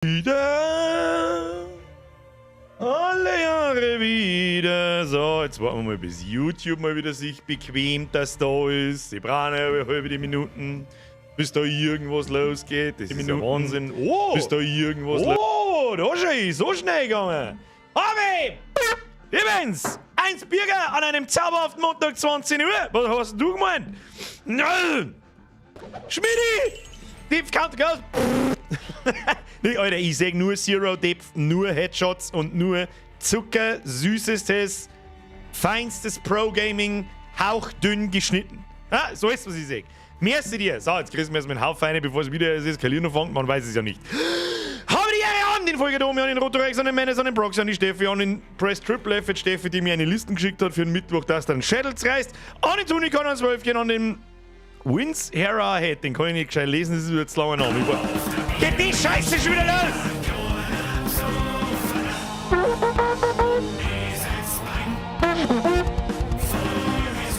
Wieder. Alle Jahre wieder. So, jetzt warten wir mal, bis YouTube mal wieder sich bequemt, dass da ist. Sie brauchen ja halbe die Minuten, bis da irgendwas losgeht. Das ist ja Wahnsinn. Oh! Bis da irgendwas Oh, da schon ist so schnell gegangen. Harvey! Übrigens, eins Bürger an einem zauberhaften Montag 20 Uhr. Was hast du gemeint? Nein! Schmidi! Depth Counter Girls! Nee, Alter, ich seh nur Zero Depth, nur Headshots und nur Zucker, süßestes, feinstes Pro-Gaming, hauchdünn geschnitten. Ah, so ist, was ich seh. Merci dir. So, jetzt kriegen wir erstmal einen Haufen rein, bevor es wieder eskalieren anfängt. Man weiß es ja nicht. Habe die Ehre an den Folger Domi, an den Rotorex, an den Menes, an den Brox, an die Steffi, an den Press Triple F, Steffi, die mir eine Listen geschickt hat für den Mittwoch, dass dann Schädel reißt, an den Tunikon, an 12 an den Wins Hera Head, den kann ich nicht gescheit lesen, das ist jetzt langer Name. Geht die Scheiße schon wieder los!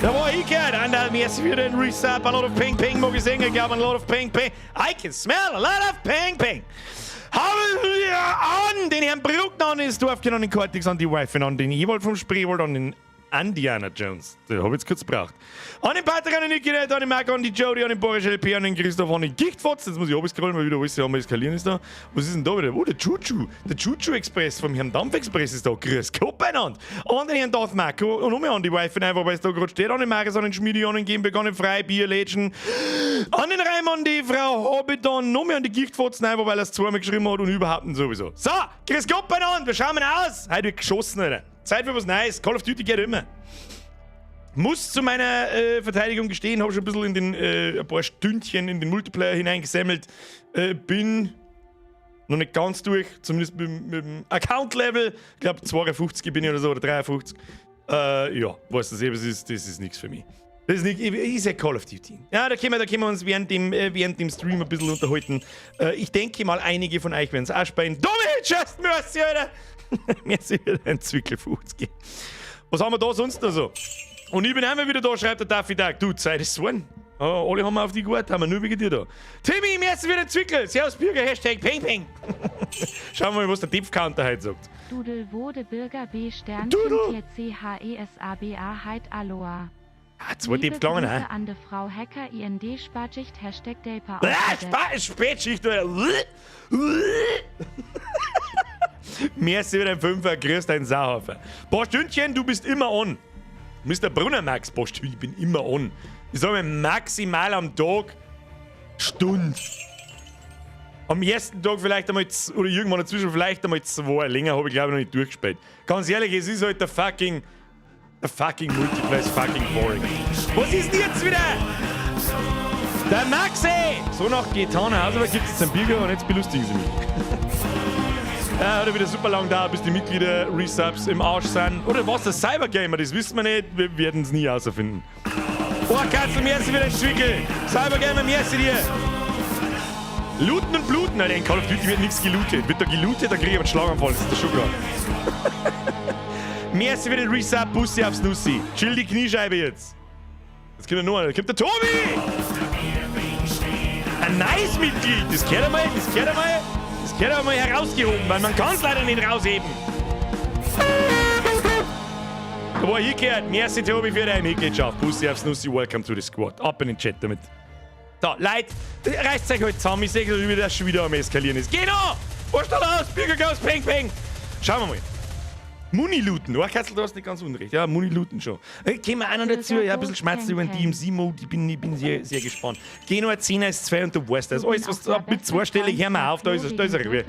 Da war ich gehört, and merci für den Resub, a lot of ping ping, mag ich singen, ich glaube, a lot of ping ping. I can smell a lot of ping ping. Haben wir an den Herrn Bruckner, an den Dorfchen, an den Cortex, an die Wife, an den Ewald vom Spreewald, an den Indiana Jones. Den hab ich jetzt kurz gebraucht. An den Patrick, an den Niki, an den Marc, an die Jody, an den Boris LP, an den Christoph, an den Gichtfotz. Jetzt muss ich scrollen, weil wieder alles am Eskalieren ist da. Was ist denn da wieder? Oh, der Chuchu. Der Chuchu Express vom Herrn Dampf Express ist da. Grüß Gott beieinander. An den Herrn Darth Marco und nochmal an die Wife, einfach weil es da gerade steht. An den Marius, an den Schmiedi, an den Gembeck, an den Freibier, Lädchen. An den Reimann, die Frau Hobbiton, nochmal an die Gichtfotzen, einfach weil er es zweimal geschrieben hat und überhaupt und sowieso. So, grüß Gott beieinander, wir schauen mal aus. Heute wird geschossen, Alter. Zeit für was Neues. Call of Duty geht immer. Muss zu meiner Verteidigung gestehen, habe schon ein bisschen in den, ein paar Stündchen in den Multiplayer hineingesammelt. Bin noch nicht ganz durch, zumindest mit dem Account-Level. Ich glaube 52 bin ich oder so, oder 53. Ja, weißt du, das ist nichts für mich. Das ist nicht, ich sag Call of Duty. Ja, da können wir uns während dem Stream ein bisschen unterhalten. Ich denke mal, einige von euch werden es auch spielen. Domi, just merci, Alter! Merci für dein Zwickel 50. Was haben wir da sonst noch so? Und ich bin einmal wieder da, schreibt der Daffy Duck. Du, Zeit ist geworden. Oh, alle haben auf die gewartet, haben wir nur wegen dir da. Timmy, merci für den Zwickel. Servus Bürger, #PingPing. Schauen wir mal, was der Depth Counter heute sagt. Dudel wurde Bürger B Sternchen Dudel. T C H E S A B A Heit Aloha. Ah, zwei Liebe Depth gelangen, Grüße hä? an de Frau Hacker IND Spatschicht #Delpa Ah, Spätschicht, Alter. Merci für dein Fünfer, grüß deinen Sauhaufen. Paar Stündchen, du bist immer on. Mr. Brunner Max, paar Stündchen, ich bin immer on. Ich sag mal, maximal am Tag Stunde. Am ersten Tag vielleicht einmal, oder irgendwann dazwischen vielleicht einmal zwei. Länger habe ich, glaube ich, noch nicht durchgespielt. Ganz ehrlich, es ist halt der fucking Multiplayer ist fucking boring. Was ist denn jetzt wieder? Der Maxi! So nach getaner Hausarbeit gibt es jetzt einen Bierger und jetzt belustigen sie mich. Ja, hat wieder super lang dauert, bis die Mitglieder-Resubs im Arsch sind. Oder was, der Cybergamer, das wissen wir nicht, wir werden es nie herausfinden. Oh, Katzel, merci für den Zwickel. Cybergamer, merci dir. Looten und bluten, Alter, in Call of Duty wird nichts gelootet. Wird da gelootet, dann krieg ich aber einen Schlaganfall, das ist der schon klar. Merci für den Resub, Bussi aufs Nussi. Chill die Kniescheibe jetzt. Jetzt kommt noch einer, da kommt der Tobi! Ein nice Mitglied, das gehört einmal herausgehoben, weil man kann es leider nicht rausheben. Da war ich gehört. Merci, Tobi, für deine Mitgliedschaft. Bussi aufs Nussi, welcome to the squad. Ab in den Chat damit. So, Leute, reißt euch halt zusammen. Ich sehe schon, wie das schon wieder am Eskalieren ist. Genau! Was ist da los? Bürger Ghost, Peng, Peng! Schauen wir mal. Muni looten. Oh, Katzel, du hast nicht ganz unrecht. Ja, Muni looten schon. Kommen wir auch noch dazu. Ja, ein bisschen Schmerzen über den DMZ-Mode. Ich bin sehr, sehr gespannt. Geh noch ein 10 als 2 und du weißt das. Alles, was ab mit zweistellig, hör mal auf, da ist er.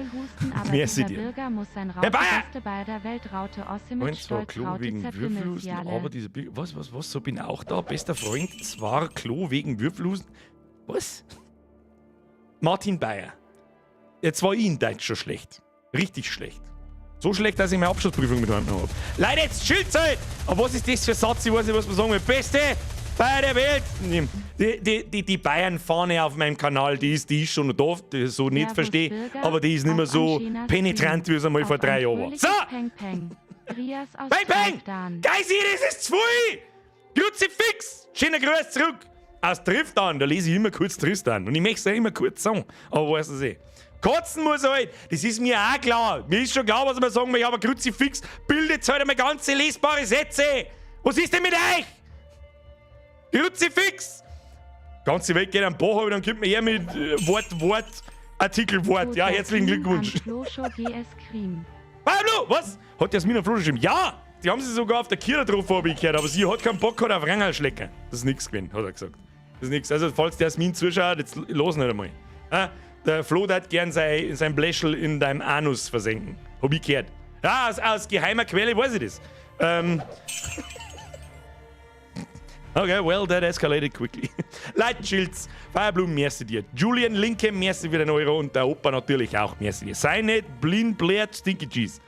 Merci dir. Bürger muss sein Herr Raute Bayer! beste bei der Welt Raute Ossi mit Und zwar Stolz Klo Raute wegen Würfelhusten, aber diese Bürger. Was, was, was? So bin auch da. Bester Freund, zwar Klo wegen Würfelhusten. Was? Martin Bayer. Jetzt war ich in Deutsch schon schlecht. Richtig schlecht. So schlecht, dass ich meine Abschlussprüfung mit habe. Leute, jetzt chillt's halt! Aber was ist das für ein Satz? Ich weiß nicht, was man sagen will. Beste bei der Welt! Die Bayern-Fahne auf meinem Kanal, die ist schon da, die so nicht Servus, verstehe, Bürger, aber die ist nicht mehr auf so ein schöner penetrant, wie es einmal Stream. vor Auf 3 ein Jahren war. fröhliches So! Peng Peng. Rias aus Bang, bang! Triftan. Geisi, das ist zu viel! Kruzifix! Schöner Gruß zurück! Aus Triftan, da lese ich immer kurz Tristan. Und ich möchte es ja immer kurz sagen, aber weißt du eh. Kotzen muss halt. Das ist mir auch klar. Mir ist schon klar, was man sagen möchte, aber Kruzifix bildet halt einmal ganze lesbare Sätze. Was ist denn mit euch? Kruzifix! Ganze Welt geht am Bach, aber dann kommt man her mit Wort, Wort, Artikel, Wort. Ja, herzlichen Glückwunsch. Pablo, was? Hat Jasmin am Flo geschrieben? Ja! Die haben sie sogar auf der Kira drauf habe ich gehört, aber sie hat keinen Bock gehabt auf Rangerschlecker. Das ist nix gewesen, hat er gesagt. Das ist nix. Also, falls der Jasmin zuschaut, jetzt los nicht einmal. Ah, der Flo hat gern sein Bläschel in deinem Anus versenken. Hab ich gehört. Ja, aus geheimer Quelle weiß ich das. Okay, well, that escalated quickly. Leute, chillt's. Firebloom, merci dir. Julian Linke, merci für den Euro und der Opa natürlich auch, merci dir. Sei nicht blind, blöd, Stinky Cheese.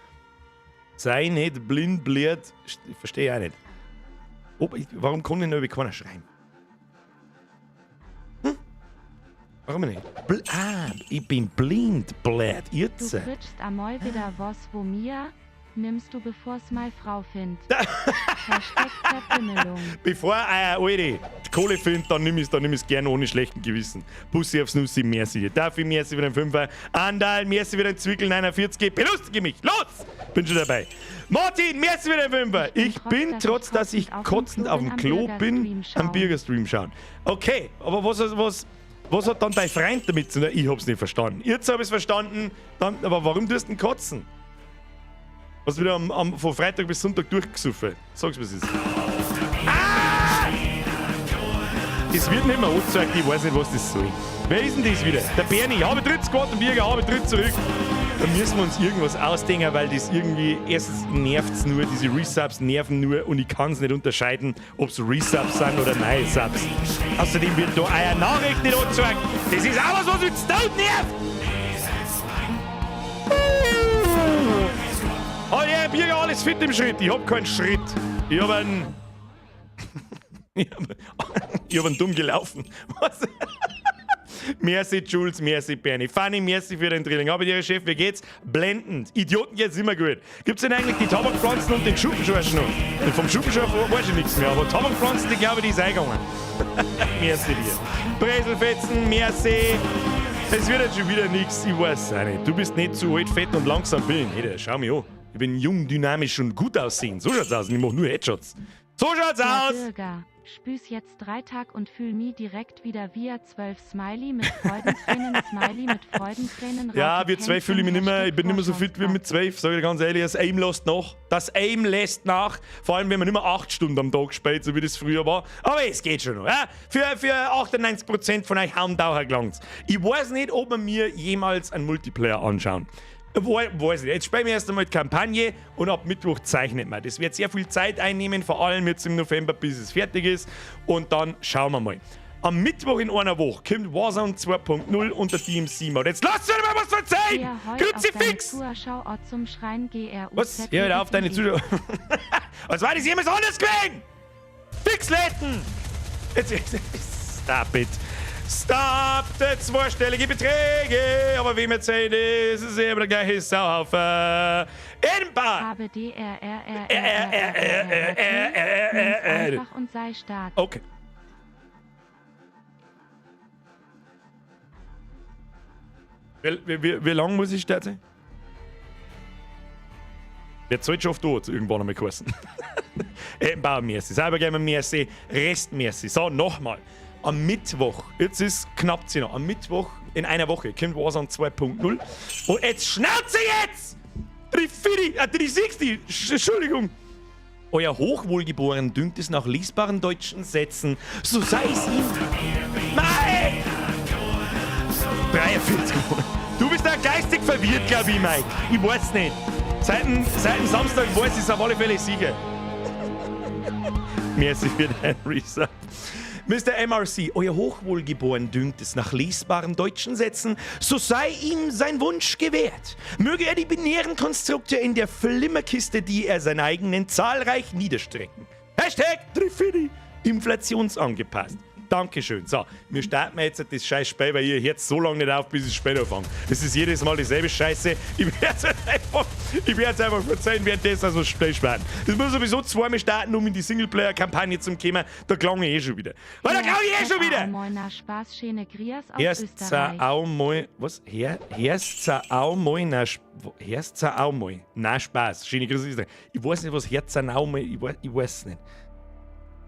Sei nicht blind, blöd, ich verstehe auch nicht. Opa, warum kann denn über keiner schreiben? Hm? Warum nicht? Bl ah, ich bin blind, blöd. Jetzt. Du kriegst amoi wieder was, wo mir nimmst du, bevor's mei Frau findet. #Verbimmelung. Bevor euer Alte die Kohle findet, dann nimm ich's gerne ohne schlechten Gewissen. Bussi aufs Nussi, merci. Darf ich merci für den Fünfer. Andal, merci für den Zwickel 49. Belustige mich. Los! Bin schon dabei. Martin, merci für den Fünfer. Ich bin, trotz dass ich kotzend auf dem Klo bin, am Bürgerstream schauen. Okay, aber was hat dann dein Freund damit zu tun? Ich hab's nicht verstanden. Jetzt hab ich's verstanden, dann, aber warum tust du denn kotzen? Hast du wieder von Freitag bis Sonntag durchgesoffen? Sag's, was ist. Ah! Das wird nicht mehr angezeigt, ich weiß nicht, was das soll. Wer ist denn das wieder? Der Bernie. Habe tritt Squad und Bürger, habe tritt zurück. Da müssen wir uns irgendwas ausdenken, weil das irgendwie, erstens nervt's nur, diese Resubs nerven nur und ich kann's nicht unterscheiden, ob's Resubs sind oder neue Subs. Außerdem wird da euer Nachricht nicht angezeigt. Das ist auch was, was mich zu Tod nervt! Oh ja, Bürger, alles fit im Schritt. Ich hab keinen Schritt. Ich hab einen. Ich hab einen dumm gelaufen. Was? Merci, Jules, merci, Bernie. Fanny, merci für den Drilling. Aber dir, Chef, wie geht's? Blendend. Idioten geht's immer gut. Gibt's denn eigentlich die Tabakpflanzen und den Schuppenschorsch noch? Vom Schuppenschorsch weiß ich nichts mehr, aber Tabakpflanzen, die glaube ich, die ist eingegangen. Merci dir. Breselfetzen, merci. Es wird jetzt schon wieder nichts, ich weiß auch nicht. Du bist nicht zu alt, fett und langsam bin ich nicht. Schau mich an. Ich bin jung, dynamisch und gut aussehend. So schaut's aus. Und ich mach nur Headshots. So schaut's Ja, aus! Bürger, spüß jetzt 3 Tag und fühl mi direkt wieder via 12 Smiley mit Freudentränen, Smiley mit Freudentränen. Ja, Raute wir 12 fühle ich mich nicht mehr. Ich bin nicht mehr so fit wie mit 12, sag ich dir ganz ehrlich. Das Aim lässt nach. Das Aim lässt nach. Vor allem, wenn man nicht mehr 8 Stunden am Tag spielt, so wie das früher war. Aber es geht schon noch. Ja? Für 98% von euch Haundauer gelangt's. Ich weiß nicht, ob wir mir jemals einen Multiplayer anschauen. Weiß ich nicht. Jetzt spielen wir erst einmal die Kampagne und ab Mittwoch zeichnet man. Das wird sehr viel Zeit einnehmen, vor allem jetzt im November, bis es fertig ist. Und dann schauen wir mal. Am Mittwoch in einer Woche kommt Warzone 2.0 unter DMC Mode. Jetzt lass mir mal was verzeihen! Ja, heut auf deine Kruzifix! Zuschauer zum Schreien G R U Was? Z Ja, hör auf deine E. Zuschauer. Was war das jemals anders gewesen? Fixletten! Jetzt, stop it. Stop the zweistellige Beträge! Aber wem erzählt es? Es ist immer der gleiche Sauhaufen. Edinburgh! A B D R R R R, R, R R, R R R, R, R, R, R, R. Nimm's einfach und sei stark. Okay. Wie lange muss ich starten? Wer zahlt schon auf tot, irgendwann einmal geheißen. Edinburgh, merci. Cybergamer, merci. Rest, merci. So, nochmal. Am Mittwoch, jetzt ist knapp 10 Uhr, am Mittwoch in einer Woche kommt Warzone 2.0. Und jetzt Schnauze jetzt! 340, 360, Entschuldigung. Euer Hochwohlgeboren dünkt es nach lesbaren deutschen Sätzen, so sei es ihm. Mike! 43. Du bist da geistig verwirrt, glaub ich, Mike. Ich weiß nicht. Seit dem Samstag weiß ich's auf alle Fälle sicher. Merci für dein Resub. Mister MRC, euer Hochwohlgeboren dünkt es nach lesbaren deutschen Sätzen, so sei ihm sein Wunsch gewährt. Möge er die binären Konstrukte in der Flimmerkiste, die er sein eigen nennt, zahlreich niederstrecken. Hashtag Trifidi, inflationsangepasst. Dankeschön. So, wir starten jetzt das scheiß Spiel, weil ihr hört so lange nicht auf, bis ich das Spiel anfange. Es ist jedes Mal dieselbe Scheiße. Ich werde einfach verzeihen, währenddessen, dass wir das Spiel starten. Das muss sowieso zweimal starten, um in die Singleplayer-Kampagne zu kommen. Da klang ich eh schon wieder. Weil da klang ich eh schon wieder! Moin, Spaß, schöne Grias aus Erst Österreich. auch mal, was? Erst auch mal, na, erst auch mal. Na, Spaß. Schöne Grüße aus Österreich. Ich weiß nicht, was Herz auch mal, ich weiß nicht.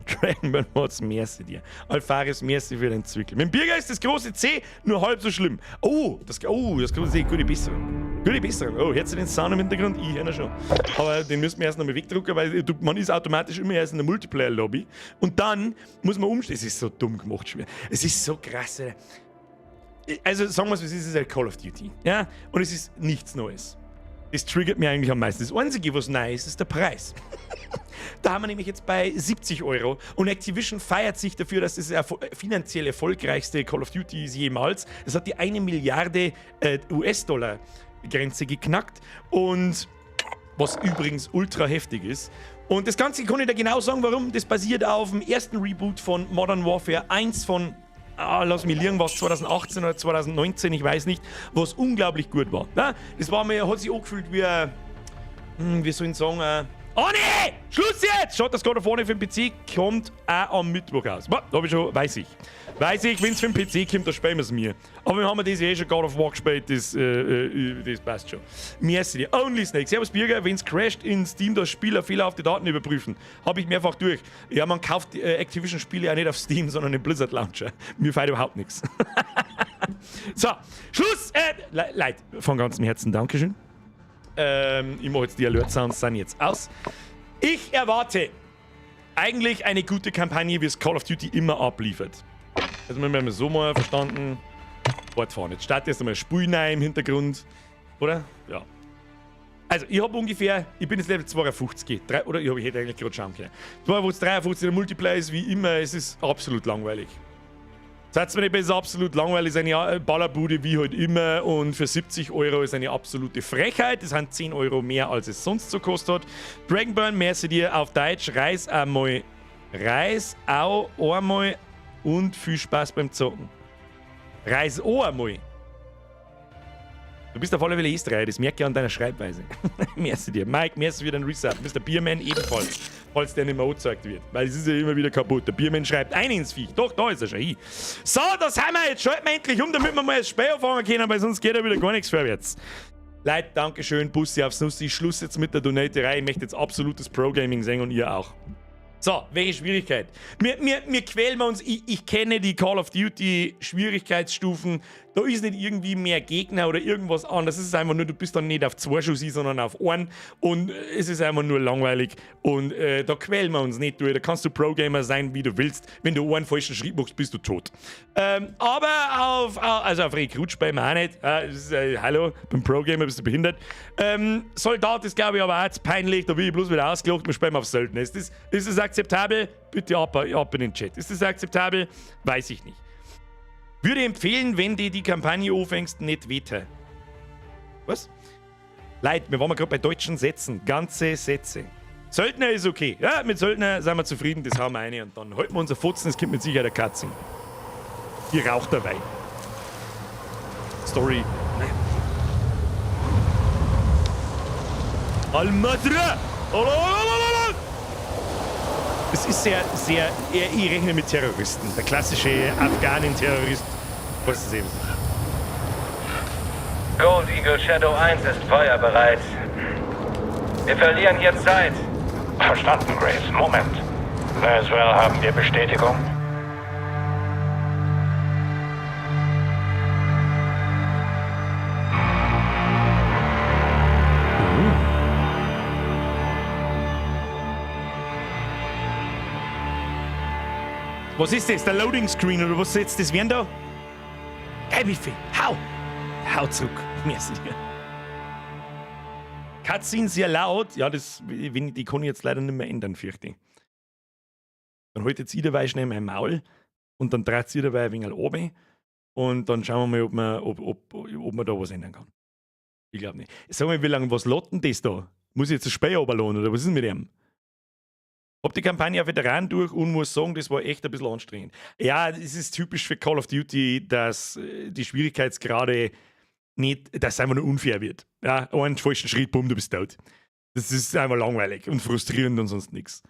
Dragonburn Mods, merci dir. Alfaris, merci für den Zwickel. Mit dem Birger ist das große C nur halb so schlimm. Oh, das große C, gute Besserung. Gute Besserung. Oh, hört ihr den Sound im Hintergrund? Ich höre ihn schon. Aber den müssen wir erst nochmal wegdrucken, weil man ist automatisch immer erst in der Multiplayer-Lobby. Und dann muss man umstellen. Es ist so dumm gemacht schon wieder. Es ist so krass, Alter. Also sagen wir es, wie es ist, es ist halt Call of Duty. Ja? Und es ist nichts Neues. Das triggert mir eigentlich am meisten. Das Einzige, was neu ist, ist der Preis. Da haben wir nämlich jetzt bei 70 Euro und Activision feiert sich dafür, dass es das finanziell erfolgreichste Call of Duty ist jemals. Es hat die 1 Milliarde US-Dollar Grenze geknackt und was übrigens ultra heftig ist. Und das Ganze kann ich dir genau sagen, warum. Das basiert auf dem ersten Reboot von Modern Warfare 1 von, ah, lass mich liegen, was 2018 oder 2019, ich weiß nicht, was unglaublich gut war. Ja, das war mir, hat sich angefühlt wie, wie soll ich sagen, oh nee! Schluss jetzt! Schaut, das God of War für den PC kommt auch am Mittwoch raus. Hab ich schon, weiß ich. Weiß ich, wenn es für den PC kommt, dann spielen wir es mir. Aber wir haben das eh schon God of War gespielt, das passt schon. Merci dir. Only Snake. Servus Birger, wenn es crasht in Steam, das Spieler fehlerhafte Daten überprüfen. Habe ich mehrfach durch. Ja, man kauft Activision-Spiele ja nicht auf Steam, sondern im Blizzard Launcher. Mir fehlt überhaupt nichts. So, Schluss! Leute, von ganzem Herzen Dankeschön. Ich mache jetzt die Alert Sounds sind jetzt aus. Ich erwarte eigentlich eine gute Kampagne, wie es Call of Duty immer abliefert. Also wir haben so mal verstanden. Fortfahren. Jetzt startet erst einmal Spiel rein im Hintergrund. Oder? Ja. Also, ich habe ungefähr, ich bin jetzt Level 52, drei, oder ich hätte eigentlich gerade schauen können. 52, 53, der Multiplayer ist wie immer, es ist absolut langweilig. Seid mir nicht besser, absolut langweilig, ist eine Ballerbude wie halt immer und für 70 Euro ist eine absolute Frechheit. Das sind 10 Euro mehr, als es sonst so kostet hat. Dragonburn, merci dir auf Deutsch, reiß einmal, reiß auch einmal und viel Spaß beim Zocken. Reiß auch einmal. Du bist auf alle Fälle Österreicher, das merke ich an deiner Schreibweise. Merci dir. Mike, merci für den Resub. Mr. Bierman ebenfalls, falls der nicht mehr angezeigt wird. Weil es ist ja immer wieder kaputt. Der Bierman schreibt ein ins Viech. Doch, da ist er schon. Hin. So, das haben wir jetzt. Schalten wir endlich um, damit wir mal das Spiel anfangen können, weil sonst geht ja wieder gar nichts vorwärts. Leute, Dankeschön, Bussi aufs Nussi. Schluss jetzt mit der Donaterei. Ich möchte jetzt absolutes Pro-Gaming sehen und ihr auch. So, welche Schwierigkeit? Wir quälen uns. Ich kenne die Call of Duty Schwierigkeitsstufen. Da ist nicht irgendwie mehr Gegner oder irgendwas anderes. Es ist einfach nur, du bist dann nicht auf zwei Schuss, sondern auf einen. Und es ist einfach nur langweilig. Und da quälen wir uns nicht durch. Da kannst du Pro-Gamer sein, wie du willst. Wenn du einen falschen Schritt machst, bist du tot. Aber also auf Recruit spielen wir auch nicht. Ist, hallo, beim Pro-Gamer bist du behindert. Soldat ist, glaube ich, aber auch zu peinlich. Da will ich bloß wieder ausgelacht. Wir spielen auf Söldner. Ist das akzeptabel? Bitte ab, ab in den Chat. Ist das akzeptabel? Weiß ich nicht. Würde empfehlen, wenn du die Kampagne anfängst, nicht weiter. Was? Leute, wir waren gerade bei deutschen Sätzen. Ganze Sätze. Söldner ist okay. Ja, mit Söldner sind wir zufrieden, das haben wir eine. Und dann halten wir unser Fotzen, es kommt mit Sicherheit eine Katze. Die raucht dabei. Story. Nein. Al-Madra! Es ist sehr, sehr. Ich rechne mit Terroristen. Der klassische Afghanen-Terrorist. Was ist eben? Gold Eagle Shadow 1 ist feuerbereit. Wir verlieren hier Zeit. Verstanden, Graves. Moment. Laswell, haben wir Bestätigung? Was ist das? Der Loading Screen oder was soll jetzt das werden da? Geil, Biffy. Hau! Hau zurück. Merci dir. Cutscene sehr laut. Ja, die kann ich jetzt leider nicht mehr ändern, fürchte ich. Dann holt jetzt ich dabei schnell mein Maul und dann dreht sie dabei ein wenig runter und dann schauen wir mal, ob man da was ändern kann. Ich glaube nicht. Sag mal, wie lange, was lädt denn das da? Muss ich jetzt das Spiel runterladen oder was ist denn mit dem? Hab die Kampagne auf Veteran durch und muss sagen, das war echt ein bisschen anstrengend. Ja, es ist typisch für Call of Duty, dass die Schwierigkeitsgrade nicht, dass es einfach nur unfair wird. Ja, einen falschen Schritt, bumm, du bist tot. Das ist einfach langweilig und frustrierend und sonst nichts.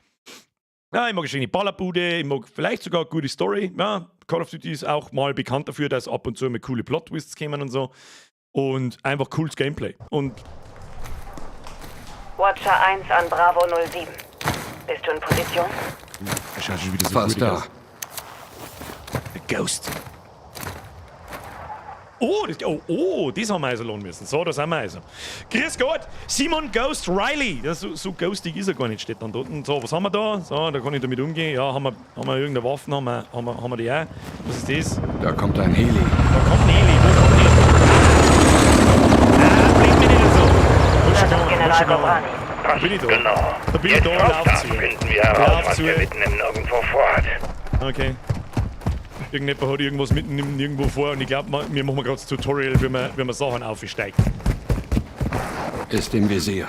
Ja, ich mag eine schöne Ballerbude, ich mag vielleicht sogar eine gute Story. Ja, Call of Duty ist auch mal bekannt dafür, dass ab und zu mal coole Plot-Twists kommen und so. Und einfach cooles Gameplay. Und Watcher 1 an Bravo 07. Bist du in Position? Er schaut schon wieder so Fast gut da. aus. The Ghost. Oh, das, oh, oh, das haben wir also lohnen müssen. So, das haben wir also. Grüß Gott, Simon Ghost Riley. Das, so ghostig ist er gar nicht, steht dann dort. So, was haben wir da? So, da kann ich damit umgehen. Ja, haben wir irgendeine Waffe? Haben wir die auch? Was ist das? Da kommt ein Heli. Da kommt ein Heli. Wo kommt ein Heli? Ah, blink mich nicht so. Muss Das schon ist gegangen, muss General schon gegangen. Gobrani. Da bin ich da. Genau. Da bin ich Jetzt da, rauf lauf da, zu. finden wir heraus, Lauf was zu. der mitten im Nirgendwo vorhat. Okay. Irgendjemand hat irgendwas mitten im Nirgendwo vor und ich glaube, wir machen gerade das Tutorial, wie man Sachen aufsteigt. Ist im Visier.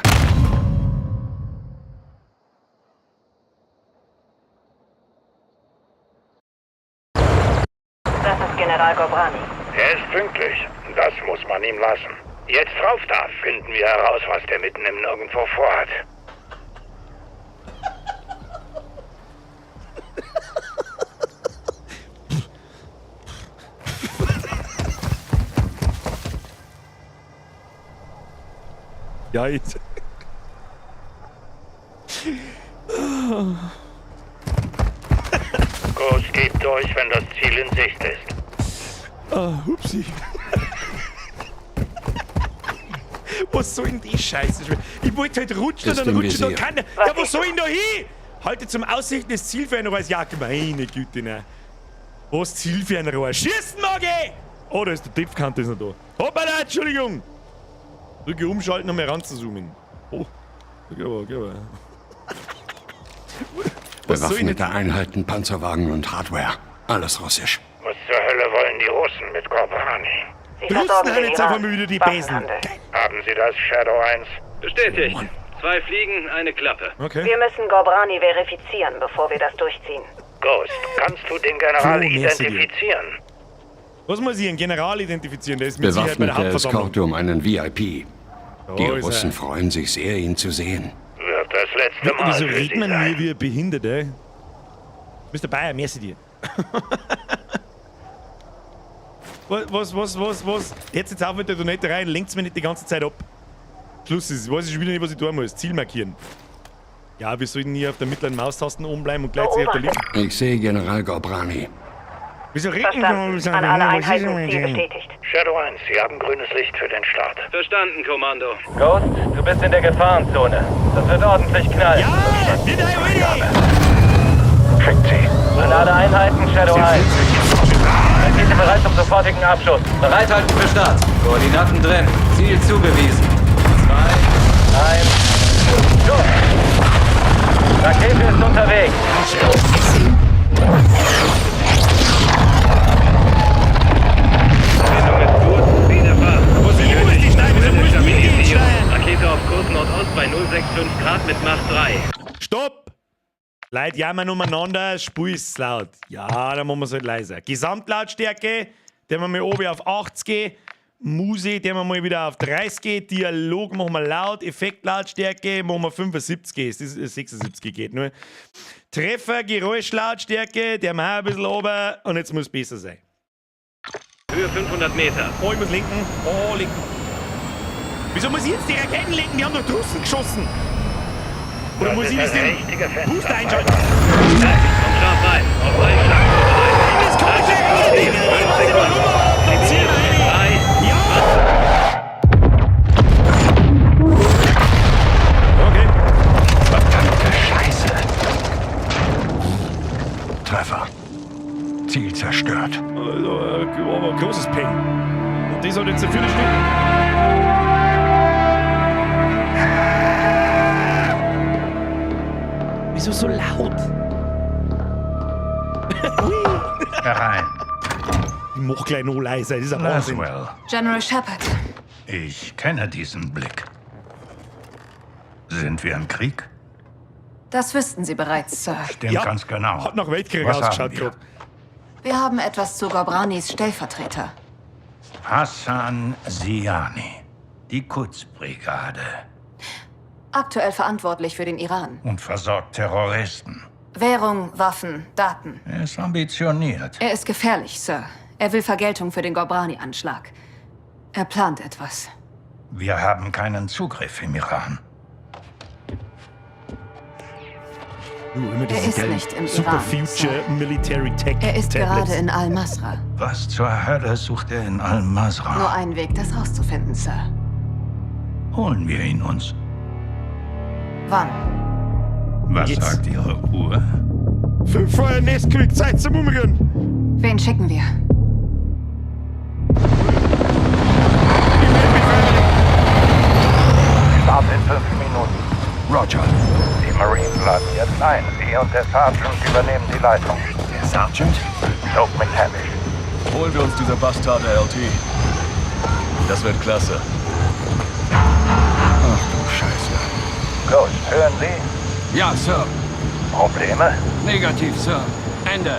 Das ist General Gobrani. Er ist pünktlich. Das muss man ihm lassen. Jetzt rauf da, finden wir heraus, was der mitten im Nirgendwo vorhat. Ja, jetzt. Ghost geht durch, wenn das Ziel in Sicht ist. Ah, hupsi. Was soll denn die Scheiße? Ich wollte halt rutschen Ist und dann im rutscht da Visier. keiner. Ja, wo soll ich denn da hin? Halte zum Aussichten das Zielfernrohrs. Ja, meine Güte, ne. Was Zielfernrohr? Schießen mag ich! Oh, da ist der Tippkante ist noch da. Hoppala, Entschuldigung! Drücke umschalten, um heranzuzoomen. Oh, geht aber, geht aber. Was soll ich denn Bewaffnete Einheiten, Panzerwagen und Hardware. Alles russisch. Was zur Hölle wollen die Russen mit Gorbrani? Sie Die Russen versorgen haben den jetzt auf Iran. einmal wieder die Besen. Waffenhandel. Haben Sie das, Shadow 1? Bestätigt. 2 Fliegen, eine Klappe. Okay. Wir müssen Gobrani verifizieren, bevor wir das durchziehen. Ghost, kannst du den General Flo, merci dir. identifizieren? Was muss ich einen General identifizieren? Der ist mit Sicherheit bei der Bewaffnete Hauptversammlung. Eskorte um einen VIP. Da Die ist er. Russen freuen sich sehr, ihn zu sehen. Wird das letzte Mal Wieso für redet Sie man sein. mir wie ein Behinderte? Mr. Bayer, merci dir. Was? Jetzt auf mit der Donaterei, lenkt's mir nicht die ganze Zeit ab. Schluss ist, ich weiß schon wieder nicht, was ich tun muss. Ziel markieren. Ja, wir sollten hier auf der mittleren Maustasten oben bleiben und gleichzeitig auf der linken. Ich sehe General Gorbrani. Wieso reden Verstanden. An alle Einheiten, Ziel bestätigt. Shadow 1, Sie haben grünes Licht für den Start. Verstanden, Kommando. Ghost, du bist in der Gefahrenzone. Das wird ordentlich knallen. Ja, wir da ready! Schickt sie. An alle Einheiten, Shadow 1. Rakete bereit zum sofortigen Abschuss. Bereithalten für Start. Koordinaten drin. Ziel zugewiesen. 2, 1, Schuss! Rakete ist unterwegs. Verbindung ist gut. Ziel erfasst. Was ich muss die schneiden, wieso muss ich die schneiden? Rakete auf Kurs Nordost bei 065 Grad mit Mach 3. Stopp! Leute jammern umeinander, das Spiel ist laut. Ja, dann machen wir es halt leiser. Gesamtlautstärke, den wir mal oben auf 80. Musik, den wir mal wieder auf 30. Dialog machen wir laut. Effektlautstärke machen wir 75. Das ist 76 geht nur. Treffer, Geräuschlautstärke, der machen wir ein bisschen oben. Und jetzt muss es besser sein. Höhe 500 Meter. Oh, ich muss lenken. Oh, lenken. Wieso muss ich jetzt die Raketen lenken? Die haben doch draußen geschossen. Oder Das muss ist ich das ein den richtiger Booster Fenster. einschalten? Kommt scharf rein. Auf Einschlag vorbereiten. Das kommt schon wieder. Ich weiß nicht, warum, aber da ziehen wir rein. 3, Ja! Okay. Verdammte Scheiße. Treffer. Ziel zerstört. Also, aber ein großes Peng. Und das hat jetzt eine Viertelstunde. Wieso so laut? Herein. Ich mach gleich noch leiser, das ist ein Wahnsinn. Laswell, General Shepard, ich kenne diesen Blick. Sind wir im Krieg? Das wüssten Sie bereits, Sir. Stimmt Ja, ganz genau. Hat nach Weltkrieg Was haben ausgeschaut wir? gerade. Wir haben etwas zu Gorbranis Stellvertreter. Hassan Siani, die Quds-Brigade Aktuell verantwortlich für den Iran. und versorgt Terroristen. Währung, Waffen, Daten. Er ist ambitioniert. Er ist gefährlich, Sir. Er will Vergeltung für den Gorbrani-Anschlag. Er plant etwas. Wir haben keinen Zugriff im Iran. Immer Er diese ist geilen nicht im Super Iran, Future Sir. Military Tech Er ist Tablets. gerade in Al-Masra. Was zur Hölle sucht er in Al-Masra? Nur ein Weg, das rauszufinden, Sir. Holen wir ihn uns. Wann? Was Jetzt. sagt Ihre Uhr? 5 vor Nesquik, Zeit zum Umrühren. Wen schicken wir? Start in 5 Minuten. Roger. Die Marines laden jetzt ein. Sie und der Sergeant übernehmen die Leitung. Der Sergeant? Soap McTavish. Holen wir uns diese Bastarde, LT. Das wird klasse. Ach du Scheiße. Ghost, hören Sie? Ja, Sir. Probleme? Negativ, Sir. Ende.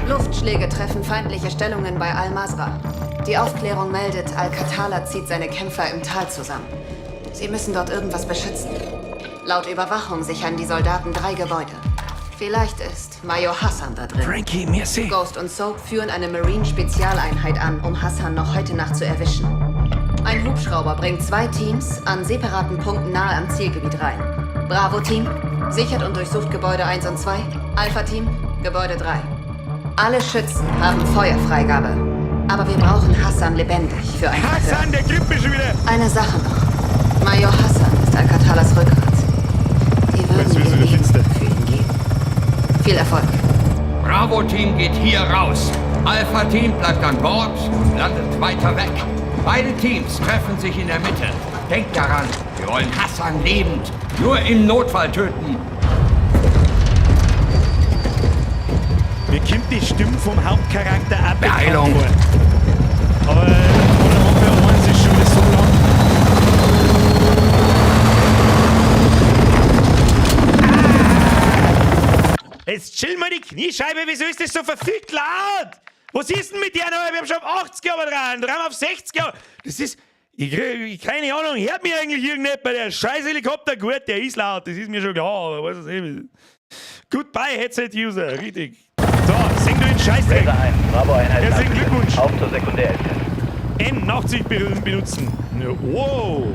Luftschläge treffen feindliche Stellungen bei Al-Masra. Die Aufklärung meldet, Al-Qatala zieht seine Kämpfer im Tal zusammen. Sie müssen dort irgendwas beschützen. Laut Überwachung sichern die Soldaten 3 Gebäude. Vielleicht ist Major Hassan da drin. Frankie, merci. Ghost und Soap führen eine Marine-Spezialeinheit an, um Hassan noch heute Nacht zu erwischen. Ein Hubschrauber bringt 2 Teams an separaten Punkten nahe am Zielgebiet rein. Bravo-Team sichert und durchsucht Gebäude 1 und 2. Alpha-Team, Gebäude 3. Alle Schützen haben Feuerfreigabe. Aber wir brauchen Hassan lebendig für ein Verhör. Hassan, der grippt mich schon wieder. Eine Sache noch. Major Hassan ist Al-Qatalas Rückgrat. Die würden Jetzt ihr wird's wieder Leben finster. für ihn geben. Viel Erfolg. Bravo-Team geht hier raus. Alpha-Team bleibt an Bord und landet weiter weg. Beide Teams treffen sich in der Mitte. Denkt daran, wir wollen Hassan lebend. Nur im Notfall töten. Mir kommt die Stimme vom Hauptcharakter auch bekannt Beeilung. vor. Aber Modern Warfare 1 ist schon wieder so lang. Ah! Jetzt chill mal die Kniescheibe, wieso ist das so verfickt laut? Was ist denn mit der noch? Wir haben schon auf 80 aber dran, dran auf 60 aber. Das ist. Ich krieg, keine Ahnung, hört mir eigentlich irgendjemand? Der scheiß Helikopter, gut, der ist laut, das ist mir schon klar, aber weiß es nicht. Goodbye, Headset-User, richtig. So, sing du den Scheißdreck. Raider 1, Bravo Einheit. Herzlichen Glückwunsch. Auf zur Sekundär-LZ. N, Nachtsicht benutzen. Ja, wow.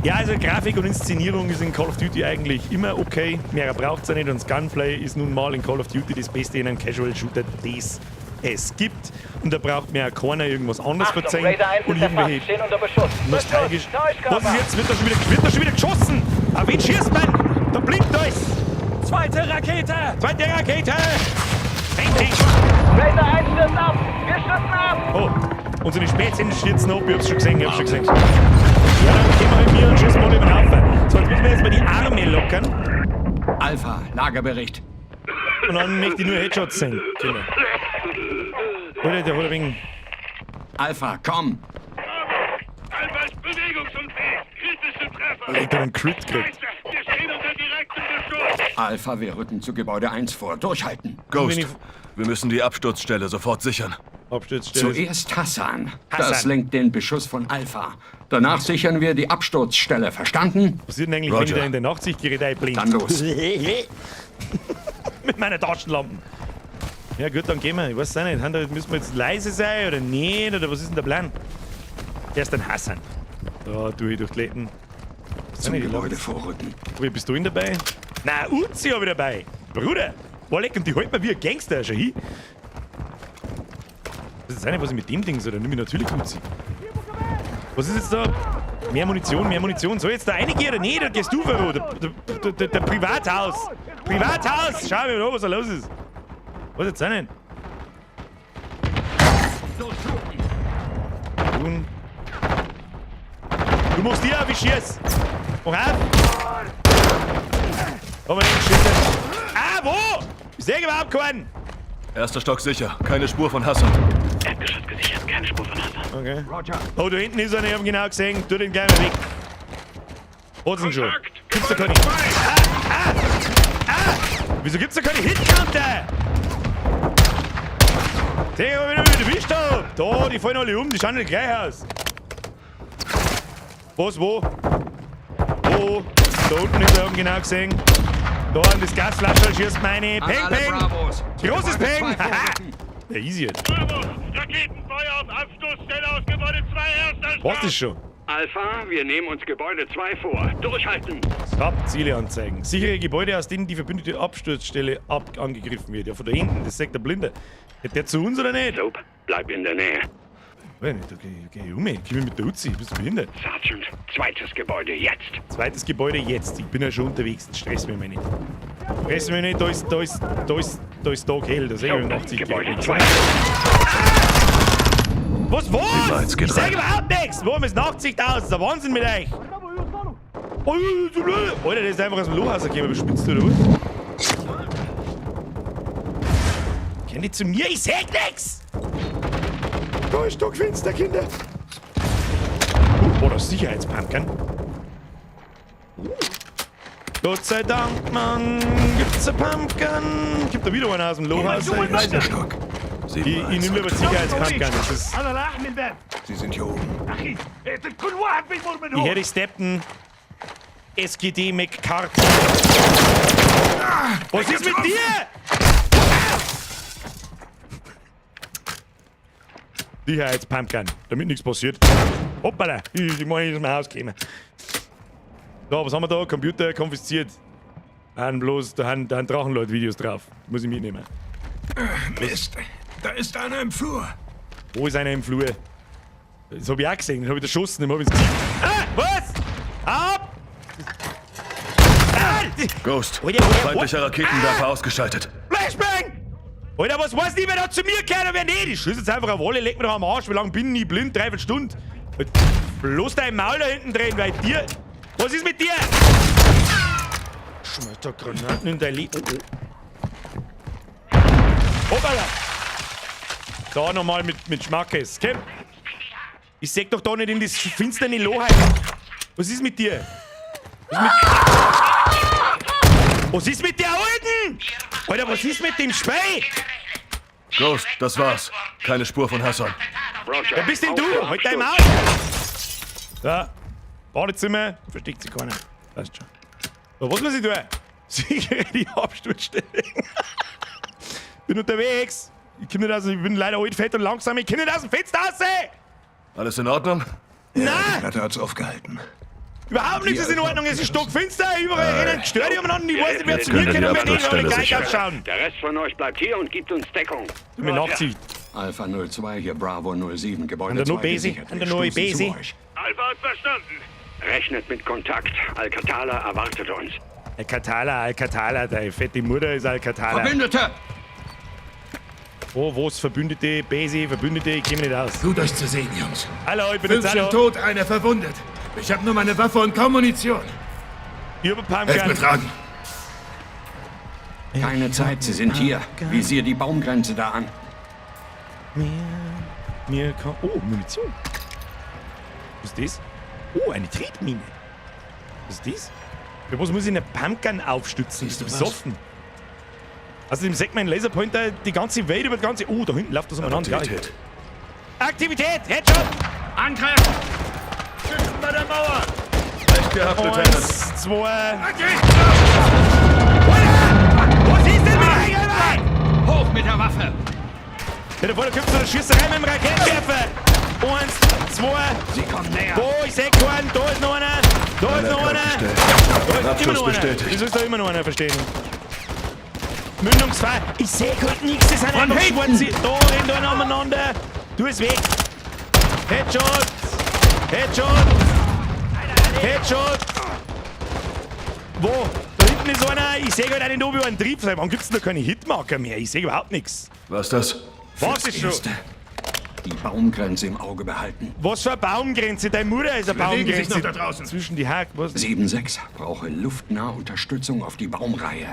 Ja, also Grafik und Inszenierung ist in Call of Duty eigentlich immer okay. Mehr braucht's ja nicht und das Gunplay ist nun mal in Call of Duty das Beste in einem Casual Shooter, das es gibt. Und da braucht mir auch keiner irgendwas anderes Achtung, verzeihen Raider 1 und ist erfasst. irgendwelche Stehen unter Beschuss. nostalgisch. Beschuss, Was ist jetzt? Wird da schon wieder geschossen? Auf wen schießt man? Da blinkt alles. Zweite Rakete! Zweite Rakete! Peng, peng. Raider 1 stürzt ab! Wir stürzen ab! Oh, unsere Spätzchen stürzen ab, ich hab's schon gesehen, ich hab's schon gesehen. Ja, dann gehen wir halt mir und schießen mal über den Haufen. So, jetzt müssen wir jetzt mal die Arme lockern. Alpha, Lagebericht. Und dann möchte ich nur Headshots sehen. Genau. Oder der hat ein wenig. Alpha, komm. Alpha ist bewegungsunfähig. Kritische Treffer. Ich hab einen Crit gekriegt. Wir stehen unter direktem Beschuss. Alpha, wir rücken zu Gebäude 1 vor. Durchhalten. Ghost, wir müssen die Absturzstelle sofort sichern. Absturzstelle. Zuerst Hassan. Hassan. Das lenkt den Beschuss von Alpha. Danach sichern wir die Absturzstelle. Verstanden? Was passiert denn eigentlich, wenn ich Roger. da in der Nachtsichtgerät einblinde? Dann los. Mit meiner Taschenlampe. Ja gut, dann gehen wir. Ich weiß auch nicht. Müssen wir jetzt leise sein oder nicht? Oder was ist denn der Plan? Erst ein Hassan. Da tue ich durch die Läden. Zum Gebäude vorrücken. Wo bist du denn dabei? Na, Uzi hab ich dabei. Bruder, boah, leck, und die hält mir wie ein Gangster schon hin. Das ist auch nicht, was ich mit dem Ding soll. Dann nehme ich natürlich Uzi. Was ist jetzt da? Mehr Munition, mehr Munition. Soll jetzt da reingehen oder nicht? Da gehst du vor. Der Privathaus. Privathaus! Schau mir mal an, was da los ist. Was jetzt auch nicht? Du machst dir auf, ich schieß. Mach auf. Aber nicht geschissen. Ah, wo? Ist der überhaupt keinen? Erster Stock sicher. Keine Spur von Hassan. Erdgeschoss gesichert. Keine Spur von Hassan. Okay. Roger. Oh, da hinten ist einer, ich hab ihn genau gesehen. Tu den gleich mal weg. Hat's ihn schon. Kontakt! Gibt's da keine... Ah! Ah! Ah! Wieso gibt's da keine Hitcounter? Seh, wo ich wieder erwischt hab. Da, die fallen alle um, die schauen nicht gleich aus. Was, wo? Wo? Da unten ist er oben genau gesehen. Da an das Gasflasche schießt meine. An Peng, alle peng! Bravos. Großes Gebäude Peng! 2 Haha! vorrücken. Ja, easy jetzt. Bravo! Raketenfeuer auf Abstoßstelle aus Gebäude 2, erster Was ist schon? Alpha, wir nehmen uns Gebäude 2 vor. Durchhalten. Stop, Ziele anzeigen. Sichere Gebäude, aus denen die verbündete Absturzstelle angegriffen wird. Ja, von da hinten, das sagt der Blinde. Geht der zu uns oder nicht? Soap, bleib in der Nähe. Weiß nicht, okay, okay, um mich. Komm mit der Uzi, bist du behindert? Sergeant, zweites Gebäude jetzt. Zweites Gebäude jetzt. Ich bin ja schon unterwegs. Stress mich mal nicht. Stress mich nicht, da ist, da ist, da ist, da ist Tag hell. Da sehe ich mit 80 Gebäude Kilometer. 2. Was, was? Lights geht Ich sag rein. überhaupt nichts. Warum ist Nachtsicht aus? Das ist der Wahnsinn mit euch. Oh, Alter, der ist einfach aus dem Loch rausgekommen. Bespitzt du oder was? Kennt die zu mir? Ich sag nix! Da ist Stockfinster, Kinder. Oh, das Sicherheitspumpkin. Gott sei Dank, Mann, gibt's ein Pumpkin. Gibt da wieder einen aus dem Loch raus. Erster Stock. Ich nehme lieber Sicherheitspumpkin. Das ist... Sie sind hier oben. Ich hätte steppen. SGD McCarthy. Was ist mit dir? Sicherheitspumpkin, damit nichts passiert. Hoppala, ich muss nicht aus dem Haus kommen. So, was haben wir da? Computer konfisziert. Nein, bloß, da haben Drachenleute-Videos drauf. Muss ich mitnehmen. Mist, da ist einer im Flur. Wo ist einer im Flur? Das hab ich auch gesehen, den hab ich erschossen, dem hab ich ins Gesicht. Ah, was? Ab! Ah! Ghost, Alter, Alter, feindlicher Raketenwerfer ausgeschaltet. Flashbang! Alter, was weiß ich, wer da zu mir gehört und wer nicht? Ich schieß jetzt einfach auf alle, leg mir doch am Arsch. Wie lange bin ich blind? 3/4 Stunde. Bloß dein Maul da hinten drehen, weil dir... Was ist mit dir? Schmeiß da Granaten in dein Leben. Oh, oh. Hoppala! Da nochmal mit Schmackes. Komm! Ich seh doch da nicht in das finstere Loch rein. Was ist mit dir? Was ist mit der Alten? Alter, was ist mit dem Spey? Ghost, das war's. Keine Spur von Hassan. Roger. Wer bist denn du? Auf Halt dein Maul! Da. Badezimmer. Versteckt sich keiner. Passt schon. So, was muss ich tun? Sichere die Absturzstelle. Bin unterwegs. Ich komm nicht aus, ich bin leider alt, fett und langsam. Ich komm nicht aus dem Fenster raus! Alles in Ordnung? Nein! Die Platte hat's aufgehalten. Überhaupt nichts ist in Ordnung. Es ist stockfinster. Überall rennen gestört die umeinander. Ich weiß nicht, wer zu mir Können kommt und die wer nicht. Aber Absturzstelle gleich sichern. ausschauen. Der Rest von euch bleibt hier und gibt uns Deckung. Mit Nachtsicht. Alpha 02 hier, Bravo 07, Gebäude An der 2 No-Basi, gesichert. an der Wir stoßen No-Basi. zu euch. Alpha hat verstanden. Rechnet mit Kontakt. Al-Qatala erwartet uns. Al-Qatala, Al-Qatala, deine fette Mutter ist Al-Qatala. Verbündete! Oh, was? Verbündete, Basi, Verbündete, ich käme nicht aus. Gut, euch zu sehen, Jungs. Hallo, ich bin 5 jetzt sind auch da. tot, einer verwundet. Ich habe nur meine Waffe und kaum Munition. Ich hab einen Helft mir Pumpgun. tragen. Keine Zeit, sie sind hier. Visier die Baumgrenze da an. Mir kann. Oh, Munition. Was ist das? Oh, eine Tretmine. Was ist das? Für was muss ich eine Pumpgun aufstützen? Bist du Siehst du was? besoffen? Außerdem sagt mein Laserpointer die ganze Welt über die ganze. Oh, da hinten läuft das umeinander. Aktivität. Aktivität! Headshot! Angriff! Schützen bei der Mauer. Recht gehabt, Lieutenant. 1, 2. Alter! Was ist denn mit euch, Alter? Hoch mit der Waffe! Ja, da vorne kommt so eine Schießerei mit dem Raketenwerfer. 1, 2. Sie kommen näher! Wo? Ich seh keinen. Da ist noch einer. Da ist noch einer. Gestellt. Da ist immer Abschuss noch einer. bestätigt. Wieso ist da immer noch einer verstehen? Mündungsfrei. Ich seh grad nichts. Das sind einfach schwarze. Da rennt einer umeinander. Du ist weg. Headshot. Headshot. Headshot. Wo? Da hinten ist einer. Ich seh grad einen oben über einen Trieb. Seit wann gibt's denn da keine Hitmarker mehr? Ich seh überhaupt nichts. Was das? Was ist schon? Erste. Die Baumgrenze im Auge behalten. Was für eine Baumgrenze? Deine Mutter ist eine Bewegen sich Baumgrenze. noch da draußen. Zwischen die Haken. Was? 7-6 brauche luftnahe Unterstützung auf die Baumreihe.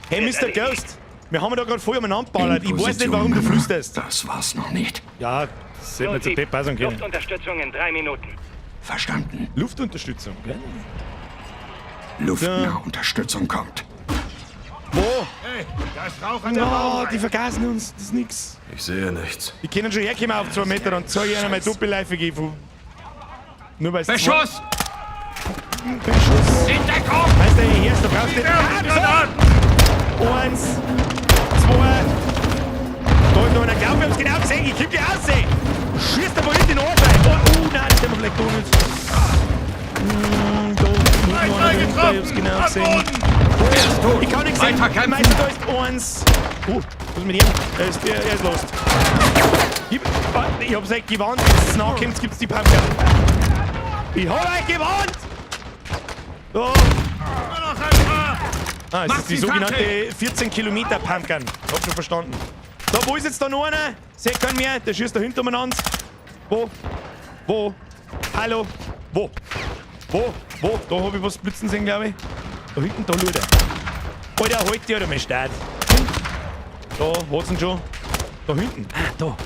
Hey, Mr. Ghost, wir haben da gerade voll umeinander geballert. In Ich weiß nicht, Position, warum du Männer. flüsterst. Das war's noch nicht. Ja, das hätte man jetzt Depp passen können. Luftunterstützung in 3 Minuten. Verstanden. Luftunterstützung, gell? Luftnahunterstützung kommt. Wo? Hey, da ist Rauch an der No, Baumreihe. die vergasen uns. Das ist nix. Ich sehe nichts. Die können schon herkommen auf 2 Meter und zeige ich ihnen meine Doppelleife von. Nur weil's Beschuss! Beschuss! In Deckung! Weißt du, hier ist, du brauchst nicht. Ah, wieso? 1, 2. Da ist noch einer. Glaub, wir haben's genau gesehen. Ich komm dir aussehen. Schießt aber nicht in den Arsch rein. Oh, nein, das haben wir vielleicht tun jetzt. Da ist noch einer drunter. Ich hab's genau Am gesehen. Boden! Er ist tot. Ich kann nichts sehen. Weiter kämpfen. Meister, da ist 1. Was ist mit ihm? Er ist lost. Ich hab's euch gewarnt, wenn es nachkommt, gibt's die Pumpkin. Ich hab euch gewarnt! Oh. Nur noch ein paar! Ah, es Mach ist die sie sogenannte fertig! 14 Kilometer Pumpkin. Hab schon verstanden. Da, wo ist jetzt da noch einer? Seht keinen mehr, der schießt da hinten umeinander. Wo? Wo? Hallo? Wo? Wo? Wo? Da hab ich was blitzen sehen, glaube ich. Da hinten, da schaut er. Alter, halt dich oder mein Start. Da, hat's ihn schon. Da hinten. Ah, da.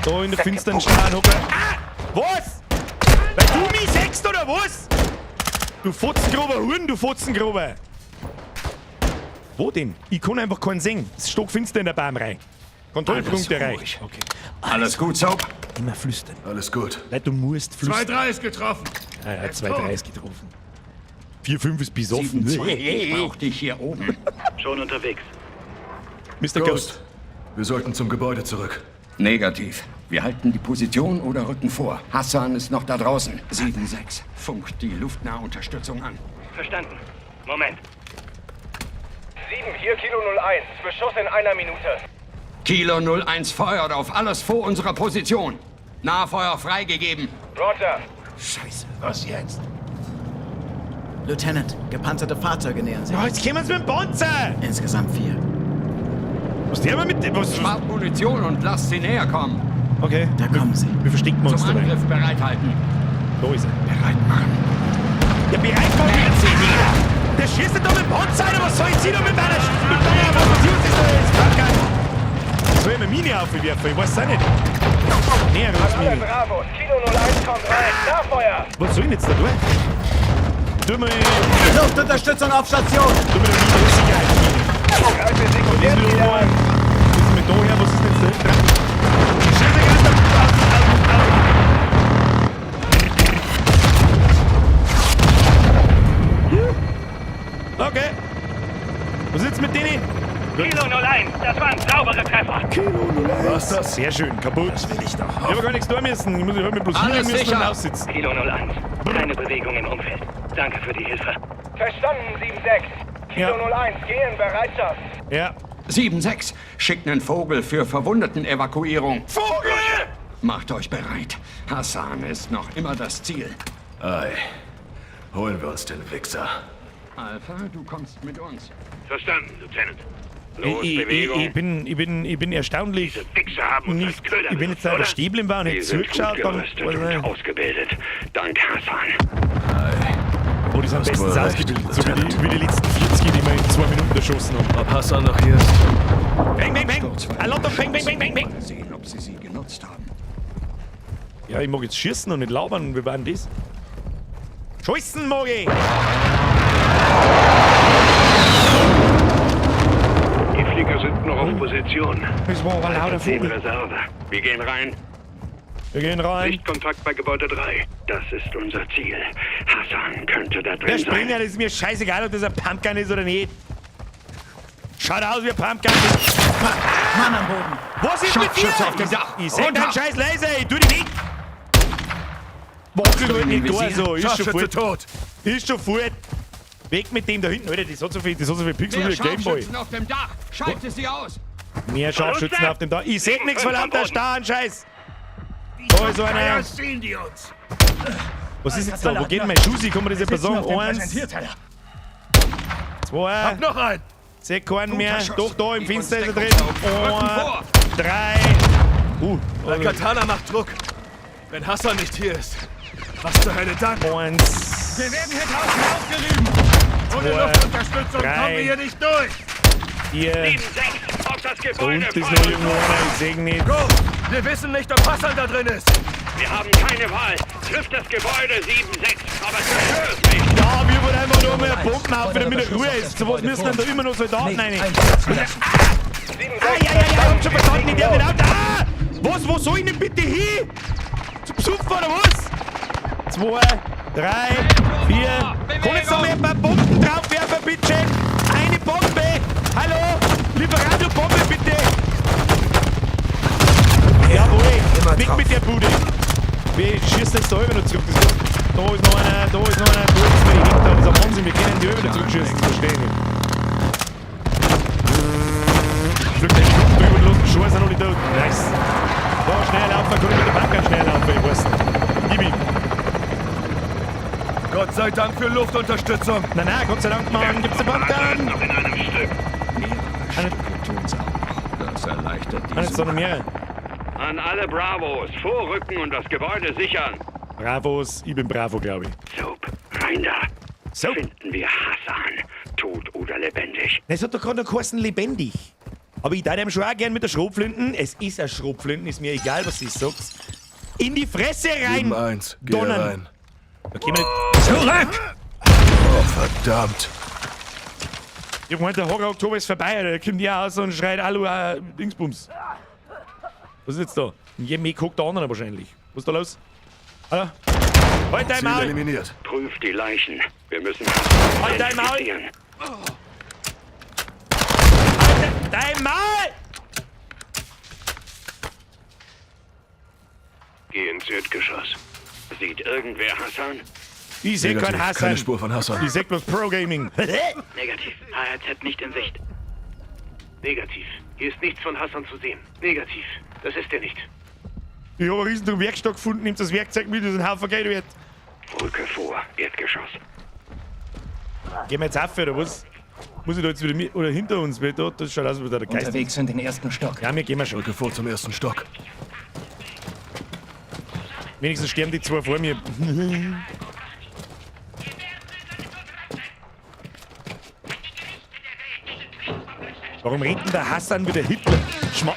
Da in der finsteren Sternhocke. Ah! Was? Weil du mich sechst oder was? Du fotzengrober Huren, du Fotzengrober. Wo denn? Ich kann einfach keinen sehen. Es ist stockfinster in der Baumreihe. Kontrollpunkt Alles erreicht. ruhig. Okay. Alles gut, Soap? Immer flüstern. Alles gut. Leute, du musst flüstern. 2-3 ist getroffen. Ah, ja, Er ist 2, tot. 3 ist getroffen. 4, 5 ist besoffen. 7-2. Ich brauch dich hier oben. Schon unterwegs. Mr. Ghost. Ghost, wir sollten zum Gebäude zurück. Negativ. Wir halten die Position oder rücken vor. Hassan ist noch da draußen. 7-6. Funkt die Luftnahunterstützung an. Verstanden. Moment. 7, hier Kilo 01. Beschuss in einer Minute. Kilo 01 feuert auf alles vor unserer Position. Nahfeuer freigegeben. Roger. Scheiße. Was jetzt? Lieutenant, gepanzerte Fahrzeuge nähern sich. Ja, jetzt kommen sie mit dem Panzer! Insgesamt 4. Was der immer mit dem? Was? Spart Munition und lasst sie näher kommen. Okay. Da kommen sie. Wir verstecken uns Zum dabei. Angriff bereithalten. Da ist er. Bereit machen. Ja, bereit machen wir jetzt näher! Der schießt doch mit dem Panzer, Alter! Was soll ich da mit meiner... Mit meiner... Was ist das da jetzt? Pumpgun? Soll ich mir Mine aufwerfen? Ich weiß es auch nicht. Näher Alle Mine. Bravo. Kilo 01 kommt rein. Nahfeuer. Was soll ich denn jetzt da tun? Tu mal... Luftunterstützung auf Station! Tu mal die Mine, Sicherheitsmine. Greife Das ist Sekundärziele wieder an. Was ist mit da her? Was ist denn jetzt da hinten dran? Scheiße, ganz da... Okay. Was ist jetzt mit denen? Kilo 01, das war ein sauberer Treffer. Kilo 01. Was das? Sehr schön, kaputt. Das will ich doch. Ich habe gar nichts tun müssen. Ich muss ich hab mir bloß Alles hinlegen müssen sicher. und aussitzen. Kilo 01, keine Bewegung im Umfeld. Danke für die Hilfe. Verstanden, 7-6. Kilo Ja. 01, geh in Bereitschaft. Ja. 7-6. Schickt einen Vogel für Verwundetenevakuierung. Vogel! Macht euch bereit. Hassan ist noch immer das Ziel. Ei. Holen wir uns den Wichser. Alpha, du kommst mit uns. Verstanden, Lieutenant. Los, Ich, Bewegung. ich bin erstaunlich. Diese Wichser haben uns als Nicht, Köder ich bin jetzt benutzt, einfach oder? stehen geblieben war und Die hätte sind gut zugeschaut, dann. gerüstet Weiß und nicht. ausgebildet. Dank Hassan. Oh, die sind Hast bestens wohl recht, ausgebildet. So Lieutenant. wie die letzten 40, die wir in 2 Minuten erschossen haben. Ob Hassan noch hier ist? Bang, bang, bang! A lot of bang, bang, bang, bang, bang! Mal sehen, ob sie sie genutzt haben. Ja, ich mag jetzt schießen und nicht labern. Wie war denn das? Schießen mag ich! Die Flieger sind noch auf Position. Das war aber lauter 10 Vogel. Reserve. Wir gehen rein. Wir gehen rein. Sichtkontakt bei Gebäude 3. Das ist unser Ziel. Hassan könnte da Der drin Springer, sein. das ist mir scheißegal, ob das ein Pumpgun ist oder nicht. Schaut aus wie ein Pumpgun. Mann am Boden! Was ist mit dir? Scharfschütze auf dem Dach. Ich seh Runter. deinen Scheiß leise, ich tu dich weg. Wackel halt nicht da so, ist schon Scharfschütze fort. tot. Ist schon fort. Weg mit dem da hinten, Alter, das hat so viel, das hat so viel Pixel Mehr wie ein Gameboy. Scharfschützen auf dem Dach. Schalte sie aus. Mehr Scharfschützen auf dem Dach. Ich seh nichts vor lauter starren Scheiß. Da ist einer. Ja, sehen die uns. Was ist jetzt da? Wo geht denn mein Schuss? Kann man das jetzt Sitzen sagen? auf dem 1, Präsentierteller. 2, Hab noch einen. seh keinen mehr. Schuss. Doch, da im Gib uns Fenster ist er drin. Deckung, Soap. Rücken 1, vor. 3. Al-Katana macht Druck. Wenn Hassan nicht hier ist, was zur Hölle dann? 1. Wir werden hier draußen aufgerieben. Ohne Zwei, Luftunterstützung drei. kommen wir hier nicht durch. 4. 7, 6, auf das Da Gebäude. unten ist noch irgendwo einer, ich seh nicht. Go! Wir wissen nicht, ob Hassan da drin ist. Wir haben keine Wahl. Trifft das Gebäude 7, 6, aber zerstör es nicht. Ja, wir wollen einfach nur mal ein Bomben auf, damit er Ruhe ist. Zu was müssen denn da immer noch Soldaten rein? Ah, ja, ja, ja, ich hab schon verstanden, ich darf nicht out. Ah! Was, wo soll ich denn bitte hin? Zum Besuchen oder was? 2, 3, 4. Kann jetzt noch mal ein paar Bomben draufwerfen, bitte? Eine Bombe! Hallo! Lieferando-Bombe, bitte! Jawohl! Weg mit der Bude! Wir schießen jetzt da immer noch zurück. Da ist noch einer, da ist noch einer, da ist noch einer. Das ist ein Wahnsinn, wir können die immer noch zurückschießen, das verstehe ich nicht. Fliegt der Schuppen drüber und los, Schuhe sind noch nicht tot. Nice. Da, schnell laufen, kann ich mit der Bank schnell laufen, ich weiß nicht. Gib ihm. Gott sei Dank für Luftunterstützung. Nein, nein, Gott sei Dank, Mann, gibt's eine Bank an. Noch in einem Stück. Mehrere Stücke tun's auch noch. Das erleichtert die Jetzt noch mehrere. An alle Bravos, vorrücken und das Gebäude sichern. Bravos, ich bin Bravo, glaube ich. Soap, rein da. Soap. Finden wir Hassan, tot oder lebendig. Es hat doch gerade noch geheißen, lebendig. Aber ich darf ihm schon auch gern mit der Schrotflinten, es ist eine Schrotflinten, ist mir egal, was sie sagt, in die Fresse rein! 7-1, geh donnern. rein. Da gehen wir nicht. Zurück! Oh, verdammt. Ich hab gemeint, der Horror Oktober ist vorbei, Alter. Da kommt der raus und schreit Alu, Dingsbums. Was ist jetzt da? In jedem Weg guckt der andere wahrscheinlich. Was ist da los? Hallo? Halt dein Ziel Maul! eliminiert. Prüft die Leichen. Wir müssen Halt dein Maul! identifizieren. Halt dein Maul! Geh ins Erdgeschoss. Sieht irgendwer Hassan? Ich seh keinen Negativ, Hassan. keine Spur von Hassan. Ich seh bloß Pro Gaming. Negativ. HRZ nicht in Sicht. Negativ. Hier ist nichts von Hassan zu sehen. Negativ. Das ist er nicht. Ich hab einen riesen Werkstock gefunden, nimmt das Werkzeug mit, das ist ein Haufen Geld wert. Rücke vor, Erdgeschoss. Gehen wir jetzt auf, oder was? Muss ich da jetzt wieder mit, oder hinter uns? Weil da, das schaut aus, wie der Geist. Unterwegs in den ersten Stock. Ja, wir gehen wir schon. Rücke vor zum ersten Stock. Wenigstens sterben die zwei vor mir. Warum rennt denn der Hassan wieder Hitler? Schma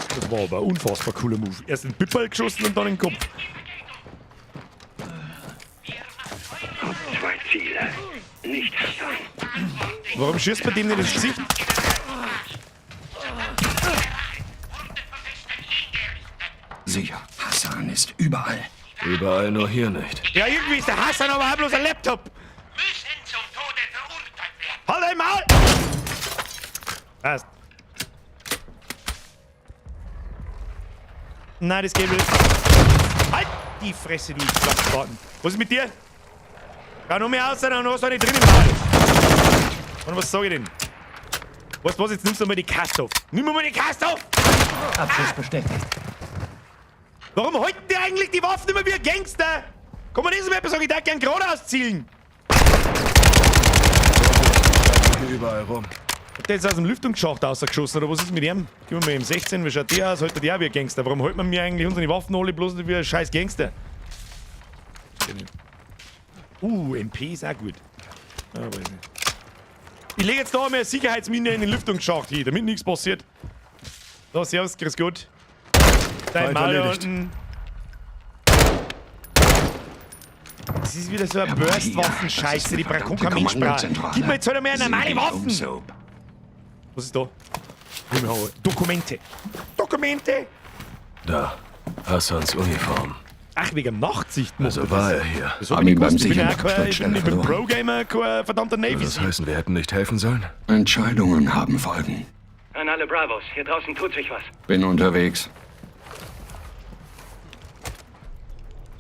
Das war aber ein unfassbar cooler Move. Erst in den Pipperl geschossen und dann in den Kopf. Zwei Ziele. Nicht Hassan. Warum schießt man dem nicht ins Gesicht? Sicher, Hassan ist überall. Überall, nur hier nicht. Ja, irgendwie ist der Hassan aber auch bloß ein Laptop. Halt dein Maul! Passt. Nein, das geht nicht. Halt die Fresse, du Klappspaten. Was ist mit dir? Geh noch mehr aus, dann hast du eine drin im Maul. Und was sag ich denn? Weißt du was, jetzt nimmst du mal die Kaste auf. Nimm mal die Kaste auf! Abschuss bestätigt. Warum halten die eigentlich die Waffen immer wie ein Gangster? Kann man das mal sagen, ich darf gern geradeaus zielen. Hier überall rum. Hat der jetzt aus dem Lüftungsschacht rausgeschossen oder was ist mit ihm? Gib mir mal M16, wie schaut der aus? Haltet der auch wie ein Gangster? Warum hält man mir eigentlich unsere Waffen alle bloß nicht wie ein scheiß Gangster? MP ist auch gut. Ah, weiß nicht. Ich lege jetzt da mal eine Sicherheitsmine in den Lüftungsschacht hier, damit nichts passiert. So, servus, grüß Gott. Dein Feind Maul da erledigt. unten. Das ist wieder so eine Aber hier, Burstwaffen-Scheiße, die das ist eine braucht kein Mensch braucht. Kommandozentrale. Gib mir jetzt halt einmal normale Sieh dich Waffen! um, Soap. Was ist da? Dokumente. Dokumente! Da. Hassans Uniform. Ach, wegen Nachtsicht. Also war er hier. Das hab Haben ich ihn nicht beim gewusst. Ich bin ja Sichern auch kein, ich bin, der ich bin Absturzstelle Pro-Gamer, kein verdammter Navy Würde das Seal. heißen, wir hätten nicht helfen sollen? Entscheidungen haben Folgen. An alle Bravos. Hier draußen tut sich was. Bin unterwegs.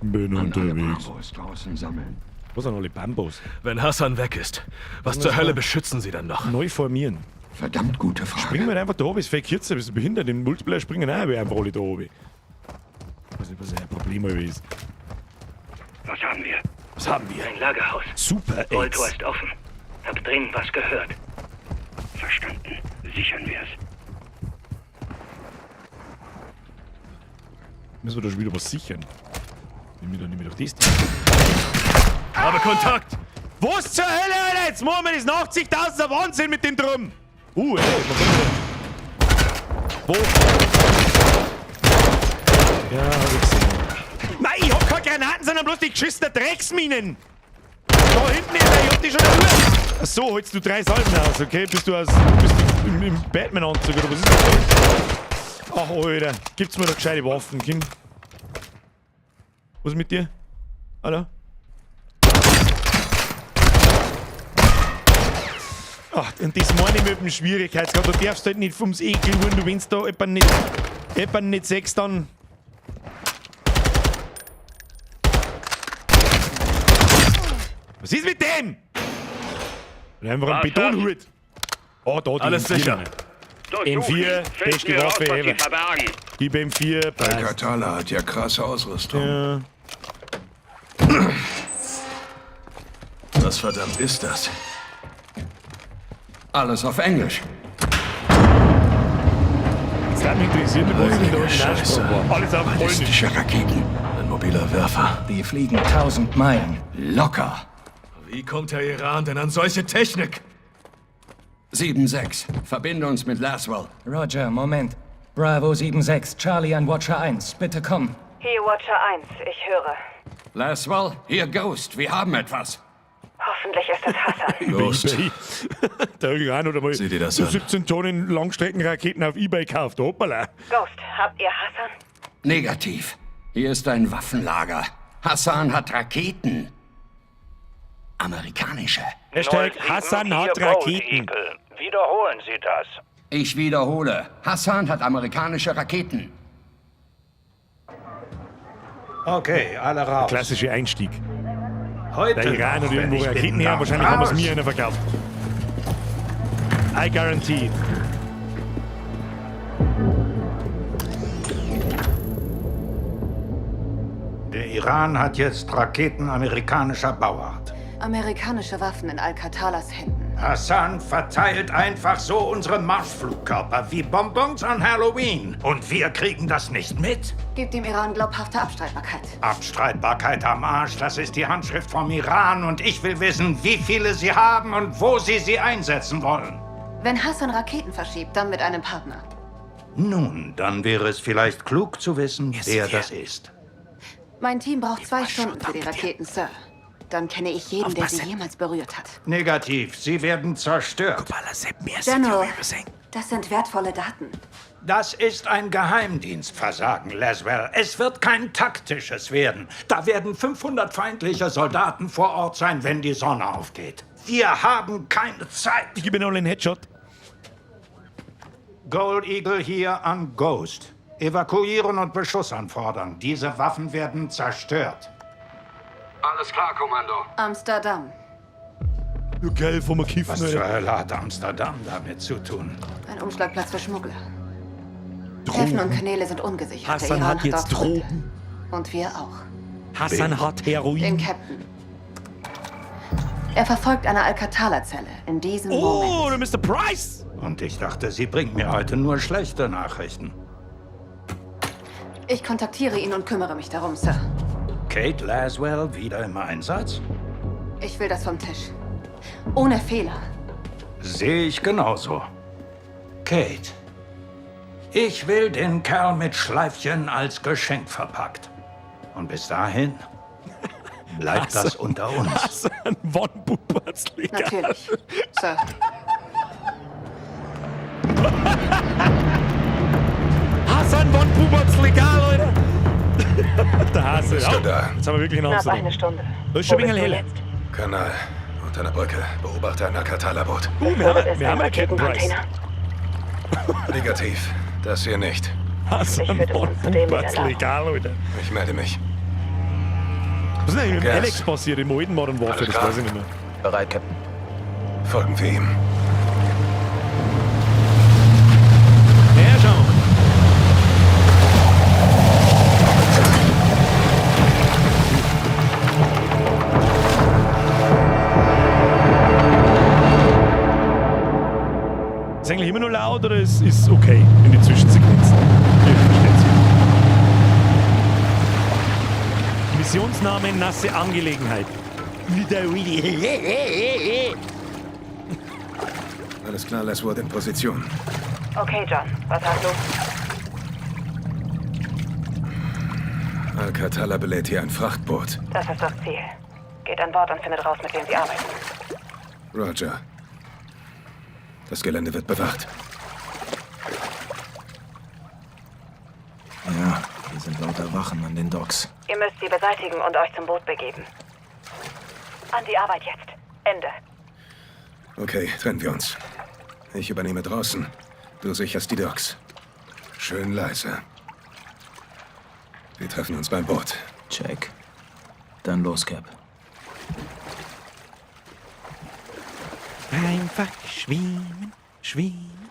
Bin An alle Bravos draußen sammeln. Wo sind alle Bambos? Wenn Hassan weg ist, was zur Hölle beschützen sie dann noch? Neu formieren. Verdammt gute Frage. Springen wir einfach da oben, ist viel kürzer, bist du behindert. Im Multiplayer springen auch einfach alle da oben. Ich weiß nicht, was ein Problem ist. Was haben wir? Was haben wir? Ein Lagerhaus. Super Rolltor AIDS. ist offen. Hab drinnen was gehört. Verstanden. Sichern wir es. Müssen wir da schon wieder was sichern? Nimm mir doch das Ding. Habe Kontakt! Was zur Hölle, Alter? Jetzt machen wir das Nachtsicht aus, der Wahnsinn mit dem Drum! Ey, man kann Wo? Ja, hab ich gesehen. Nein, ich hab kein Granaten sind bloß die geschissenen Drecksminen. Da hinten, Alter, ich hab die schon erhört. Ach so, holst du 3 Salven aus, okay? Bist du im Batman-Anzug oder was ist das? Ach, Alter. Gibt's mir doch gescheite Waffen, Kim? Was ist mit dir? Hallo? Ach, und das meine ich mit dem Schwierigkeitsgrad. Du darfst halt nicht ums Ekel holen, du wenn's da jemanden nicht siehst, dann. Was ist mit dem? Einfach ein Betonhut. Oh, da, die Alles M4. sicher. M4, beste Waffe ever. Gib M4, passt. Al-Qatala hat ja krasse Ausrüstung. Ja. Was verdammt ist das? Alles auf Englisch. Jetzt hat mich interessiert, was in der Originalsprache war. Alles auf Polnisch. Ballistische Raketen. Ein mobiler Werfer. Die fliegen 1000 Meilen. Locker. Wie kommt der Iran denn an solche Technik? 7-6. Verbinde uns mit Laswell. Roger, Moment. Bravo 7-6, Charlie an Watcher 1. Bitte komm. Hier Watcher 1, ich höre. Laswell, hier Ghost. Wir haben etwas. Hoffentlich ist es Hassan. Ghost. eBay. Der Iran hat einmal Sieh dir das an. 17 Tonnen Langstreckenraketen auf eBay gekauft. Hoppala. Ghost, habt ihr Hassan? Negativ. Hier ist ein Waffenlager. Hassan hat Raketen. Amerikanische. Hashtag Hassan hat Raketen. Wiederholen Sie das. Ich wiederhole. Hassan hat amerikanische Raketen. Okay, alle raus. Klassischer Einstieg. Heute Der Iran noch, hat irgendwo wenn ich Raketen bitten her, darf. wahrscheinlich haben wir es Raus! mir einer verkauft. I guarantee. Der Iran hat jetzt Raketen amerikanischer Bauart. Amerikanische Waffen in Al-Qatalas Händen. Hassan verteilt einfach so unsere Marschflugkörper wie Bonbons an Halloween. Und wir kriegen das nicht mit? Gibt dem Iran glaubhafte Abstreitbarkeit. Abstreitbarkeit am Arsch, das ist die Handschrift vom Iran. Und ich will wissen, wie viele sie haben und wo sie sie einsetzen wollen. Wenn Hassan Raketen verschiebt, dann mit einem Partner. Nun, dann wäre es vielleicht klug zu wissen, wer das ist. Mein Team braucht 2 Stunden für die Raketen, Sir. Dann kenne ich jeden, der sie jemals berührt hat. Negativ, sie werden zerstört. General, das sind wertvolle Daten. Das ist ein Geheimdienstversagen, Laswell. Es wird kein taktisches werden. Da werden 500 feindliche Soldaten vor Ort sein, wenn die Sonne aufgeht. Wir haben keine Zeit. Ich gebe noch einen Headshot. Gold Eagle hier an Ghost. Evakuieren und Beschuss anfordern. Diese Waffen werden zerstört. Alles klar, Kommando. Amsterdam. Geil, vom Kiffen, Was zur Hölle hat Amsterdam damit zu tun? Ein Umschlagplatz für Schmuggler. Häfen und Kanäle sind ungesichert. Der Hassan Iran hat jetzt dort Freunde. Drogen. Und wir auch. Hassan hat Heroin. Den Captain. Er verfolgt eine Al-Qatala-Zelle in diesem Moment. Oh, der Mr. Price! Und ich dachte, sie bringt mir heute nur schlechte Nachrichten. Ich kontaktiere ihn und kümmere mich darum, Sir. Kate Laswell wieder im Einsatz? Ich will das vom Tisch. Ohne Fehler. Sehe ich genauso. Kate, ich will den Kerl mit Schleifchen als Geschenk verpackt. Und bis dahin bleibt das unter uns. Hassan von Buberts legal. Natürlich, Sir. Hassan von Buberts legal, Alter. Der Hase. Bist du da? Jetzt haben wir wirklich einen Knapp Amsterdam. eine Stunde. Das ist schon Wo ein bist wenig du heller. jetzt? Kanal. Unter einer Brücke. Beobachte ein Al-Qatala-Boot. Wir haben einen Captain Price. Negativ. Das hier nicht. Hassan von Buberts legal, Alter. Ich melde mich. Was ist denn eigentlich mit dem Gas. Alex passiert im alten Modern Warfare? Alles Das klar. weiß ich nicht mehr. Bereit, Captain. Folgen wir ihm. Ja, schauen wir mal. Ist eigentlich immer nur laut oder ist okay in die Zwischensequenzen? Ihr versteht's. Missionsname nasse Angelegenheit. Wieder really. Alles klar, Laswell in Position. Okay, John. Was hast du? Al-Qatala belädt hier ein Frachtboot. Das ist das Ziel. Geht an Bord und findet raus, mit wem sie arbeiten. Roger. Das Gelände wird bewacht. Ja, hier sind lauter Wachen an den Docks. Ihr müsst sie beseitigen und euch zum Boot begeben. An die Arbeit jetzt. Ende. Okay, trennen wir uns. Ich übernehme draußen. Du sicherst die Docks. Schön leise. Wir treffen uns beim Boot. Check. Dann los, Cap. Einfach schwimmen, schwimmen.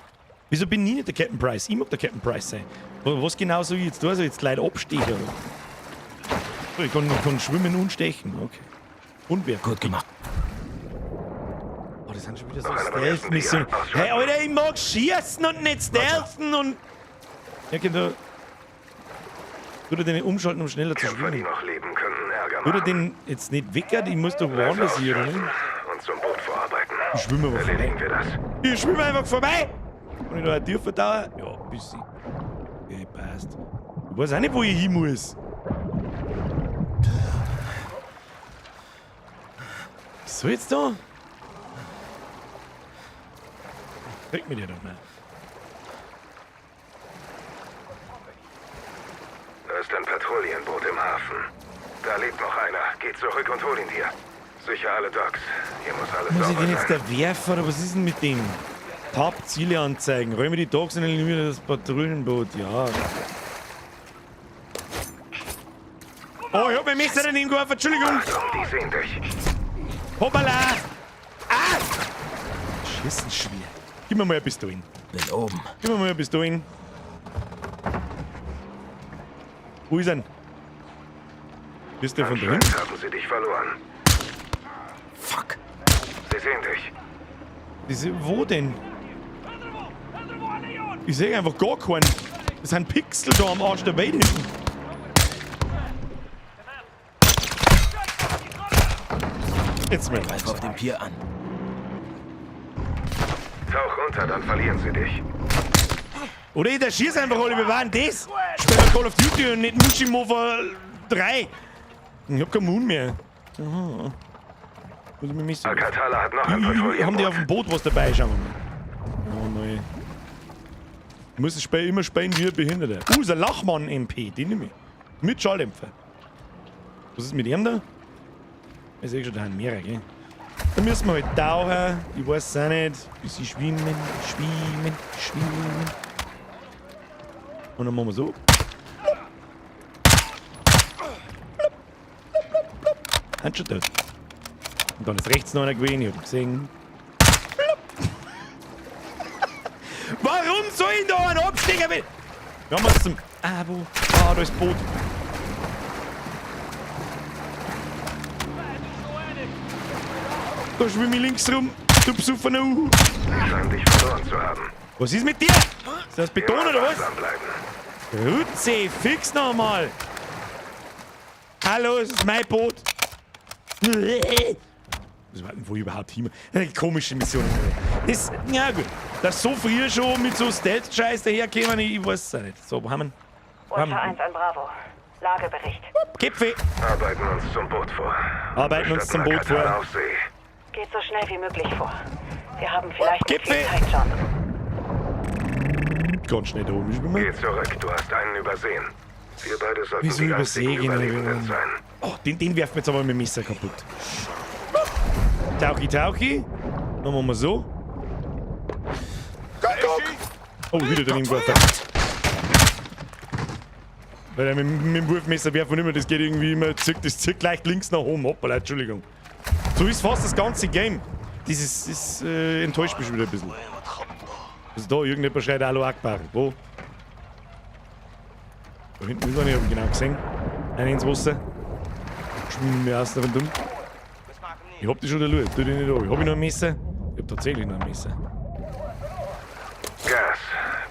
Wieso bin ich nicht der Captain Price? Ich mag der Captain Price sein. Was genau soll ich jetzt tun? Soll ich jetzt Leute abstechen? Oder? So, ich kann schwimmen und stechen. Okay. Und wer? Gut gemacht. Oh, das sind schon wieder so Stealth-Missionen. Hey, Alter, ich mag schießen und nicht stealthen und... Ja, genau. Würde den nicht umschalten, um schneller zu Kämpfer, die schwimmen? noch leben, könnten Ärger Würde machen. den jetzt nicht weckern? Ich muss doch woanders hier, oder nicht? Und zum Boot vorarbeiten. Ich schwimme aber vorbei. Erledigen wir das. Ich schwimme einfach vorbei! Kann ich da eine Tür verdauen? Ja, ein bisschen. Okay, passt. Ich weiß auch nicht, wo ich hin muss. Was soll jetzt da? Krieg mir die doch mal. Da ist ein Patrouillenboot im Hafen. Da lebt noch einer. Geh zurück und hol ihn dir. Sicher alle Docks. Hier muss alles Muss ich sauber den jetzt sein. da werfen oder was ist denn mit dem? Tab Ziele anzeigen. Räume die Docks und eliminiere das Patrouillenboot. Ja. Oh, ich hab mein Messer daneben geworfen. Entschuldigung. Achtung, die sehen dich. Hoppala. Ah! Schießen schwer. Gib mir mal eine Pistolen. Bin oben. Gib mir mal eine Pistolen. Wo ist er? Bist du von da hinten? Anscheinend haben sie dich verloren. Fuck. Sie sehen dich. Diese, wo denn? Ich sehe einfach gar keinen. Das sind Pixel da am Arsch der Welt hinten. Jetzt mal. Greif auf dem Pier an. Tauch unter, dann verlieren sie dich. Oder ich schieß einfach alle, wir waren das. Spiel mal Call of Duty und nicht Mushimover 3. Ich hab keinen Moon mehr. Aha. Muss ich mir missen. Al-Qatala hat noch ein Haben die Patrouillenboot. auf dem Boot was dabei? Schauen wir mal. Oh nein. Ich muss das Spiel immer spielen wie ein Behinderter. Ist ein Lachmann-MP, den nehme ich. Mit Schalldämpfer. Was ist mit ihm da? Ich sehe schon, da sind mehrere, gell? Da müssen wir halt tauchen. Ich weiß es auch nicht. Bisschen schwimmen, schwimmen, schwimmen. Und dann machen wir so. Sind schon tot. Und dann ist rechts noch einer gewesen, ich hab ihn gesehen. Warum soll ich da einen Abstecher mit? Wir haben uns zum. Ah, wo? Ah, da ist Boot. Da schwimme ich links rum. Du besoffener Uhu. Sie scheinen dich verloren zu haben. Was ist mit dir? Ist das Beton Immer oder was? wachsam bleiben. Rutze, fix nochmal. Hallo, es ist mein Boot. Was war denn, wo ich überhaupt hin? Eine komische Mission. Das, ja gut. Dass so früh schon mit so Stealth-Scheiß daherkämen, ich weiß es auch nicht. So, wo haben wir? Wo haben Watcher wir? 1 an Bravo. Lagebericht. Gipfel! Arbeiten uns zum Boot vor. Arbeiten uns zum Boot vor. Al-Qatala auf See. Geht so schnell wie möglich vor. Wir haben vielleicht nicht viel Gipfel! Zeit, John. Ganz schnell da oben schwimmen. Geh zurück, du hast einen übersehen. Wir beide sollten Wieso die einzigen übersehen? Überlebenden sein. Oh, den werfen wir jetzt aber mit dem Messer kaputt. Tauchi, tauchi. Dann machen wir so. Oh, wieder daneben geworfen. Weil er mit dem Wurfmesser werfen immer, das geht irgendwie immer, das zirkt leicht links nach oben. Hoppala, Entschuldigung. So ist fast das ganze Game. Dieses das, enttäuscht mich schon wieder ein bisschen. Also da, irgendjemand schreit Hallo Akbar. Wo? Da hinten ist er nicht, hab ich genau gesehen. Einer ins Wasser. Schwimmen wir erst rundum. Ich hab die schon erlebt, tu dich nicht an. Hab ich noch ein Messer? Ich hab tatsächlich noch ein Messer. Gas,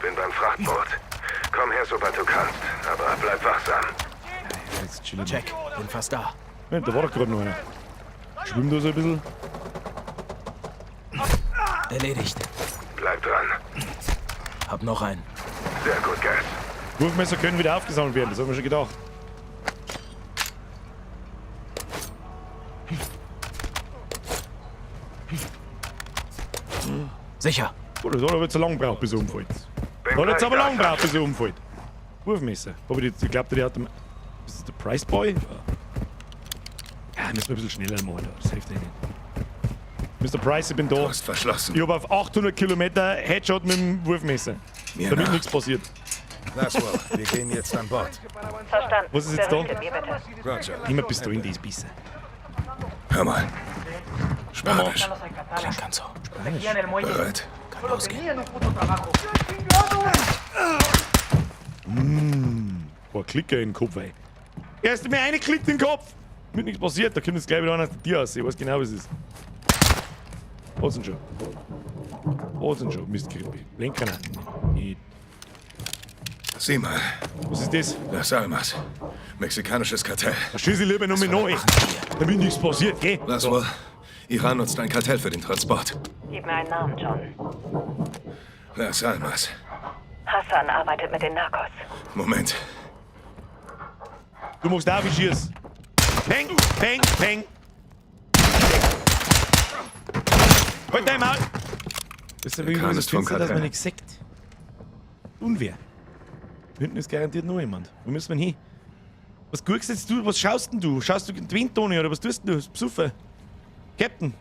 bin beim Frachtboot. Komm her, sobald du kannst, aber bleib wachsam. Jetzt chill ich mal. Check. Bin fast da. Moment, da war doch gerade noch einer. Schwimm da so ein bisschen. Erledigt. Bleib dran. Hab noch einen. Sehr gut, Gas. Wurfmesser können wieder aufgesammelt werden, das haben wir schon gedacht. Sicher. Oh, das hat aber zu lang gebraucht, bis er umfällt. Hat jetzt aber lang gebraucht, bis er umfällt. Wurfmesser. Hab ich jetzt, ich glaub, der hat. Ist das der Price Boy? Ja, müssen wir ein bisschen schneller machen, das hilft eh nicht. Mr. Price, ich bin da. Ist verschlossen. Ich hab auf 800 Kilometer Headshot mit dem Wurfmesser. Mir damit nach. nichts passiert. Laswell, wir gehen jetzt an Bord. Verstanden. Was ist jetzt da? Berichtet mir bitte. Roger. Immer bist du in dies Bissen. Hör mal. Spanisch. Klingt ganz so. Bereit. Kann losgehen. Boah, Klicker in den Kopf, ey. Erst mir eine klickt in den Kopf. Mit nichts passiert, da kommt jetzt gleich wieder einer aus der Tür raus. Ich weiß genau, was es ist. Was denn schon? Was denn schon? Mistkrippe. Lenkgranaten. Ich- Sieh mal. Was ist das? Las Almas. Mexikanisches Kartell. Da schieße ich lieber noch mal neu. Damit nichts passiert, gell? Laswell, Iran nutzt ein Kartell für den Transport. Gib mir einen Namen, John. Las Almas. Hassan arbeitet mit den Narcos. Moment. Du machst auch wie schieß. Peng, peng, peng. Halt dein Maul! Das ist ja Der wirklich Kahn so ist vom finster, dass man Kartell. nichts sieht. Unwehr. Hinten ist garantiert noch jemand. Wo müssen wir denn hin? Was guckst jetzt du? Was schaust denn du? Schaust du in die Windtone oder was tust denn du? Besoffen? Captain!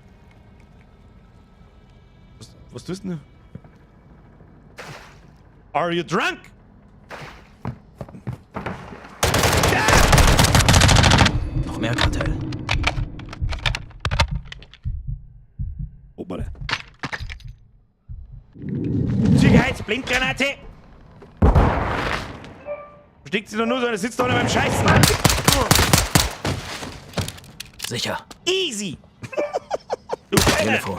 Was tust denn du? Are you drunk? Noch mehr Kartell. Hoppala. Sicherheitsblindgranate! Steckt sie doch nur so, da sitzt doch einer beim Scheißen. Sicher. Easy! Du Penner. Telefon.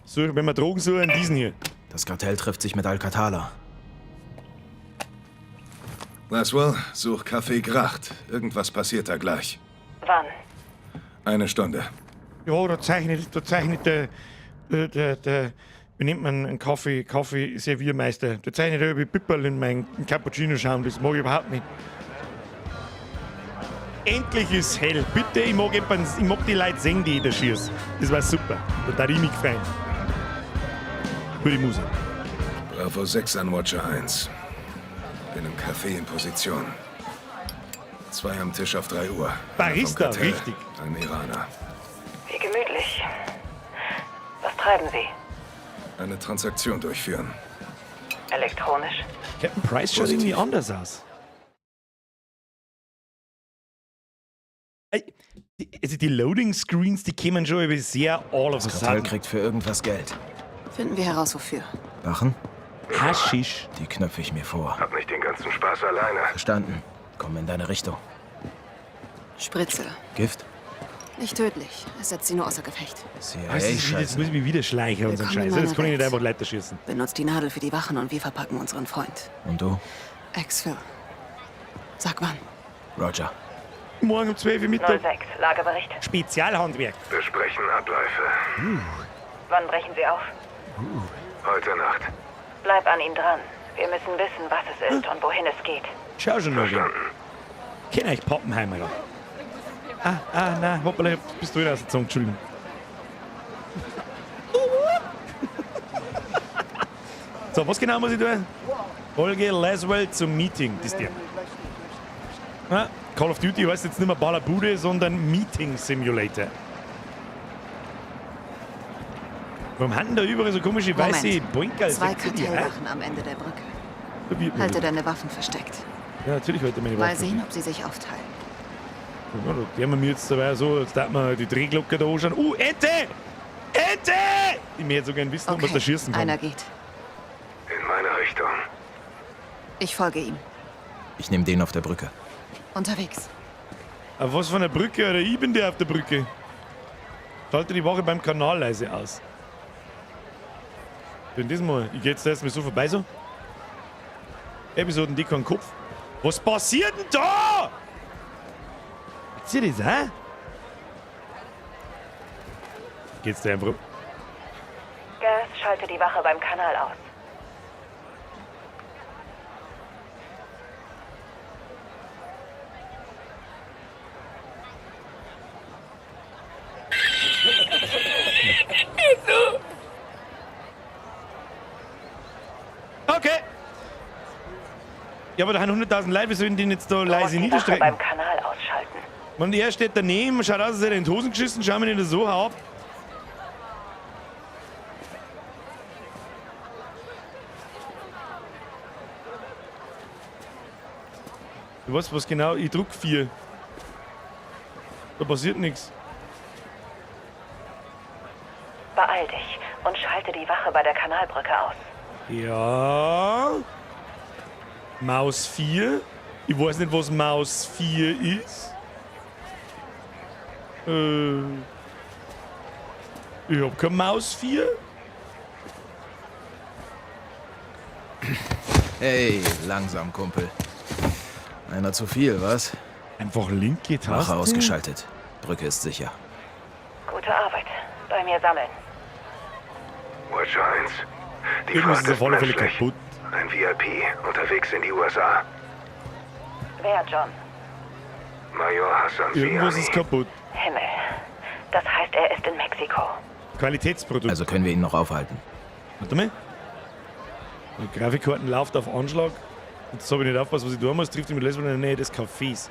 So, wenn wir Drogen suchen, diesen hier. Das Kartell trifft sich mit Al-Qatala. Laswell, such Café Gracht. Irgendwas passiert da gleich. Wann? Eine Stunde. Ja, da zeichnet der, wie nennt man einen Kaffee-Serviermeister? Da zeichnet er über Pipperl in meinen Cappuccino-Schaum. Das mag ich überhaupt nicht. Endlich ist hell. Bitte, ich mag, jemanden, ich mag die Leute sehen, die ich da schieße. Das war super. Da darf ich mich freuen. Gute Musik. Bravo 6 an Watcher 1. Bin im Café in Position. Zwei am Tisch auf 3 Uhr. Einer vom Barista, Kartell, richtig. Ein Iraner. Wie gemütlich. Was treiben Sie? Eine Transaktion durchführen. Elektronisch? Captain Price schaut irgendwie anders aus. Ey, Also die Loading Screens, die kämen schon über sehr all of a Das Kartell sudden. kriegt für irgendwas Geld. Finden wir heraus, wofür. Wachen? Haschisch. Die knöpfe ich mir vor. Hab nicht den ganzen Spaß alleine. Verstanden. Komm in deine Richtung. Spritze. Gift? Nicht tödlich. Es setzt sie nur außer Gefecht. Was ist das wieder? Jetzt CIA-Scheiße. muss ich mich wieder schleichen und so Willkommen in Scheiße. Das meiner kann ich nicht Welt. einfach Leute schießen. Benutzt die Nadel für die Wachen und wir verpacken unseren Freund. Und du? Exfil. Sag wann. Roger. Morgen um 12 Uhr Mittag. 06, Lagebericht. Spezialhandwerk. Besprechen Abläufe. Wann brechen Sie auf? Heute Nacht. Bleib an ihm dran. Wir müssen wissen, was es ist und wohin es geht. Schau schon noch. Kenn euch Pappenheimer. Ah, nein, hoppala, ich hab Pistole rausgezogen, Entschuldigung. So, was genau muss ich tun? Folge Laswell zum Meeting, das ist der. Ah, Call of Duty heißt jetzt nicht mehr Ballerbude, sondern Meeting Simulator. Warum haben da überall so komische weiße Moment. Boinkerl? Zwei Seht ihr die, hä? Kartellwachen am Ende der Brücke. Probiert mal Halte wieder. deine Waffen versteckt. Ja, natürlich halte ich meine Mal Waffen. sehen, ob sie sich aufteilen. Ja, da gehen wir mir jetzt dabei so, jetzt darf man die Drehglocke da anschauen. Ente! Ente! Ich möchte so gern wissen, ob man da schießen kann. Einer geht. In meine Richtung. Ich folge ihm. Ich nehme den auf der Brücke. Unterwegs. Auf was von der Brücke oder ich bin der auf der Brücke? Schalte die Wache beim Kanal leise aus. Denn diesmal, ich geh jetzt erstmal so vorbei so. Episoden, die keinen Kopf. Was passiert denn da? Seht ihr das, hä? Geht's da einfach. Gas, schalte die Wache beim Kanal aus. Okay. Ja, aber da haben 100.000 Leute, wie sollen die denn jetzt da Du musst leise die Wache niederstrecken? beim Kanal ausschalten. Und er steht daneben, schaut aus, als hätte er in die Hosen geschissen, schauen wir nicht so ab. Du weißt was genau, ich druck 4. Da passiert nichts. Beeil dich und schalte die Wache bei der Kanalbrücke aus. Ja. Maus 4. Ich weiß nicht, was Maus 4 ist. Ich hab keine Maus 4. Hey, langsam, Kumpel. Einer zu viel, was? Einfach linke Taste. Wache ausgeschaltet. Brücke ist sicher. Gute Arbeit. Bei mir sammeln. Watcher 1. Die Irgendwas Fracht ist auf alle Fälle menschlich. kaputt. Ein VIP, unterwegs in die USA. Wer, John? Major Hassan Irgendwas Siani. ist kaputt. Himmel. Das heißt, er ist in Mexiko. Qualitätsprodukt. Also können wir ihn noch aufhalten. Warte mal. Die Grafikkarten läuft auf Anschlag. Und jetzt habe ich nicht aufgepasst, was ich tun muss. Trifft ihn mit Lesben in der Nähe des Cafés.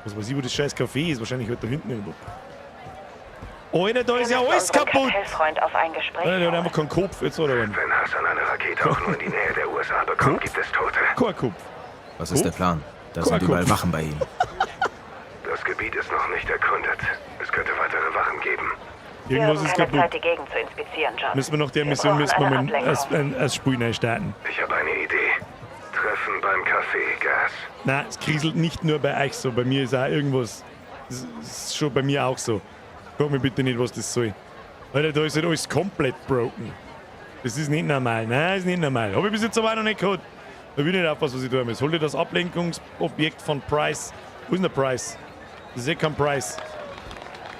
Was weiß ich, wo das scheiß Café ist. Wahrscheinlich halt da hinten irgendwo. Alter, da ist ja Wir müssen alles unseren kaputt. Kartellfreund auf ein Gespräch Alter, der hat einfach keinen Kopf. Jetzt hat er einen. Wenn Hassan eine Rakete auch nur in die Nähe der USA bekommt, gibt es Tote. Kein Kopf. Was ist der Plan? Da Guck, sind überall Kopf. Wachen bei ihm. Das Gebiet ist noch nicht erkundet. Es könnte weitere Wachen geben. Irgendwas Wir ist haben keine kaputt. Zeit, die Gegend zu inspizieren, John. Müssen wir nach der Wir Mission brauchen müssen wir eine mal Ablenkung. ein Spiel neu starten. Ich habe eine Idee. Treffen beim Café Gas. Nein, es kriselt nicht nur bei euch so. Bei mir ist auch irgendwas. Das ist schon bei mir auch so. Frag mich bitte nicht, was das soll. Alter, da ist halt alles komplett broken. Das ist nicht normal. Nein, ist nicht normal. Hab ich bis jetzt aber auch noch nicht gehabt. Da will ich nicht aufpassen, was ich tun muss. Hol dir das Ablenkungsobjekt von Price. Wo ist denn der Price? Das ist eh kein Price.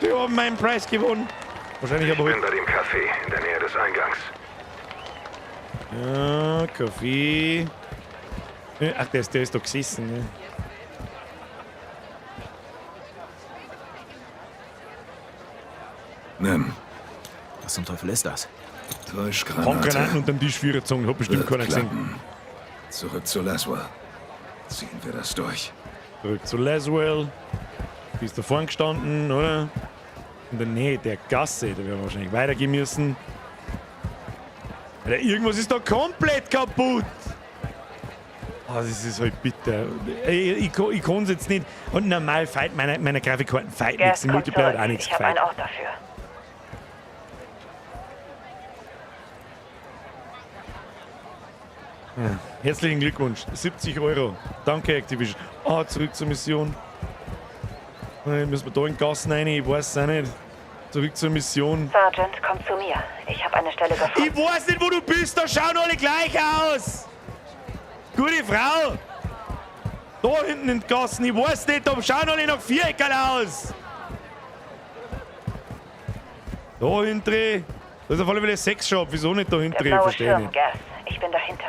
Die haben meinen Preis gewonnen. Wahrscheinlich aber Ich heute. bin bei dem Café in der Nähe des Eingangs. Ja, Kaffee. Ach, der ist da gesessen. Ne? Nimm. Was zum Teufel ist das? Täuschgranate. Handgranaten unterm Tisch gezogen, hat bestimmt Wird keiner gesehen. klappen. Zurück zu Laswell. Ziehen wir das durch. Zurück zu Laswell. Die ist da vorn gestanden, oder? In der Nähe der Gasse, da werden wir wahrscheinlich weitergehen müssen. Alter, irgendwas ist da komplett kaputt. Oh, das ist halt bitter. Ich kann es jetzt nicht. Und normal fight meine Grafikkarten fight Gas, nichts. Im komm Multiplayer hat zurück. auch nichts Ich habe einen gefeit. Ort dafür. Ja. Herzlichen Glückwunsch. 70 Euro. Danke, Activision. Ah, zurück zur Mission. Müssen wir da in die Gassen rein? Ich weiß es auch nicht. Zurück zur Mission. Sergeant, komm zu mir. Ich habe eine Stelle gefunden. Ich weiß nicht, wo du bist. Da schauen alle gleich aus. Gute Frau. Da hinten in den Gassen. Ich weiß nicht, da schauen alle nach Viereckern aus. Da hinten. Das ist auf alle Fälle ein Sexshop. Wieso nicht da Der hinten? blaue Verstehe ich Schirm, nicht. Gas. Ich bin dahinter.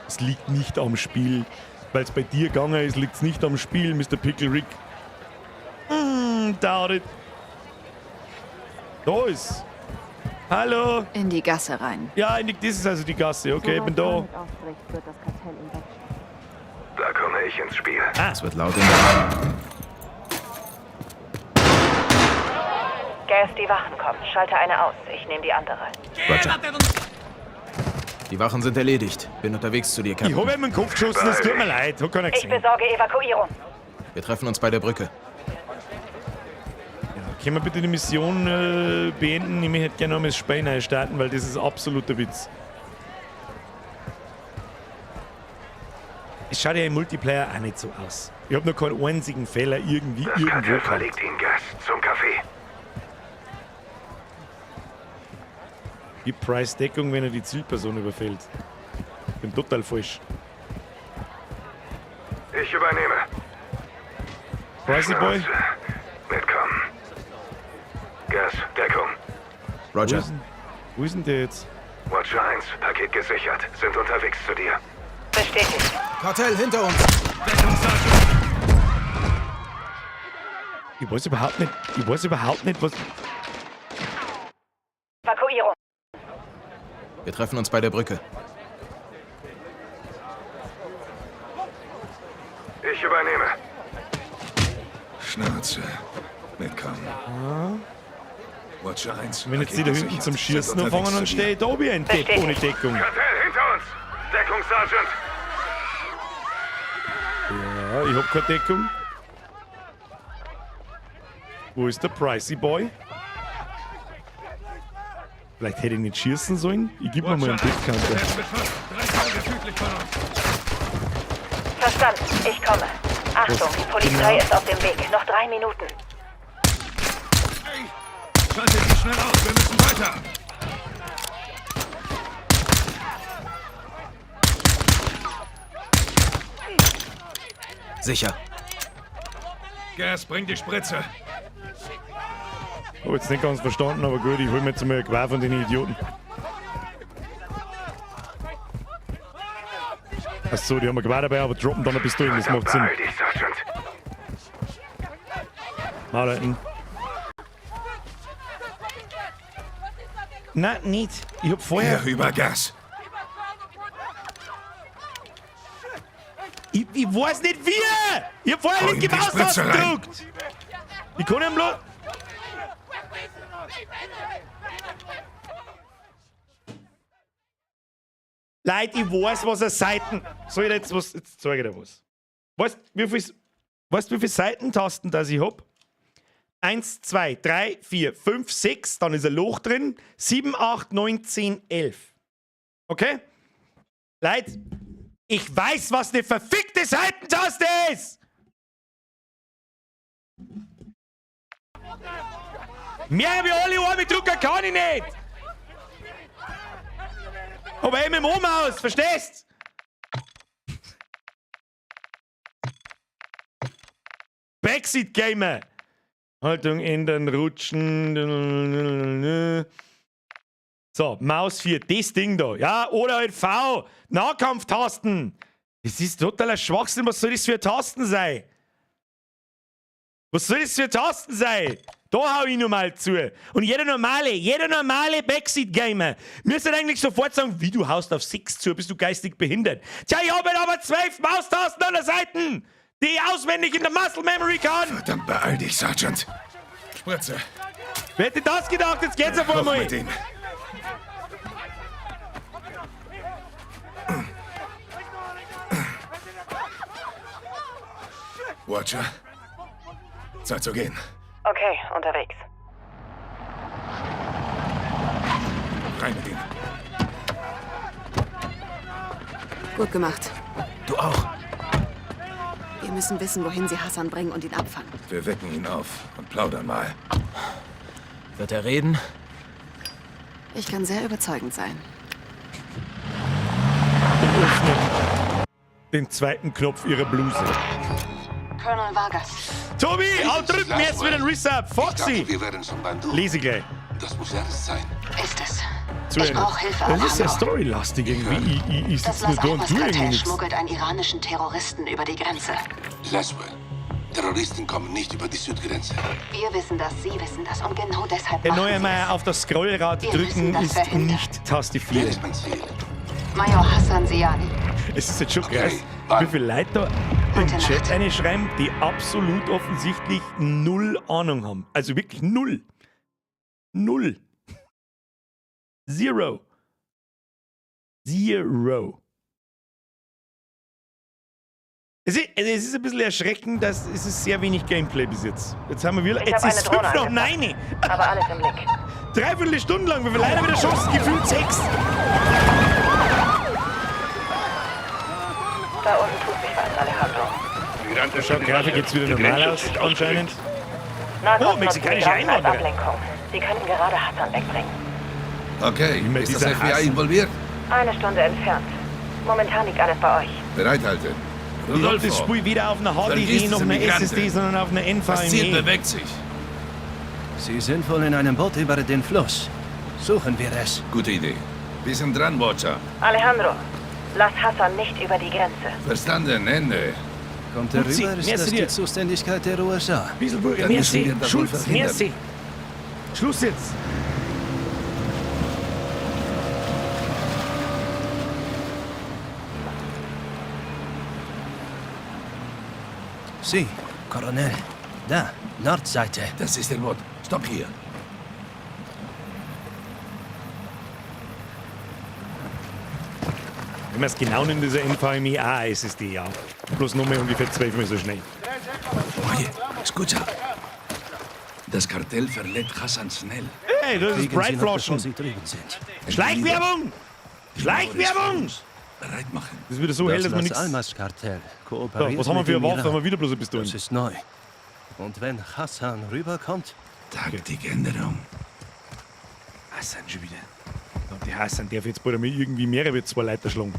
Es liegt nicht am Spiel. Weil es bei dir gegangen ist, liegt es nicht am Spiel, Mr. Pickle Rick. Doubt it. Da ist. Hallo. In die Gasse rein. Ja, in die, das ist also die Gasse. Okay, ich bin da. Da komme ich ins Spiel. Ah. Es wird laut in der... Gas, die Wachen kommen. Schalte eine aus. Ich nehme die andere. Roger. Die Wachen sind erledigt. Bin unterwegs zu dir, Ich Captain. habe ihm in den Kopf geschossen, es tut mir leid. Hat keiner Ich gesehen. besorge Evakuierung. Wir treffen uns bei der Brücke. Können wir bitte die Mission beenden? Ich möchte gerne noch mal das Spiel neu starten, weil das ist absoluter Witz. Es schaut ja im Multiplayer auch nicht so aus. Ich habe noch keinen einzigen Fehler irgendwie Das irgendwo Kartell gehabt. verlegt ihn, Gas. Zum Café. Gib Price Deckung, wenn er die Zielperson überfällt. Bin total falsch. Ich übernehme. Pricey Boy? Schnauze. Mitkommen. Gas, Deckung. Roger. Wo ist denn der jetzt? Watcher 1, Paket gesichert. Sind unterwegs zu dir. Bestätigt. Kartell hinter uns! Ich weiß überhaupt nicht, was. Evakuierung. Wir treffen uns bei der Brücke. Ich übernehme. Schnauze. Mitkommen. Watcher 1. Wenn jetzt die da hinten zum Schießen anfangen, dann stehe ich da wie ein Depp ohne Deckung. Kartell hinter uns! Deckung, Sergeant! Ja, ich hab keine Deckung. Wo ist der Pricey Boy? Vielleicht hätte ich nicht schießen sollen. Ich geb mir mal einen Deckcounter. Verstanden. Ich komme. Achtung, die Polizei Genau. ist auf dem Weg. Noch 3 Minuten. Schaltet sie schnell aus, wir müssen weiter. Sicher. Gas, bring die Spritze. Hab jetzt nicht ganz verstanden, aber gut, ich hol mir jetzt mal ein Gewehr von den Idioten. Achso, die haben ein Gewehr dabei, aber droppen dann ein Pistolen, das macht Sinn. Beeil dich, Sergeant. Arbeiten. Nein, nicht. Ich hab vorher. Hier rüber, Gas. Ich weiß nicht wie! Ich hab vorher Hau linke ihm die Maustaste Spritze rein. gedrückt! Ich kann ihn bloß. Leute, ich weiß, was er Seiten. Soll ich jetzt was? Jetzt zeige ich dir was. Weißt du, wie viele Seitentasten das ich hab? 1, 2, 3, 4, 5, 6, dann ist ein Loch drin. 7, 8, 9, 10, 11. Okay? Leute, ich weiß, was eine verfickte Seitentaste ist! Mehr wie alle Arme drucken kann ich nicht! Aber eben im Ohm aus, verstehst? Backseat Gamer! Haltung ändern, rutschen. So, Maus 4, das Ding da. Ja, oder halt V, Nahkampftasten. Das ist totaler Schwachsinn. Was soll das für Tasten sein? Was soll das für Tasten sein? Da hau ich nur mal zu. Und jeder normale Backseat-Gamer müsste eigentlich sofort sagen, wie du haust auf 6 zu, bist du geistig behindert. Tja, ich habe aber 12 Maustasten an der Seite, die ich auswendig in der Muscle Memory kann. Verdammt, beeil dich, Sergeant. Spritze. Wer hätte das gedacht? Jetzt geht's auf Hoch einmal. mit ihm. Watcher, Zeit zu gehen. Okay, unterwegs. Rein mit ihm. Gut gemacht. Du auch. Wir müssen wissen, wohin sie Hassan bringen und ihn abfangen. Wir wecken ihn auf und plaudern mal. Wird er reden? Ich kann sehr überzeugend sein. Und öffnet den zweiten Knopf ihrer Bluse. Colonel Vargas. Tobi, hau drücken jetzt wieder den Resub. Foxy. Ich dachte, wir wären schon beim Du. Lese ich gleich. Das muss ernst sein. Ist es. Zu Ich Ende. brauche Hilfe, Das ist ja Alejandro. storylastig irgendwie. Ich Das sitze nur Las da und Almas tue irgendwie Kartell nichts. schmuggelt einen iranischen Terroristen über die Grenze. Laswell, Terroristen kommen nicht über die Südgrenze. Wir wissen das, Sie wissen das und genau deshalb Herr machen Sie Neuermeier, auf das Scrollrad Wir drücken müssen das ist verhindern. nicht Taste 4. es. Major Hassan Siani. Es ist jetzt schon krass, wie viele Leute da im Chat reinschreiben, die absolut offensichtlich null Ahnung haben. Also wirklich null. Null. Zero. Zero. Es ist ein bisschen erschreckend, dass es ist sehr wenig Gameplay bis jetzt. Jetzt haben wir wieder. Ich Jetzt hab ist eine Drohne 5 nach angebracht. 9. Aber alles im Blick. Dreiviertel Stunde lang, wie wir leider wieder schossen, gefühlt 6. Da unten tut sich was, Alejandro. Schaut, Grafik jetzt wieder normal aus, anscheinend. Narcos Oh, nutzen mexikanische Migranten als Einwanderer. Ablenkung. Sie könnten gerade Hassan wegbringen. Okay, ist das dieser FBI Hass. involviert? Eine Stunde entfernt. Momentan liegt alles bei euch. Bereithalten. Ich hab das Spiel weder auf einer HDD Vergiss noch diese einer Migranten. SSD, sondern auf einer Das Ziel NVMe. bewegt sich. Sie sind wohl in einem Boot über den Fluss. Suchen wir es. Gute Idee. Wir sind dran, Watcher. Alejandro, lass Hassan nicht über die Grenze. Verstanden, Ende. Kommt er Putzi, rüber, ist merci das dir. die Zuständigkeit der USA. Wieselburger, Dann müssen merci. wir das wohl Schulz, verhindern. merci. Schluss jetzt. Sie, Coronel. Da, Nordseite. Das ist der Boot. Stopp hier. Wenn man es genau nimmt, ist ein NVMe auch ein SSD, ja. Bloß nochmal ungefähr 12-mal so schnell. Oye, escucha. Das Kartell verlädt Hassan schnell. Hey, das ist Kriegen Sie noch, bevor Sprite-Flaschen. Sie drüben sind. Schleichwerbung! Schleichwerbung! Bereit machen. Das ist wieder so hell, Das dass man Las nichts. Almas Kartell So, kooperiert was haben wir mit für dem eine Waffe? Iran. Haben wir wieder bloß eine Pistole? Das ist neu. Und wenn Hassan rüberkommt, Taktikänderung. Hassan schon wieder. Und die Hassan darf jetzt bald einmal irgendwie mehrere wie zwei Leute schlagen.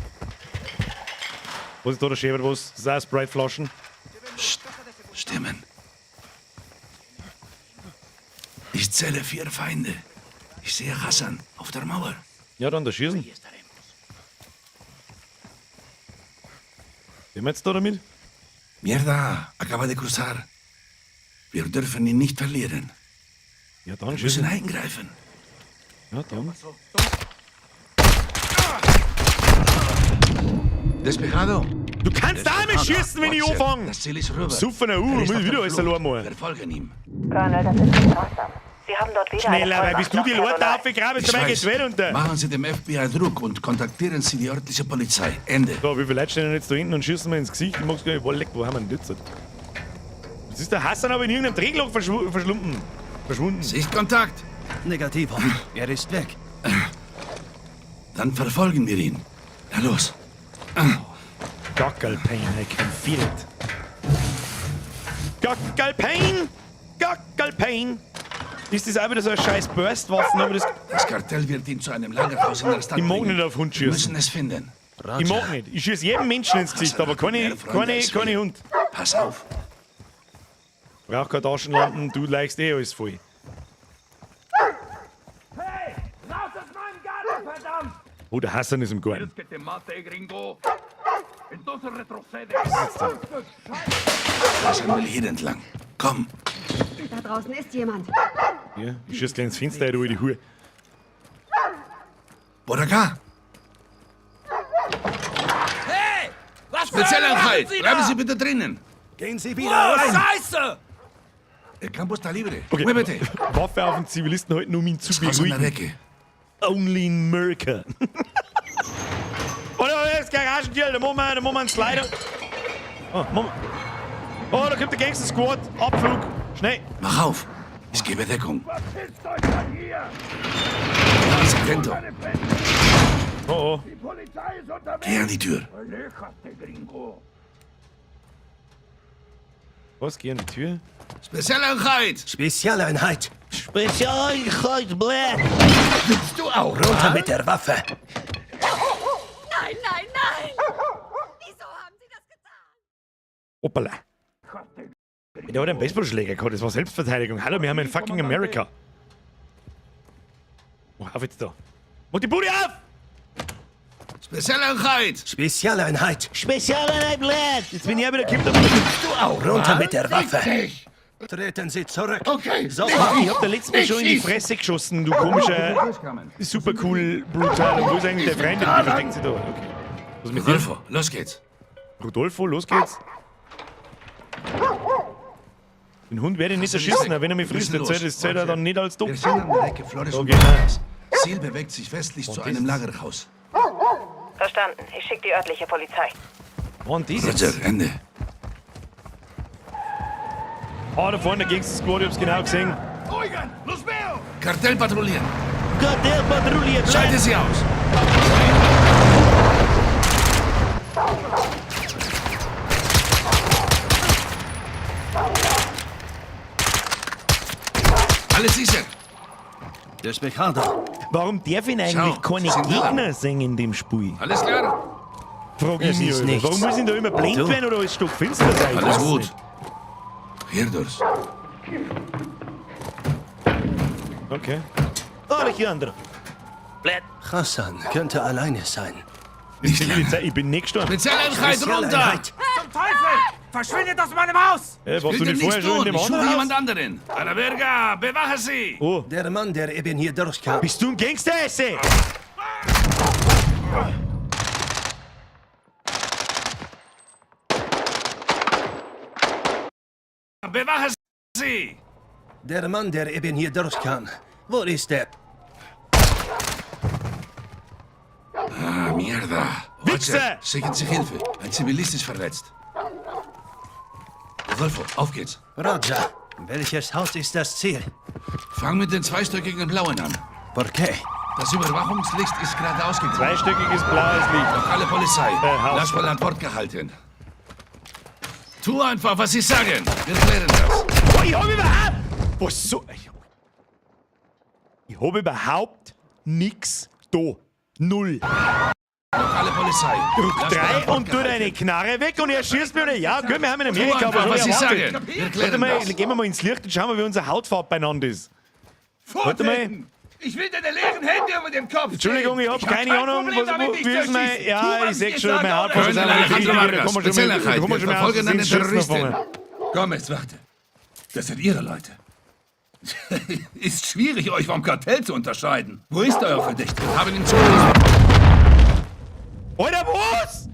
Was ist da der Schäfer? Was? Das ist auch Sprite-Flaschen. Stimmen. Ich zähle 4 Feinde. Ich sehe Hassan auf der Mauer. Ja, dann da schießen. Wen wir jetzt da damit? Mierda, acaba de cruzar. Wir dürfen ihn nicht verlieren. Ja, dann Wir müssen schießen. eingreifen. Ja, dann. Despejado. Du kannst damit schießen, wenn ich anfange! Das Ziel ist rüber. Suffener Er U, ist muss auf ich wieder der alles Flucht. allein machen. Wir folgen ihm. Colonel, das ist nicht ratsam. Sie haben dort weder Schneller, eine weil bist du Vollmacht die noch Leute Personal. aufgegraben, Ich ist dabei weiß. geht's weit unter. Machen Sie dem FBI Druck und kontaktieren Sie die örtliche Polizei. Ende. So, wie viele Leute stehen denn jetzt da hinten und schießen mir ins Gesicht? Ich mag's gar nicht. Boah, leck, wo haben wir denn das jetzt? Das ist der Hassan aber in irgendeinem Drehloch verschwunden. Verschwunden. Sichtkontakt. Negativo. Er ist weg. Dann verfolgen wir ihn. Na los. Gockel Pain, I can feel it. Gockel Pain! Gockel Pain! Ist das auch wieder so eine scheiß Burstwaffen? Aber das, Das Kartell wird ihn zu einem Lagerhaus in der Stadt ich mag bringen. nicht auf Hund Wir schießen. müssen es finden. Ich mag nicht. Ich schieße jedem Menschen ins Gesicht, aber keine, Mehr Freunde keine, als keine wir. Hund. Pass auf. Brauch keine Taschenlampen, du leichst eh alles voll. Hey, raus aus meinem Garten, verdammt! Oh, der Hassan ist im Garten. que te mate, gringo? Entonces retrocede. Hassan will hier entlang. Komm. Da draußen ist jemand. Ja, ich schieß gleich ins Fenster, du die Hure. Por acá. Hey! Was Spezialeinheit. Bleiben Sie bitte drinnen. Gehen Sie Oh, wieder rein! Scheiße! El campo está libre. Okay. Muévete. Waffe auf den Zivilisten halten, um ihn zu Das Haus an der beruhigen. Ecke. Only in America. Oh, da ist Garagentür, da machen wir, da machen wir einen Slider. Oh, machen wir. Oh, da kommt der Gangster Squad. Abflug. Schnell. Mach auf. Ich gebe Deckung. Verpisst euch von hier! Sargento, Oh, oh. Die Polizei ist unterwegs! geh an die Tür. Aléjate, gringo! Was? Geh an die Tür? Spezialeinheit. Spezialeinheit. Spezialeinheit, bläh. Willst du auch? Runter mit der Waffe. Nein, nein, nein! Wieso haben Sie das getan? Hoppala. Der hat einen Baseballschläger gehabt, das war Selbstverteidigung. Hallo, wir haben in fucking America. Mach auf jetzt da. Mach die Bude auf! Spezialeinheit. Spezialeinheit. Spezialeinheit, bläh. Jetzt bin ich auch wieder gekippt. aber- Du auch. Runter mit der Waffe. Treten Sie zurück. Okay. Sofort. Ich hab da letztes Mal schon in die Fresse geschossen, du komischer, super cool, brutal. Und wo ist eigentlich der Freund? Die versteckt sich da. Okay. Was mit dir? Rodolfo, los geht's. Rodolfo, los geht's. Den Hund werde ich nicht erschießen, auch wenn er mich frisst. Wir müssen Der zählt, los. das zählt er dann nicht als dumm. Wir sind an der Ecke Flores und Okay. Vargas. Ziel bewegt sich westlich zu einem Lagerhaus. Verstanden. Ich schicke die örtliche Polizei. Und das Roger, jetzt? Ende. Ah, da vorne der Gangster Squad, ich hab's genau gesehen. Oigan, los veo! Kartell patrouillieren. Kartellpatrouille, Schalte sie aus. Alles sicher. Despejado. Warum darf ich eigentlich Schau, keine sie sind da. Gegner sehen in dem Spiel? Alles klar? Frag ich Es mich, ist Alter. nichts. Warum muss ich da immer blind Du? werden oder alles stockfinster sein? Ich Alles weiß gut. nicht. Hier durch. Okay. Alejandro. Hassan könnte alleine sein. Nicht lange. Ich bin nicht gestorben. Spezialeinheit runter! Spezialeinheit. Zum Teufel! Verschwindet aus meinem Haus! Warst du Bitte nicht vorher nichts schon in tun. dem Ich suche anderen jemand Haus? anderen. A la verga, bewache sie! Oh. Der Mann, der eben hier durchkam. Bist du ein Gangster, Esse? Bewache sie! Der Mann, der eben hier durchkam. Wo ist er? Ah, mierda. Wichser! Roger, schicken Sie Hilfe. Ein Zivilist ist verletzt. Rodolfo, auf geht's. Roger, welches Haus ist das Ziel? Fang mit den zweistöckigen Blauen an. Por qué? Das Überwachungslicht ist gerade ausgegangen. Zweistöckiges blaues Licht. Lokale Polizei. Haus. Lass mal an Bord gehalten. Tu einfach, was sie sagen. Wir klären das. Boah, ich hab überhaupt. Was so. Ich hab überhaupt nix da. Null. Lokale Polizei. Druck Lass mal an 3 Bord und tu deine gehalten. Knarre weg und er schießt mir. Oder? Ja, gut, wir haben in Amerika, Tu aber einfach, hab was ich sie erwartet? sagen. Wir Warte klären mal, das. gehen wir mal ins Licht und schauen wir, wie unsere Hautfarbe beieinander ist. Warte mal. Vortreten! Ich will deine leeren Hände über dem Kopf Entschuldigung, ich hab sehen. keine kein Ahnung, Problem was, damit, wo, dich wie zu ist mein. erschießen. Tu, Ja, was ich seh dir schon, sage, meine oder Hautfarbe ist Colonel einfach nicht Alejandro richtig. Da Vargas, kann man schon mal, da Spezialeinheit. kann man Wir schon mal verfolgen einen aus Versehen Schützen Terroristen. anfangen. Gomez, warte. Das sind Ihre Leute. Ist schwierig, euch vom Kartell zu unterscheiden. Wo ist euer Verdächtiger? Haben ihn zugelassen. Alter, was?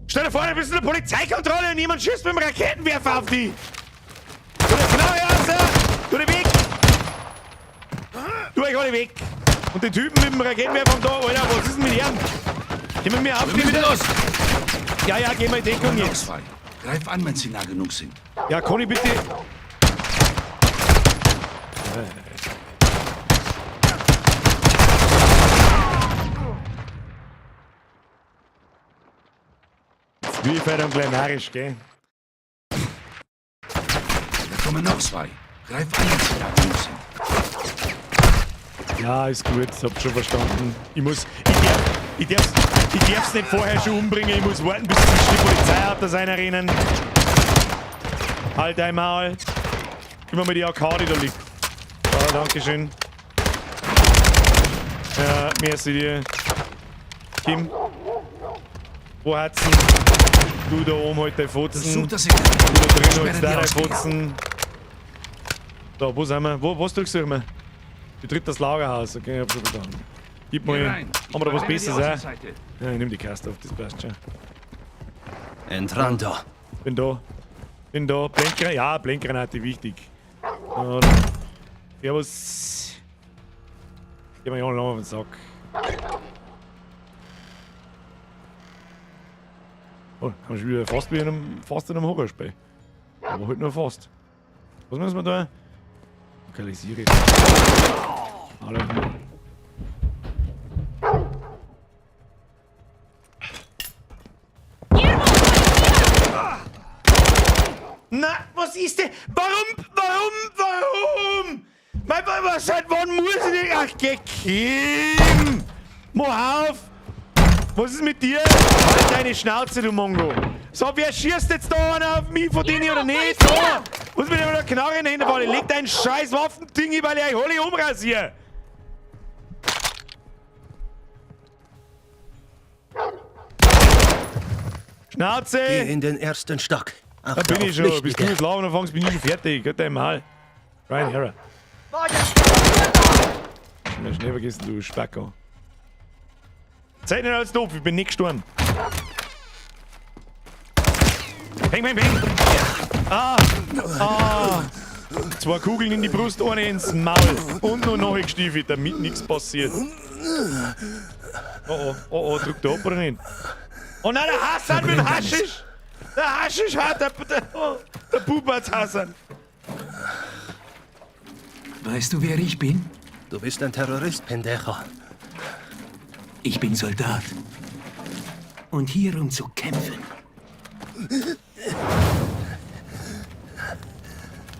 Stell dir vor, du bist in der Polizeikontrolle und jemand schießt mit dem Raketenwerfer auf dich. Tu die Knarre raus! Tu die weg! Tu euch alle weg! Und den Typen mit dem Raketenwerfer da, Alter, was ist denn mit ihm? Gehen wir mir auf, Wir müssen bitte? los. Ja, ja, geh mal in Deckung jetzt. Zwei. Greif an, wenn sie nah genug sind. Ja, Conny, bitte. Jetzt bin ich halt dann gleich narrisch, gell? Da kommen noch zwei. Greif an, wenn sie nah genug sind. Ja, ist gut, hab schon verstanden. Ich muss. Ich darf, ich darf's nicht vorher schon umbringen, ich muss warten, bis die Polizeiautos reinrennen. Halt einmal. Gib mir mal die AK, die da liegt. Ja, danke schön. Ja, merci dir. Kim. Wo hat's denn? Du da oben halt deine Fotzen. Such das Signal. Du da drin Sperre halt die da deine Ausgänge. Fotzen. Da, wo sind wir? Wo, was drückst du immer? Betritt das Lagerhaus, okay, ich hab schon verstanden. Gib Geh mal. rein. Haben wir da was Ich übernehme die Besseres, äh? Außenseite. Ja, ich nehm die Kaste auf, das passt schon. Entrando. Bin da. Bin da. Blendgranate. Ja, Blendgranate, wichtig. So, Servus. Geh mir ja noch auf den Sack. Oh, haben wir schon wieder fast wie in einem, fast in einem Horrorspiel. Aber halt nur fast. Was müssen wir da? Lokalisiere. Hallo. Na, was ist denn? Warum, warum, warum? Mein, was, seit wann muss ich denn? Ach, geh, Kim! Mach auf! Was ist mit dir? Halt deine Schnauze, du Mongo! So, wer schießt jetzt da einer auf mich von denen oder nicht? Da! Was mit der Knarre in der Hinterfalle? Leg dein scheiß Waffending, weil ich euch alle umrasiere! Schnauze! Geh in den ersten Stock. Da Achte bin ich auf schon. Bis du Flüchtige. das Laufen anfängst, bin ich schon fertig. Gott einmal. Ryan Hera. Ich hab schnell vergessen, du Spacko. Seid nicht alles doof, ich bin nicht gestorben. Peng, peng, peng. Ah! Ah! Zwei Kugeln in die Brust, eine ins Maul. Und noch nachgestiefelt, damit nichts passiert. Oh oh, oh oh, drückt der ab oder nicht? Oh nein, der Hassan mit dem Haschisch! Der Haschisch hat der, der, oh, der Bub hat's Hassan. Weißt du, wer ich bin? Du bist ein Terrorist, Pendejo. Ich bin Soldat. Und hier, um zu kämpfen.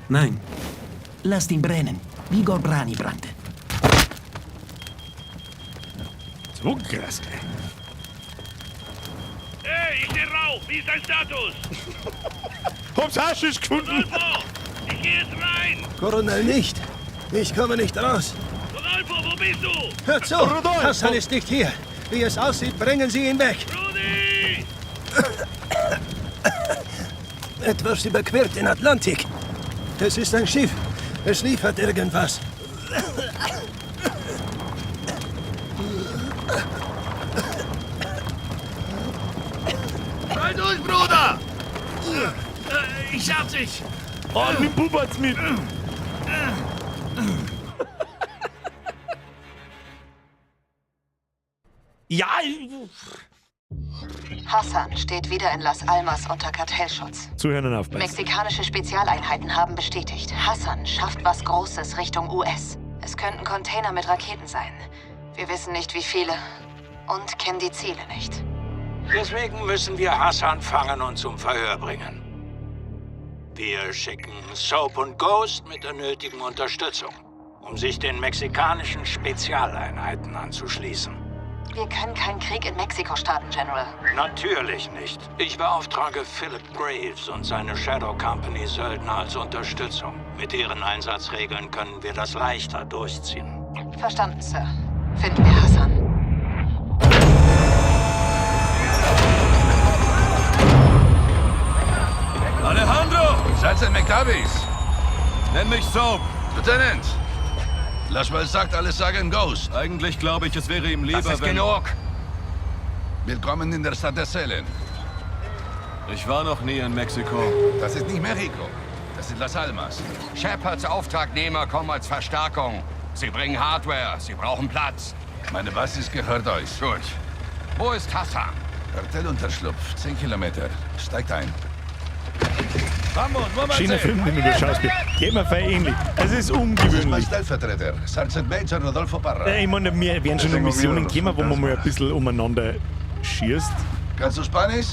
Nein. Lasst ihn brennen, wie Gorbrani brannte. So krass, gell? Hey, ich seh Rauch. Wie ist dein Status? Hab's Haschisch gefunden. Rodolfo, ich geh jetzt rein. Coronel nicht. Ich komme nicht raus. Rodolfo, wo bist du? Hör zu! Rodolfo! Hassan ist nicht hier. Wie es aussieht, bringen Sie ihn weg. Rudi! Etwas überquert den Atlantik. Es ist ein Schiff. Es liefert irgendwas. Halt durch, Bruder! Ich schaff dich! Oh, nimm Bubatz mit. Ja, Hassan steht wieder in Las Almas unter Kartellschutz. Zuhören und aufpassen. Mexikanische Spezialeinheiten haben bestätigt, Hassan schafft was Großes Richtung US. Es könnten Container mit Raketen sein. Wir wissen nicht, wie viele. Und kennen die Ziele nicht. Deswegen müssen wir Hassan fangen und zum Verhör bringen. Wir schicken Soap und Ghost mit der nötigen Unterstützung, um sich den mexikanischen Spezialeinheiten anzuschließen. Wir können keinen Krieg in Mexiko starten, General. Natürlich nicht. Ich beauftrage Philip Graves und seine Shadow Company Söldner als Unterstützung. Mit deren Einsatzregeln können wir das leichter durchziehen. Verstanden, Sir. Finden wir Hassan. Alejandro! Sergeant McTavish! Nenn mich Soap. Lieutenant! Laswell sagt, alle sagen Ghost. Eigentlich glaube ich, es wäre ihm lieber, Das ist wenn... genug. Willkommen in der Stadt der Seelen. Ich war noch nie in Mexiko. Das ist nicht Mexiko. Das sind Las Almas. Shepards Auftragnehmer kommen als Verstärkung. Sie bringen Hardware, sie brauchen Platz. Meine Basis gehört euch. Gut. Wo ist Hassan? Kartellunterschlupf, 10 Kilometer. Steigt ein. Schöner Film, den du da Schauspiel. Geht mir voll ähnlich. Es ist Das ist mein ungewöhnlich. Stellvertreter, Sergeant Major Rodolfo Parra. Ich meine, wir werden schon noch Missionen kommen, wo man mal ein bisschen umeinander schießt. Kannst du Spanisch?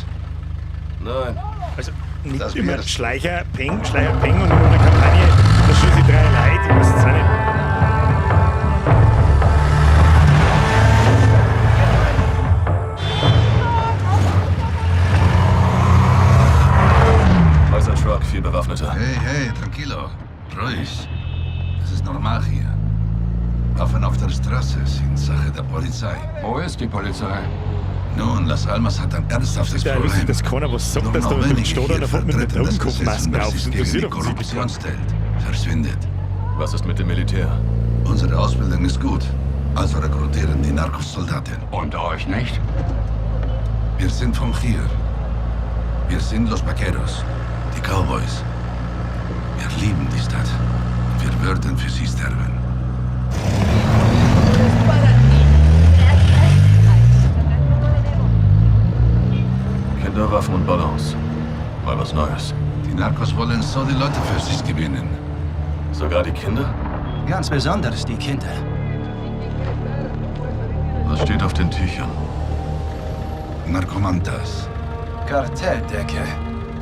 Nein. Also nicht Das immer wär's. Schleicher, Peng, Schleicher, Peng und in einer Kampagne, da schieße ich drei Leute, ich weiß jetzt auch nicht. Weißer Truck, vier Bewaffnete. Hey, hey, tranquilo. Ruhig. Das ist normal hier. Waffen auf der Straße sind Sache der Polizei. Wo ist die Polizei? Nun, Las Almas hat ein ernsthaftes Ja, Problem. lustig, dass keiner was sagt, Nur dass da noch mit dem wenige Stoder hier davon mit einer vertreten das Gesetz Totenkopfmaske und wer auf. sich Das gegen die interessiert offensichtlich Korruption stellt, verschwindet. Was ist mit dem Militär? Unsere Ausbildung ist gut, also rekrutieren die Narcos-Soldaten. Und euch nicht? Wir sind von hier. Wir sind Los Vaqueros, die Cowboys. Wir lieben die Stadt. Und wir würden für sie sterben. Kinder, Waffen und Balance. Mal was Neues. Die Narcos wollen so die Leute für sich gewinnen. Sogar die Kinder? Ganz besonders die Kinder. Was steht auf den Tüchern? Narcomantas, Kartelldecke.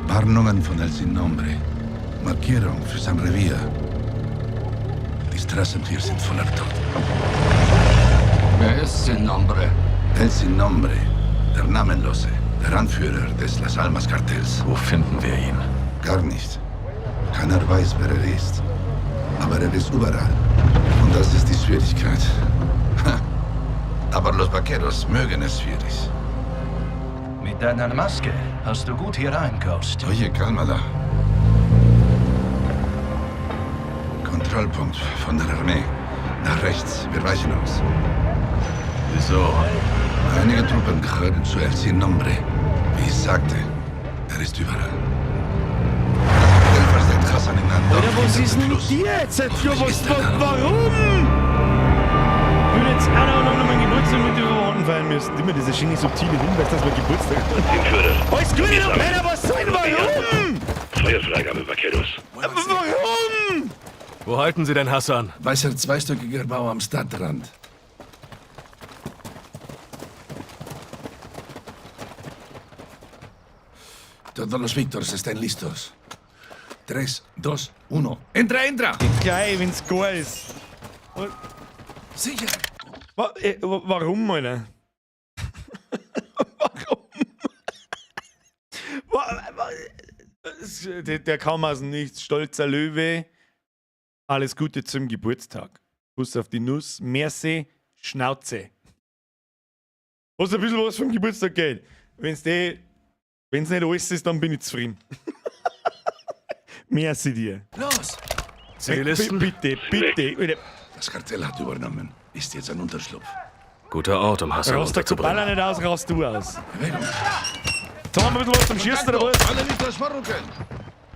Warnungen von El Sin Nombre, Markierung für sein Revier. Die Straßen hier sind voller Tod. Wer ist Sin Nombre? El Sin Nombre, der Namenlose, der Anführer des Las Almas Kartells. Wo finden wir ihn? Gar nicht. Keiner weiß, wer er ist. Aber er ist überall. Und das ist die Schwierigkeit. Aber los Vaqueros mögen es schwierig. Mit deiner Maske hast du gut hier rein, Ghost. Oye, cálmala. Kontrollpunkt von der Armee. Nach rechts, wir weichen aus. Wieso? Einige Truppen gehören zu El Sin Nombre. Wie ich sagte, er ist überall. Das Kartell versteckt Hassan in einem Dorf Alter, was hinter ist dem denn mit Fluss. dir jetzt? Ja, Hoffentlich was, ist er da. warum? Ich würde jetzt auch noch meinen Geburtstag mit den Verwandten feiern müssen. Immer dieser schöne subtile Hinweis, dass wir Geburtstag haben. Teamführer. Alles Gute, du Penner, was soll denn, warum? Feuerfreigabe, Vaqueros. Warum? Wo halten Sie denn Hassan? Weißer zweistöckiger Bau am Stadtrand. Todos los Víctors estén listos. Tres, dos, uno. ¡Entra, entra! Gleich, wenn's gar ist. Sicher! Warum, Alter? Warum? Der kam aus dem Nichts. Stolzer Löwe. Alles Gute zum Geburtstag. Kuss auf die Nuss. Merci. Schnauze. Hast ein bisschen was vom Geburtstag geht. Wenn's nicht alles ist, dann bin ich zufrieden. Merci dir. Los! Zivilisten? Bitte, bitte. Alter. Das Kartell hat übernommen. Ist jetzt ein Unterschlupf. Guter Ort, um Hassan Rast der unterzubringen. Kubala nicht aus, rast du aus. Bewegung. Jetzt haben wir ein bisschen was zum Schießen oder was? Alle Víctors vorrücken!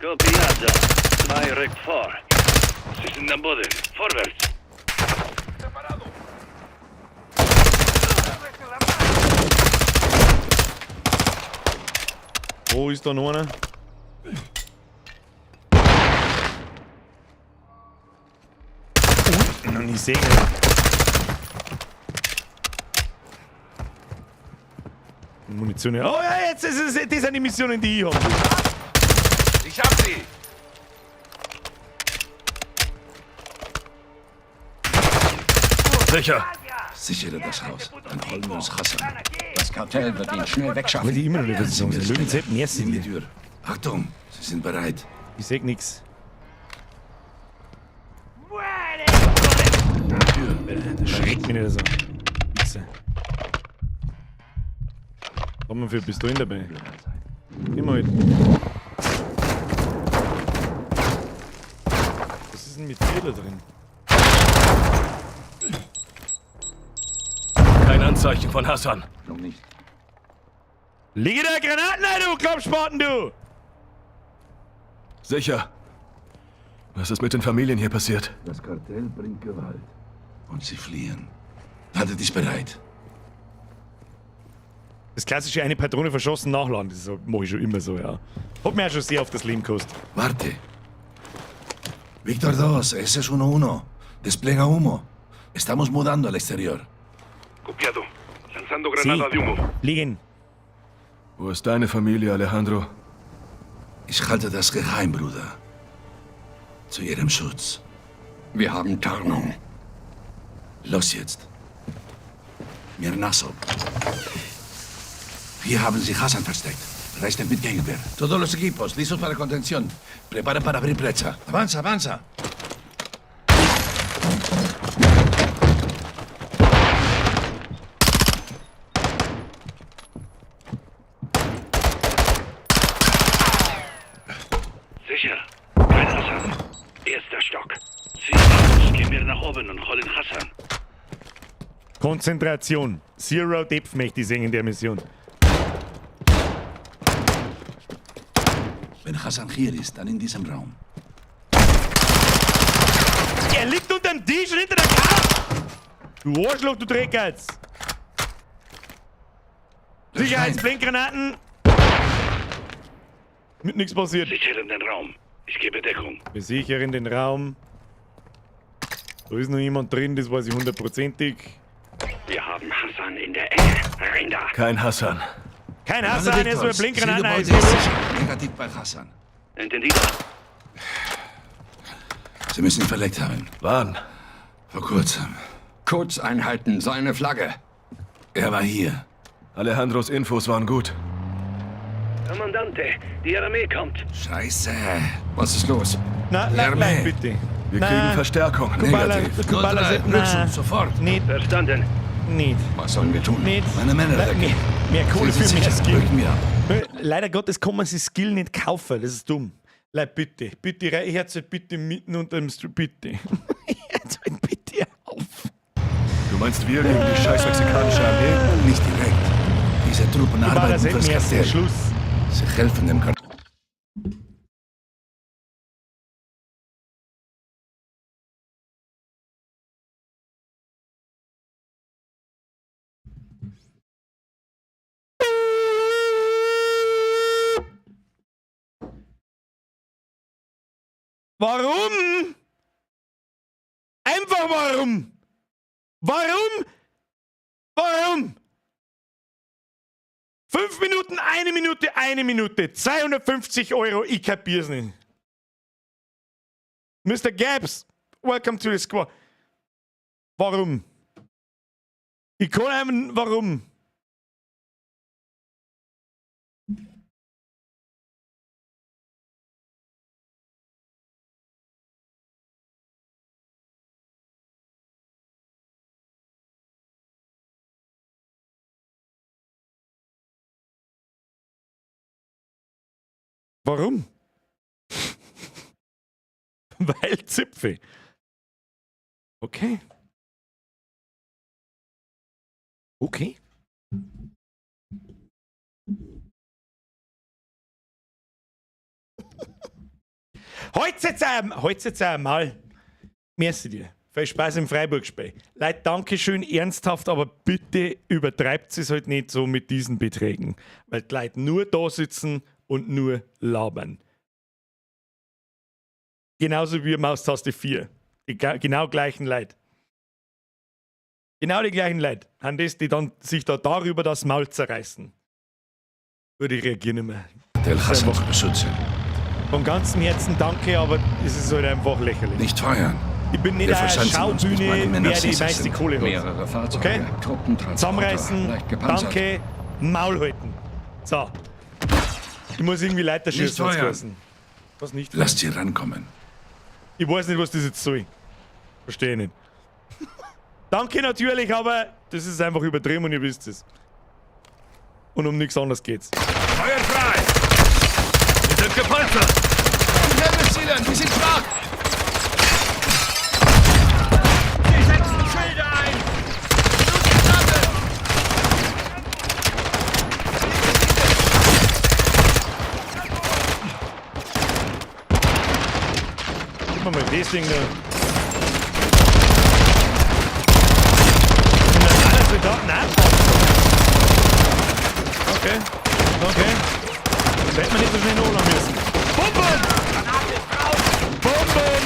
Copiado. 2 rückt vor. Sie sind am Boden. Vorwärts. Wo ist da noch einer? Unten und ich sehe ihn. Munition. Oh ja, jetzt ist es, das sind die Missionen, die ich habe. Ich hab sie! Sicher. Sichere das Haus. Dann holen wir uns Hassan. Das Kartell wird ihn schnell wegschaffen. Weil die immer noch nicht sagen. Löwenzepp, merci. In die Tür. Achtung, sie sind bereit. Ich seh nix. Das schreckt mich nicht so. Wichser. Was haben wir für Pistolen dabei? Immer mit. Was ist denn mit dir da drin? Kein Anzeichen von Hassan. Noch nicht. Liege da Granaten ein, du Kloppspaten, du! Sicher. Was ist mit den Familien hier passiert? Das Kartell bringt Gewalt. Und sie fliehen. Haltet dich bereit. Das klassische eine Patrone verschossen, nachladen, das mache ich schon immer so, ja. Hat mir auch schon sehr auf das Leben gekostet. Warte. Víctor 2, ese es 1-1. Despliega humo. Estamos mudando al exterior. Copiado. Lanzando granada de humo. Liegen. Wo ist deine Familie, Alejandro? Ich halte das geheim, Bruder. Zu ihrem Schutz. Wir haben Tarnung. Los jetzt. Mir Naso. Hier haben sie Hassan versteckt. Rechnet mit Gegenwehr. Todos los equipos listos para contención. Preparen para abrir brecha. Avanza, avanza. Sicher. Kein Hassan. Erster Stock. Sie aus. Gehen wir nach oben und holen Hassan. Konzentration. Zero Depth möchte ich sehen in der Mission. Wenn Hassan hier ist, dann in diesem Raum. Er liegt unter dem Tisch und hinter der Karte! Du Arschloch, du Dreckgeiz! Sicherheitsblinkgranaten! Mit nichts passiert. Sicheren den Raum. Ich gebe Deckung. Wir sichern den Raum. Da ist noch jemand drin, das weiß ich hundertprozentig. Wir haben Hassan in der Ecke. Rein da. Kein Hassan. Kein Hassan, er ist nur Blinkgranaten. Zielgebäude ist sicher. Negativ bei Hassan. Entendido. Sie müssen ihn verlegt haben. Wann? Vor kurzem. Kurzeinheiten, seine Flagge. Er war hier. Alejandros Infos waren gut. Kommandante, die Armee kommt. Scheiße. Was ist los? Na, Die nein, Armee. nein, bitte. Wir Na. kriegen Verstärkung. Kubala, Negativ. Kubala, Null drei, na. Rückzug, sofort. Nicht, Verstanden. nicht, Was sollen wir tun? nicht. Meine Männer Nein, decken. mehr Kohle Sie für sind mehr sicher. Skill. Rücken wir ab. Leider Gottes kann man sich Skill nicht kaufen, das ist dumm. Leute, bitte, bitte, hört halt bitte mitten unter dem Stream, bitte. Hört halt bitte auf. Du meinst wir gegen die scheiß mexikanische Armee? Nicht direkt. Diese Truppen Kubala, arbeiten fürs mehr Kartell. Schluss. Sie helfen dem Kartell. Warum? Einfach warum? Warum? Warum? 5 Minuten, 1 Minute, 1 Minute. 250 Euro, ich kapier's nicht. Mr. Gaps, welcome to the squad. Warum? Ich kann einem, warum? Warum? Weil Zipfel. Okay. Okay. Halt jetzt einmal. Merci dir. Viel Spaß im Freiburg-Spiel. Leute, Dankeschön, ernsthaft, aber bitte übertreibt es halt nicht so mit diesen Beträgen. Weil die Leute nur da sitzen und nur labern. Genauso wie Maustaste 4. Die genau gleichen Leute. Genau die gleichen Leute. Haben das, die dann sich da darüber das Maul zerreißen. Würde ich reagieren nicht mehr. Del Hassan zu beschützen. Von ganzem Herzen danke, aber es ist halt einfach lächerlich. Nicht feuern. Ich bin nicht Wir eine verschanzen uns, bis Schaubühne, meine Männer wer die sicher meiste sind. Kohle hat. Mehrere Fahrzeuge, Okay? Truppentransporter, Zusammenreißen, leicht gepanzert. danke, Maul halten. So. Ich muss irgendwie Leiter Nicht schießen. hat's feuern. geheißen. Was nicht? Lasst sie rankommen. Ich weiß nicht, was das jetzt soll. Verstehe ich nicht. Danke natürlich, aber das ist einfach übertrieben und ihr wisst es. Und um nichts anderes geht's. Feuer frei! Wir sind gepanzert! Die Helme zielen, die sind schwach! Sie setzen Schilde ein! Gib mir mal das Ding da. Normaler Soldat? Nein. Okay. Okay. Das hätte man nicht so schnell nachladen müssen. Bum, bum! Bum, bum!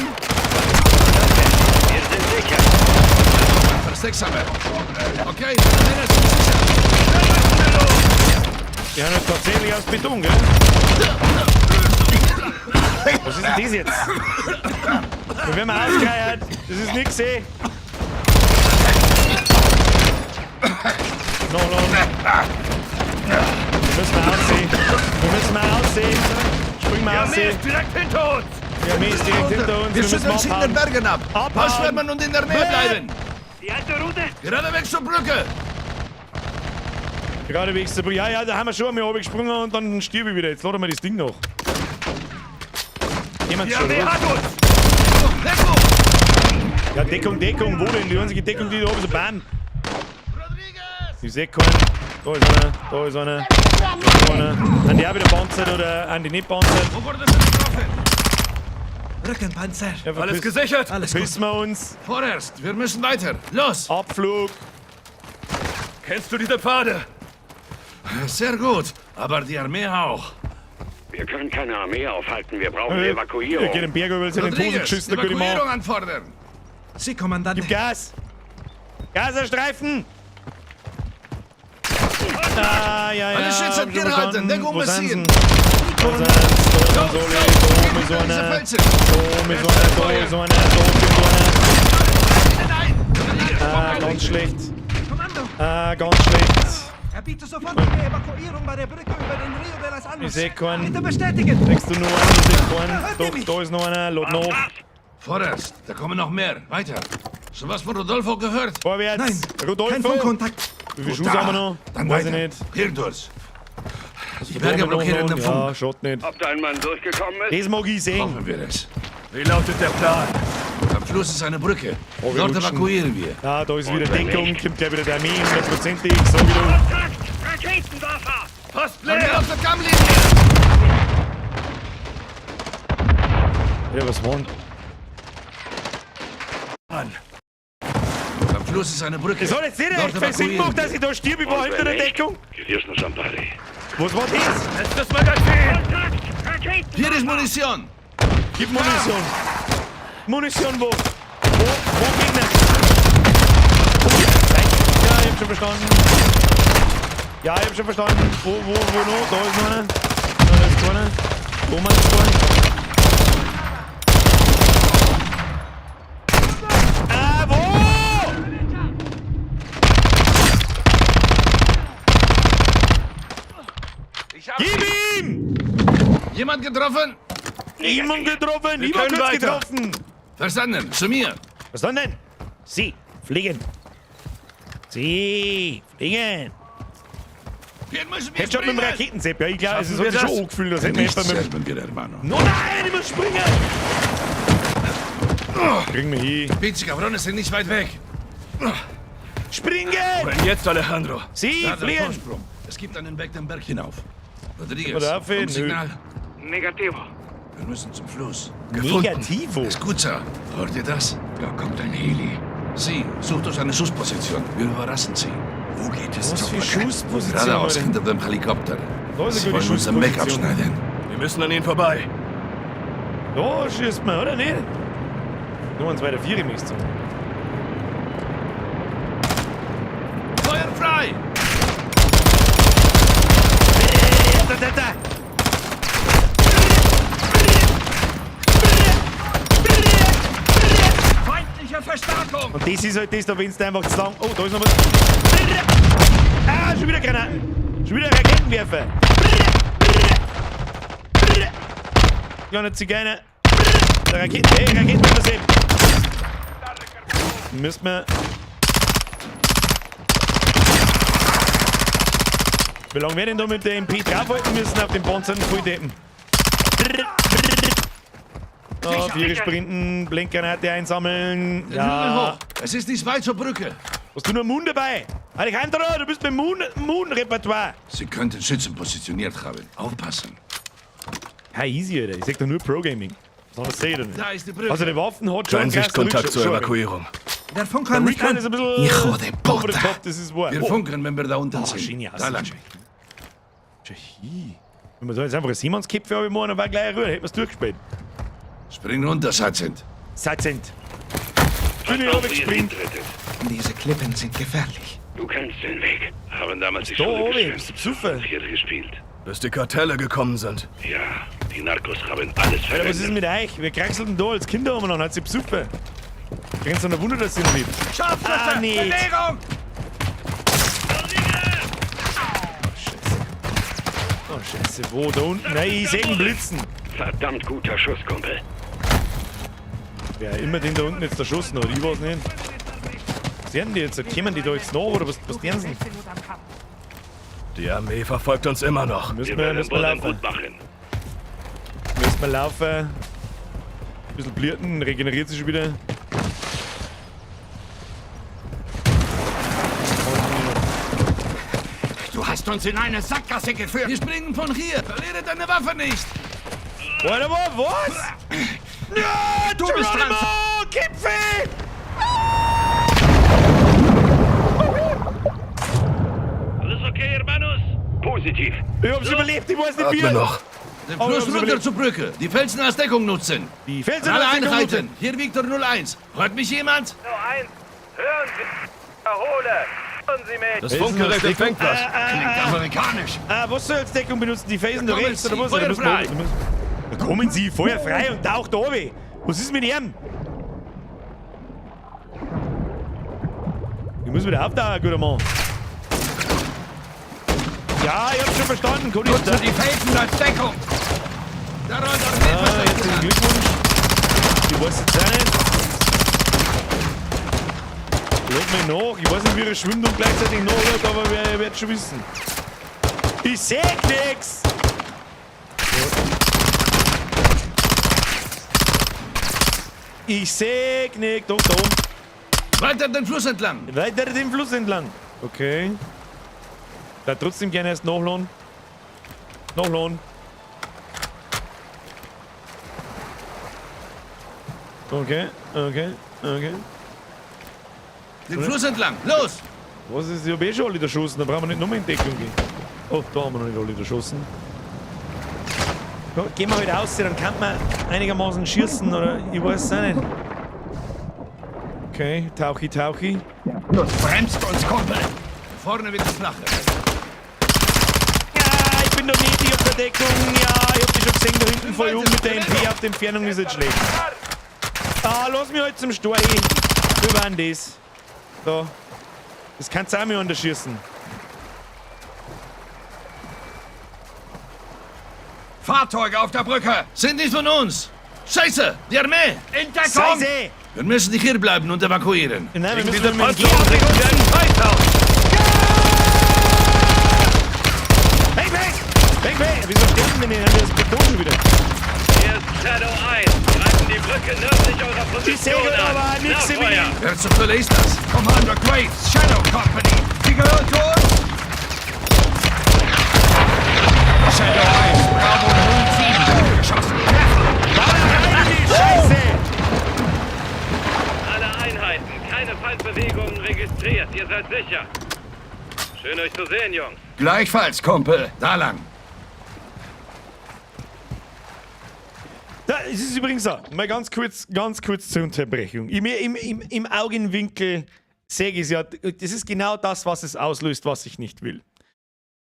Wir sind sicher. Versteckt Okay, die Männer sind sicher. Die haben ja tatsächlich aus Beton, gell? Was ist denn das jetzt? Wir werden mal ausgeheiert. Das ist nix, eh. No, no. Wir müssen mal aussehen. Wir müssen mal aussehen. Spring mal Die Armee aussehen. ist direkt hinter uns! Die Armee ist direkt hinter uns. Wir müssen schütteln sie in den abhauen. Bergen ab. Abhauen. Ausschwärmen und in der Nähe bleiben. Die alte Route? Geradewegs zur Brücke. Geradewegs zur Brücke. Ja, ja, da haben wir schon einmal runtergesprungen und dann stirb ich wieder. Jetzt laden wir das Ding noch. Jemand Die schon. Armee oder? hat uns! Deckung! Ja, Deckung, Deckung. Wo denn? Die einzige Deckung, die da oben ist, Bam. Ich seh keinen. Da ist einer, da ist einer. Da ist einer. Haben die auch wieder panzert oder haben die nicht panzert? Wo wurden sie getroffen? Rückenpanzer. Ja, Alles gesichert? Alles gut. Verpissen wir uns. Vorerst, wir müssen weiter. Los! Abflug. Kennst du diese Pfade? Sehr gut, aber die Armee auch. Wir können keine Armee aufhalten. Wir brauchen Er Evakuierung. geht den Berg über, weil in die Hose Rodriguez, geschissen, der gute Evakuierung Mann. anfordern. Sie, Kommandante. Gib Gas. Gaserstreifen. Ah, ja, ja. Alle Schützen hab schon gehalten, verstanden. Deckung Wo sind massieren. sie? Wo sind sie? Da sind sie, da oben ist Diese einer. Felsen. Da oben ist einer, da ist einer, da oben ist einer. Ah, ganz schlecht. Kommando, Ah, ganz schlecht. erbiete sofort eine Evakuierung bei der Brücke über den Rio de las Almas. Ich seh keinen. Bitte bestätigen. Denkst du nur einen? Ich seh keinen. Hört ihr Doch, mich? da ist noch einer. Lad nach. Vorerst, da kommen noch mehr. Weiter. Schon was von Rodolfo gehört? Vorwärts. Nein, Rodolfo. kein Funkkontakt. Wie viel Gut, Schuss da. haben wir noch? Dann Weiß weiter. ich nicht. Hier durch. Die Da Berge haben wir noch blockieren einen. den Ja, Funk. schaut nicht. Ob dein Mann durchgekommen ist? Das mag ich sehen. Hoffen wir es. Wie lautet der Plan? Am Fluss ist eine Brücke. Oh, wir Dort rutschen. evakuieren wir. Ah, da ist Und wieder wenn Deckung. nicht? Kommt gleich wieder der Armee, hundertprozentig. Sag ich doch. Kontakt! Raketenwerfer! Fast Armee leer! auf der Kammlinie! Ja, was war denn? An. Am Fluss ist eine Brücke. Das hat jetzt nicht Dort echt viel Sinn evakuieren gemacht, wir. dass ich da stirb. Ich war Und hinter wenn der nicht? Deckung. Que Dios nos ampare. Was war das? Letztes Magazin! Kontakt! Raketenwerfer! Hier ist Munition. Gib Munition. Munition wo? Wo? Wo Gegner? Oh, ja, ja, ich hab schon verstanden. Ja, ich hab schon verstanden. Wo, wo noch? Da ist noch einer. Da ist keiner. Wo man ist keiner. Ah, wo? Ich hab Gib ihm! Jemand getroffen? Niemand getroffen! Wir Niemand können kurz weiter. getroffen! Verstanden. Zu mir. Was soll denn? Sie, fliegen! Sie, fliegen! Hier müssen wir Headshot mit dem springen. Raketensepp. Ja, ich glaube, es Schaffen hat wir sich schon das? angefühlt, als hätten wir Nicht etwa mit dem... sterben wir, hermano. No, nein, ich muss springen! Kriegen wir hin. Pinche Cabrones sind nicht weit weg. Springen! Und jetzt, Alejandro. Sie, Da der fliegen! Vorsprung. Es gibt einen Weg den Berg hinauf. Rodriguez, Oder auf ihn? Funksignal. Negativo. Wir müssen zum Fluss. Negativo. Ist gut, Sir. Hört ihr das? Da kommt ein Heli. Sie, sucht uns eine Schussposition. Wir überraschen sie. Wo geht es Was zur für Brücke? Schussposition, Geradeaus Alter? hinter dem Helikopter. Da ist eine Sie gute wollen unser Mech Schussposition. abschneiden. Wir müssen an ihnen vorbei. Da schießt man, oder nicht? Nur 1, 2, 3, 4 müsst ihr. Feuer frei! Da, da, da. Feindliche Verstärkung! Und das ist halt das, da wenn du einfach zu lang. Oh, da ist noch was. Ah, schon wieder Granaten. Schon wieder Raketenwerfer. Kleine Zigeuner. Der Raketen. Hey, Raketenwerfer sehen. Müssen wir. Wie lange wir denn da mit der MP draufhalten müssen auf dem Panzer und Volldeppen? Oh, Viere sprinten, Blinkgranate einsammeln. Den Hügel Ja. hoch. Es ist nicht weit zur Brücke. Hast du nur Moon dabei? Alejandro, du bist beim Moon-Repertoire. Sie könnten Schützen positioniert haben. Aufpassen. Hey, easy, Alter. Ich sag doch nur Pro-Gaming. Was anderes seh ich doch nicht. Da ist die Brücke. Also die Waffen hat schon Kein einen krassen Sichtkontakt Rückschlag zur schon. Evakuierung. Der Funker Der nicht Recon an. ist ein bisschen Hijo de over the puta. top, das ist wahr. Wir Oh. funken, wenn wir da unten Oh, sind. schöne Da lang. Aussicht. Schau hier. Wenn wir da jetzt einfach eine Siemens-Kipfe machen, dann war gleich Ruhe, hätten wir's durchgespielt. Spring runter, Sergeant. Sergeant. Bin ich runter gesprintet. Diese Klippen sind gefährlich. Du kennst den Weg. Haben damals die Da Schule oben, geschwänzt. bist du besoffen? Hier gespielt. Bis die Kartelle gekommen sind. Ja, die Narcos haben alles Alter, was ist denn verändert. mit euch? Wir kraxeln da als Kinder umeinander, hat sie besoffen. Grenzt an der Wunder, dass sie noch lebt. Scharfschütze! Ah, nicht. Bewegung! Oh, Scheiße, wo? Da unten? Nein, ich seh einen Blitzen. Verdammt guter Schuss, Kumpel. Wer immer den da unten jetzt erschossen hat, ich weiß nicht. Was sind die jetzt? Kommen die da jetzt nach oder was, was tun sie? Die Armee verfolgt uns immer noch. Müssen Wir wir, werden müssen wir Boden laufen. gut machen. Müssen wir laufen. Ein bisschen blirten, regeneriert sich schon wieder. Du hast uns in eine Sackgasse geführt. Wir springen von hier. Verliere deine Waffe nicht. Warte mal, was? Ja, Du bist dran. Geronimo! Gipfel! Alles okay, hermanos? Positiv. Ich hab's überlebt, ich weiß nicht wie. Atme noch. Den Oh, Fluss wir haben's runter überlebt. zur Brücke. Die Felsen als Deckung nutzen. Die Felsen Alle als Deckung Einheiten. Hier Victor 01. Hört mich jemand? 01, hören Sie. Erhole. Hören Sie mich. Das Funkgerät empfängt was. Klingt amerikanisch. Ah, was soll als Deckung benutzen? Die Felsen da Da kommen rechts oder sie, was? Da müssen wir feuerfrei. oben, da müssen- Da kommen sie, Feuer frei und taucht runter. Was ist mit ihm? Ich muss wieder auftauchen, guter Mann. Ja, ich hab's schon verstanden. Cody ist Nutze da. die Felsen als Deckung. Da rollt Ah, herzlichen Glückwunsch. Ich weiß jetzt auch nicht. Lass mich nach. Ich weiß nicht, wie er schwimmt und gleichzeitig nachschaut, aber wer wird schon wissen. Ich seh nix! Ich seh nix. Doch, da oben. Weiter den Fluss entlang. Weiter den Fluss entlang. Okay. Da trotzdem gerne erst nachladen. Nachladen. Okay, okay, okay. Den Fluss entlang. Los! Was ist? Ich hab eh schon alle erschossen, da brauchen wir nicht nochmal in Deckung gehen. Oh, da haben wir noch nicht alle erschossen. Ja, gehen wir halt raus, dann kann man einigermaßen schießen, oder? Ich weiß es auch nicht. Okay, tauchi, tauchi. Los, bremst uns, Kumpel. Vorne wird es flacher. Ja, ich bin doch nicht, ich hab der Deckung. Ja, ich hab dich schon gesehen, da hinten voll oben mit der MP auf der Entfernung ist jetzt schlecht. Ah, lass mich halt zum Storch. Wir waren das. Da. Das kannst du auch mal unterschießen. Fahrzeuge auf der Brücke. Sind nicht von uns. Scheiße! Die Armee! In Deckung. Scheiße! Wir müssen nicht hier bleiben und evakuieren. Nein, wir Gegen müssen diese mit dem Panzerung richten wir einen Feind aus. Bang, bang! Bang, bang! Wieso sterben denn nicht? Das Beton schon wieder. Hier ist Shadow 1. Greifen die Brücke nördlich eurer Die Position Segel an. aber nix im Nachfeuer. Wer zur Hölle ist das? Commander Graves, Shadow Company. Sie gehören zu uns. Shadow 1, Bravo 07. Geschossen. Treffer. seid sicher. Schön euch zu sehen, Jungs. Gleichfalls, Kumpel. Da lang. Da, es ist übrigens so, mal ganz kurz zur Unterbrechung. Im Augenwinkel sehe ich es ja, das ist genau das, was es auslöst, was ich nicht will.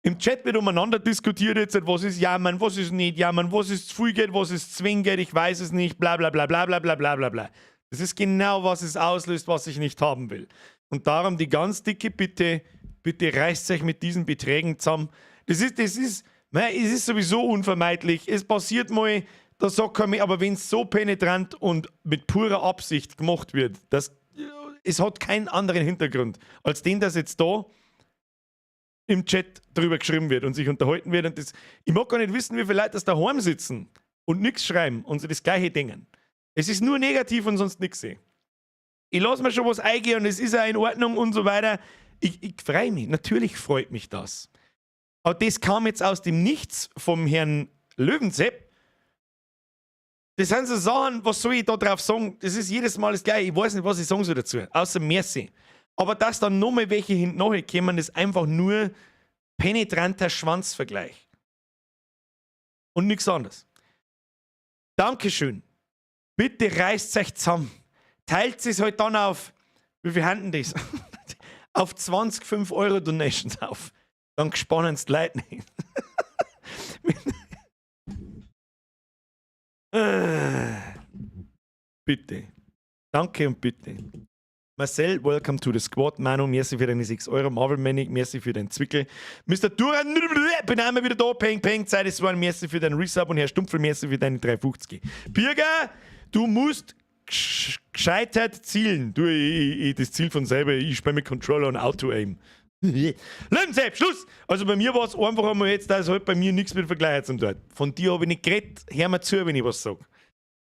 Im Chat wird umeinander diskutiert jetzt, was ist Jammern, was ist nicht Jammern, was ist zu viel Geld, was ist Zwinggeld, ich weiß es nicht, bla bla bla bla bla bla bla bla bla. Das ist genau, was es auslöst, was ich nicht haben will. Und darum die ganz dicke Bitte, bitte reißt euch mit diesen Beträgen zusammen. Es ist sowieso unvermeidlich, es passiert mal, da sagt keiner mehr, aber wenn es so penetrant und mit purer Absicht gemacht wird, das, es hat keinen anderen Hintergrund, als den, dass jetzt da im Chat drüber geschrieben wird und sich unterhalten wird. Und das, ich mag gar nicht wissen, wie viele Leute das daheim sitzen und nichts schreiben und sich das Gleiche denken. Es ist nur negativ und sonst nichts. Ich lasse mir schon was eingehen und es ist ja in Ordnung und so weiter. Ich freue mich, natürlich freut mich das. Aber das kam jetzt aus dem Nichts vom Herrn Löwenzepp. Das sind so Sachen, was soll ich da drauf sagen? Das ist jedes Mal das Gleiche. Ich weiß nicht, was ich sagen soll dazu, außer merci. Aber dass dann nochmal welche hinten nachkommen, ist einfach nur penetranter Schwanzvergleich. Und nichts anderes. Dankeschön. Bitte reißt euch zusammen. Teilt es halt dann auf, wie viel haben denn das? Auf 20 5-Euro Donations auf. Dann gespannen die Leute nicht. Bitte. Danke und bitte. Marcel, welcome to the squad. Manu, merci für deine 6 Euro. Marvel Manic, merci für deinen Zwickel. Mr. Duran, bin einmal wieder da. Peng, peng, Zeit ist war. Merci für deinen Resub und Herr Stumpfel, merci für deine 3,50. Birger, du musst gescheitert zielen. Du, ich, das Ziel von selber, ich spiele mit Controller und Auto-Aim. Löwensepp, Schluss! Also bei mir war es einfach einmal jetzt, da ist halt bei mir nichts mit Vergleich zum tun. Von dir habe ich nicht geredet. Hör mir zu, wenn ich was sage.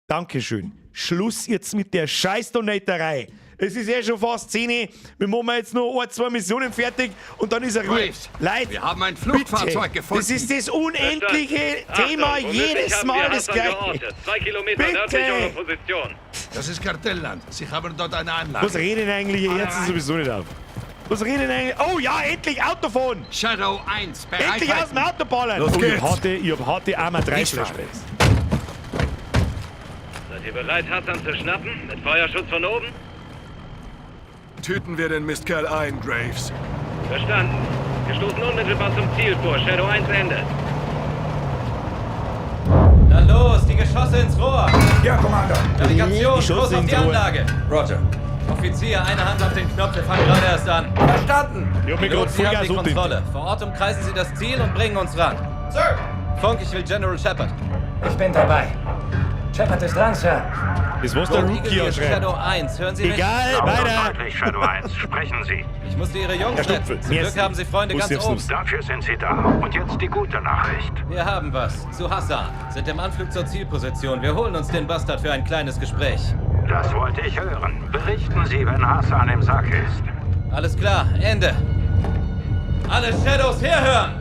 Dankeschön. Schluss jetzt mit der Scheiß-Donaterei. Es ist eh schon fast 10. Wir machen jetzt noch 1, 2 Missionen fertig und dann ist er ruhig. Leute, wir haben ein Flugfahrzeug gefunden. Das ist das unendliche Thema, Achtung, jedes Mal das Gleiche. 2 Kilometer nördlich eurer Position. Das ist Kartellland. Sie haben dort eine Anlage. Was reden eigentlich? Ihr Herzen sowieso nicht auf. Was reden eigentlich? Oh ja, endlich Autofahren! Shadow 1, bereit. Endlich aus dem Auto ballern! Los geht's. Ich hab harte Arma 3 Flashbacks. Seid ihr bereit, Hassan zu schnappen? Mit Feuerschutz von oben? Töten wir den Mistkerl ein, Graves. Verstanden. Wir stoßen unmittelbar zum Ziel vor. Shadow 1 Ende. Na los, die Geschosse ins Rohr! Ja, Commander. Navigation, Geschosse Kurs auf ins die Rohr. Anlage! Roger. Offizier, eine Hand auf den Knopf, wir fangen gerade erst an. Verstanden. Ich hab mich Pilot, gerade Sie haben Vollgas die Kontrolle. umgedreht. Vor Ort umkreisen Sie das Ziel und bringen uns ran. Sir! Funk, ich will General Shepard. Ich bin dabei. Shepard ist dran, Sir. Das was der Gold Rookie Eagle, hier ist anschreibt. Shadow 1, hören Sie mich? Egal, weiter! Deutlich, Shadow 1. Sprechen Sie. Ich musste Ihre Jungs Herr Stumpfel, retten. Zum Glück merci. haben Sie Freunde Wo ist ganz jetzt oben. los? Dafür sind Sie da. Und jetzt die gute Nachricht. Wir haben was. Zu Hassan. Sind im Anflug zur Zielposition. Wir holen uns den Bastard für ein kleines Gespräch. Das wollte ich hören. Berichten Sie, wenn Hassan im Sack ist. Alles klar, Ende. Alle Shadows herhören!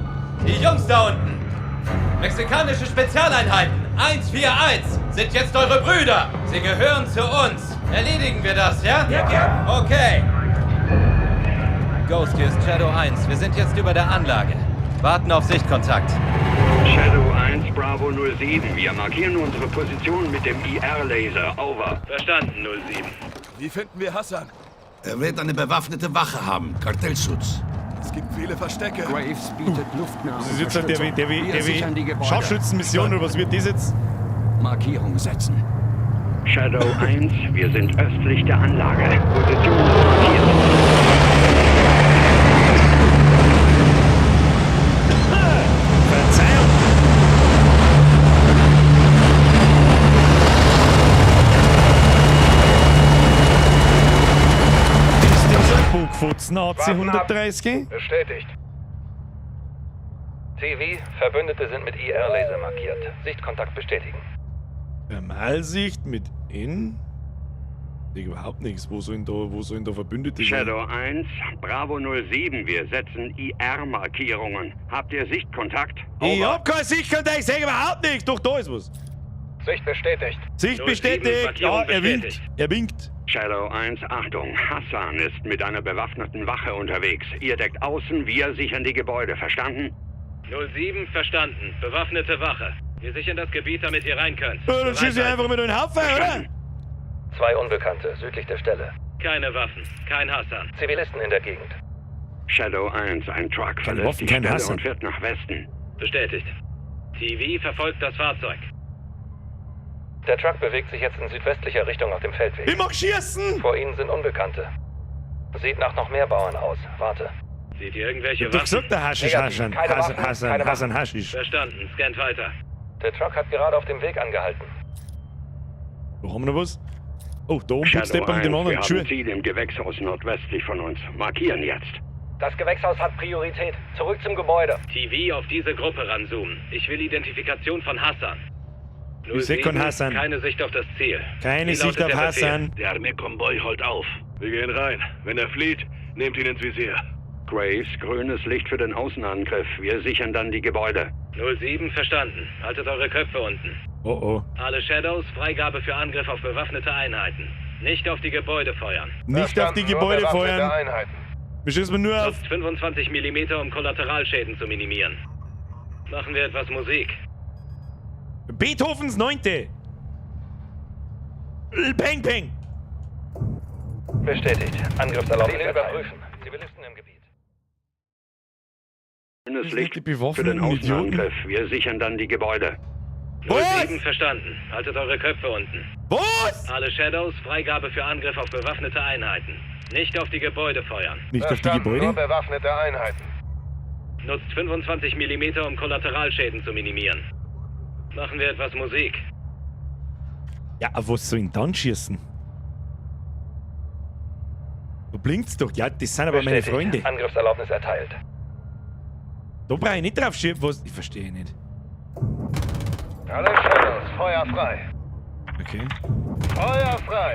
Die Jungs da unten! Mexikanische Spezialeinheiten 141 sind jetzt eure Brüder! Sie gehören zu uns! Erledigen wir das, ja? Ja, ja. Okay. Ghost, hier ist Shadow 1. Wir sind jetzt über der Anlage. Warten auf Sichtkontakt. Shadow 1, Bravo 07. Wir markieren unsere Position mit dem IR-Laser. Over. Verstanden, 07. Wie finden wir Hassan? Er wird eine bewaffnete Wache haben. Kartellschutz. Es gibt viele Verstecke. Graves bietet luftnahe Das ist jetzt halt Wir sichern die der Gebäude. Scharfschützenmission oder was wird das jetzt? Markierung setzen. Shadow 1, wir sind östlich der Anlage. Position ist markiert. Verzeihung! Ist das ein Bugfutzen AC 130? Bestätigt. CV, Verbündete sind mit IR-Laser markiert. Sichtkontakt bestätigen. Thermalsicht mit N? Ich überhaupt nichts. Wo sollen da Verbündete sein? Shadow 1, Bravo 07, wir setzen IR-Markierungen. Habt ihr Sichtkontakt? Ich hab keine Sichtkontakt, ich seh überhaupt nichts. Doch, da ist was. Sicht bestätigt. Sicht 07, bestätigt. Ja, Markierung er winkt. bestätigt. Er winkt. Shadow 1, Achtung. Hassan ist mit einer bewaffneten Wache unterwegs. Ihr deckt außen, wir sichern die Gebäude. Verstanden? 07, verstanden. Bewaffnete Wache. Wir sichern das Gebiet, damit ihr rein könnt. Ja, dann schieß ich einfach mit einem Haufen, oder? Zwei Unbekannte südlich der Stelle. Keine Waffen, kein Hassan. Zivilisten in der Gegend. Shadow 1, ein Truck Keine verlässt Waffen, die kein Stelle Hassan. und fährt nach Westen. Bestätigt. TV verfolgt das Fahrzeug. Der Truck bewegt sich jetzt in südwestlicher Richtung auf dem Feldweg. Ich mag schießen! Vor ihnen sind Unbekannte. Sieht nach noch mehr Bauern aus. Warte. Seht ihr irgendwelche Ich hab doch Waffen? gesagt, der Haschisch Negativ. Hassan. Keine Hassan, Waffen, Hassan, keine Hassan Haschisch. Verstanden. Scannt weiter. Der Truck hat gerade auf dem Weg angehalten. Wo haben wir noch was? Oh, da oben putzt Shadow jemand mit dem 1, wir anderen haben Schuh. Ziel im Gewächshaus nordwestlich von uns. Markieren jetzt. Das Gewächshaus hat Priorität. Zurück zum Gebäude. TV auf diese Gruppe ranzoomen. Ich will Identifikation von Hassan. Ich seh keinen 07, Hassan. Keine Sicht auf das Ziel. Keine Wie Sicht lautet auf der Befehl? Hassan. Der Armeekonvoi holt auf. Wir gehen rein. Wenn er flieht, nehmt ihn ins Visier. Graves, grünes Licht für den Außenangriff. Wir sichern dann die Gebäude. 07, verstanden. Haltet eure Köpfe unten. Oh oh. Alle Shadows, Freigabe für Angriff auf bewaffnete Einheiten. Nicht auf die Gebäude feuern. Nicht auf die Verstanden, nur Gebäude bewaffnete feuern. Einheiten. Wir schießen nur auf. Nutzt 25 mm, um Kollateralschäden zu minimieren. Machen wir etwas Musik. Beethovens Neunte. Peng, peng. Bestätigt. Angriffserlaubnis Ziele überprüfen. Zivilisten im Gebiet. Grünes Das Licht sind die für den bewaffneten Idioten. Außenangriff. Wir sichern dann die Gebäude. 07, verstanden. Haltet eure Köpfe unten. Was? Alle Shadows, Freigabe für Angriff auf bewaffnete Einheiten. Nicht auf die Gebäude feuern. Nicht auf die Verstanden, Nur Gebäude? bewaffnete Einheiten. Nutzt 25 mm, um Kollateralschäden zu minimieren. Machen wir etwas Musik. Ja, auf was soll ich denn dann schießen? Du blinkt's doch. Ja, das sind aber meine Bestätigt. Freunde. Angriffserlaubnis erteilt. Da brauche ich nicht drauf schießen. Was? Ich verstehe nicht. Alle Shadows, Feuer frei. Okay. Feuer frei.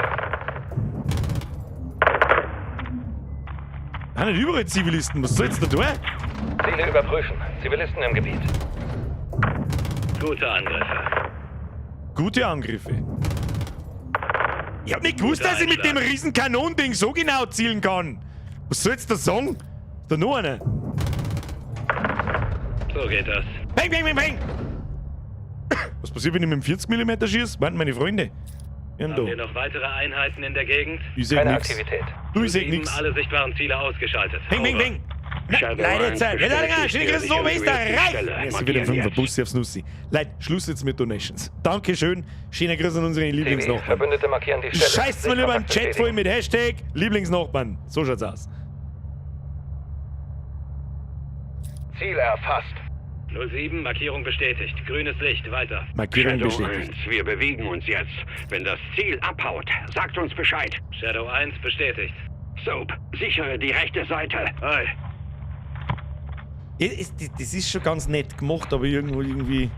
Ah, nicht überall Zivilisten. Was soll jetzt da tun? Ziele überprüfen. Zivilisten im Gebiet. Gute Angriffe. Gute Angriffe. Ich hab nicht gewusst, Guter dass ich mit dem Einschlag. riesen Kanonending so genau zielen kann. Was soll jetzt da sagen? Ist da noch einer? So geht das. Peng, peng, peng, peng! Was passiert, wenn ich mit dem 40 mm schieße? Warten meine Freunde. Ja, Haben da. wir noch weitere Einheiten in der Gegend? Ich seh Keine nix. Aktivität. Du, ich seh 07, nix. alle sichtbaren Ziele ausgeschaltet. Peng, peng, Over. peng! Na, Shadow Leute, 1 Zeit. Nicht bestätigt, schöne wir Grüße, sichern oben ist der zuerst die Reich! Stelle. Ja, sie Markieren wieder fünfer jetzt. Bussi aufs Nussi. Leute, Schluss jetzt mit Donations. Dankeschön. Schöne Grüße an unsere TV. Lieblingsnachbarn. Verbündete markieren die Stelle. Scheißt mal lieber im Sichtkontakt Chat voll bestätigt. mit Hashtag Lieblingsnachbarn. So schaut's aus. Ziel erfasst. 07, Markierung bestätigt. Grünes Licht, weiter. Markierung Shadow bestätigt. 1, wir bewegen uns jetzt. Wenn das Ziel abhaut, sagt uns Bescheid. Shadow 1 bestätigt. Soap, sichere die rechte Seite. Hi. Ja, Das ist schon ganz nett gemacht, aber irgendwo irgendwie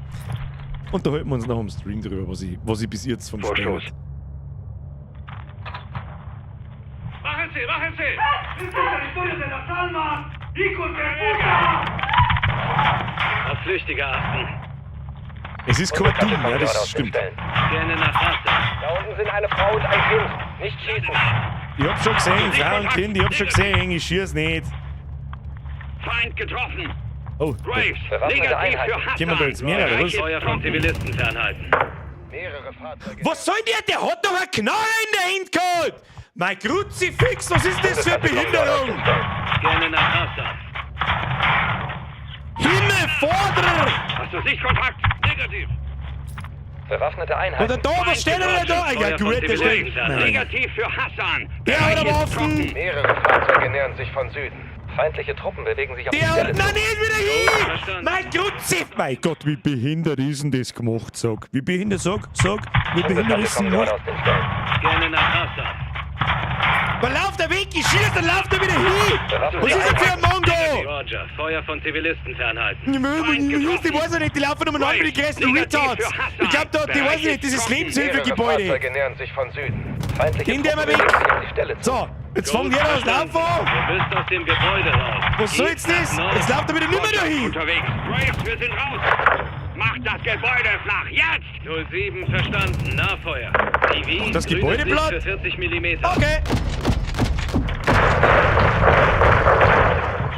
unterhalten wir uns noch am Stream drüber, was ich bis jetzt vom Spiel Vorstoß. halt. Bájense, bájense! ¡Este territorio de las almas! ¡Hijos de puta! Auf Flüchtige achten. Es ist kein Unbekannte Doom, kommen ja, gerade das aus den stimmt. Stellen. Scanne nach Hassan. Da unten sind eine Frau und ein Kind. Nicht schießen. Ich hab schon gesehen, Frau und Kind, ich hab schon gesehen, ich schieß nicht. Feind getroffen. Oh, Graves, Bewaffnete negativ Einheiten. für Hassan. Kommen da jetzt mehrere, Bereich was? ist Feuer von trocken. Zivilisten fernhalten. Mehrere Fahrzeuge. Was soll der? Der hat doch eine Knarre in der Hand gehabt! Mein Kruzifix, was ist das für eine Unbekannte kommen gerade aus Behinderung? den Stellen. Scanne nach Hassan. Himmelvorder! Hast du Sichtkontakt? Negativ! Bewaffnete Einheiten. Oder da, was steht denn da? Ah, Ja Feuer von gut, der Zivilisten steht. fernhalten. Nein. Negativ für Hassan. Der hat Bereich aber ist offen. trocken. Mehrere Fahrzeuge nähern sich von Süden. Feindliche Truppen bewegen sich auf die Der Stelle hat zu. nein, nicht wieder hin! Verstanden. Mein Kruzif! Mein Gott, wie behindert ist denn das gemacht, sag. Wie behindert, sag, sag. Wie behindert Unbekannte ist denn kommen gerade gemacht? aus den Stellen. Scanne nach Hassan. Da lauft er weg, ich schieß, dann lauft er wieder hin! Was ist das für ein Mongo? Roger, Feuer von Zivilisten fernhalten. Die weiß ich nicht, die laufen umeinander wie die größten Retards. Ich glaub, da, die weiß ich nicht, dieses Mehrere Lebenshilfegebäude. Fahrzeuge nähern sich von Süden. Feindliche Den der Truppen mal weg. bewegen sich auf die Stelle zu. So, jetzt fangen die an aus Laufen an. Du bist aus dem Gebäude raus. Was soll jetzt das? Jetzt lauft er wieder nicht mehr dahin. Unterwegs. Graves, wir sind raus. Macht das Gebäude flach, jetzt! 07 verstanden. Nahfeuer. TV, Das grünes Gebäude Licht platt? für 40 mm. Okay.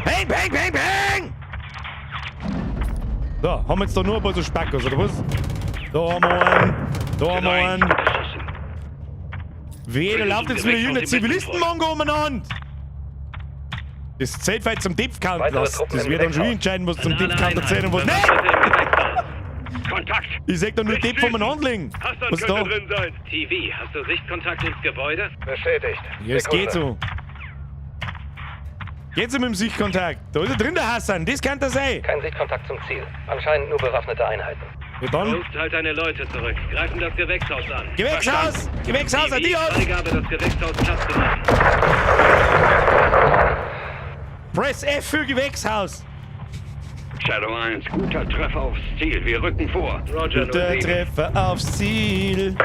Peng, peng, peng, peng! So, haben wir jetzt da nur ein paar so Spackos, oder was? Da haben wir einen, da haben wir einen. Wehe, da läuft jetzt wieder irgendein Zivilisten-Mongo umeinander. Das zählt weit zum Depth-Count. Weitere lass. Truppen Das im wird dann schon Gewächshaus. entscheiden, was zum An alle Depth-Counter zählt und was Einheiten, nicht. Bewaffnete im Gewächshaus. Kontakt! Ich seh da nur Depp voneinander liegen. Hassan Was da? könnte drin sein. TV, hast du Sichtkontakt ins Gebäude? Bestätigt. Ja, es geht so. Geht so mit dem Sichtkontakt. Da ist er drin, der Hassan. Das kann das sein. Kein Sichtkontakt zum Ziel. Anscheinend nur bewaffnete Einheiten. Ja, dann. Ghost, halt deine Leute zurück. Greifen das Gewächshaus an. Gewächshaus! Verstanden. Gewächshaus, TV, adios! Freigabe, das Gewächshaus platt zu machen. Press F für Gewächshaus. Shadow 1, guter Treffer aufs Ziel. Wir rücken vor. Roger, Guter 07. Treffer aufs Ziel.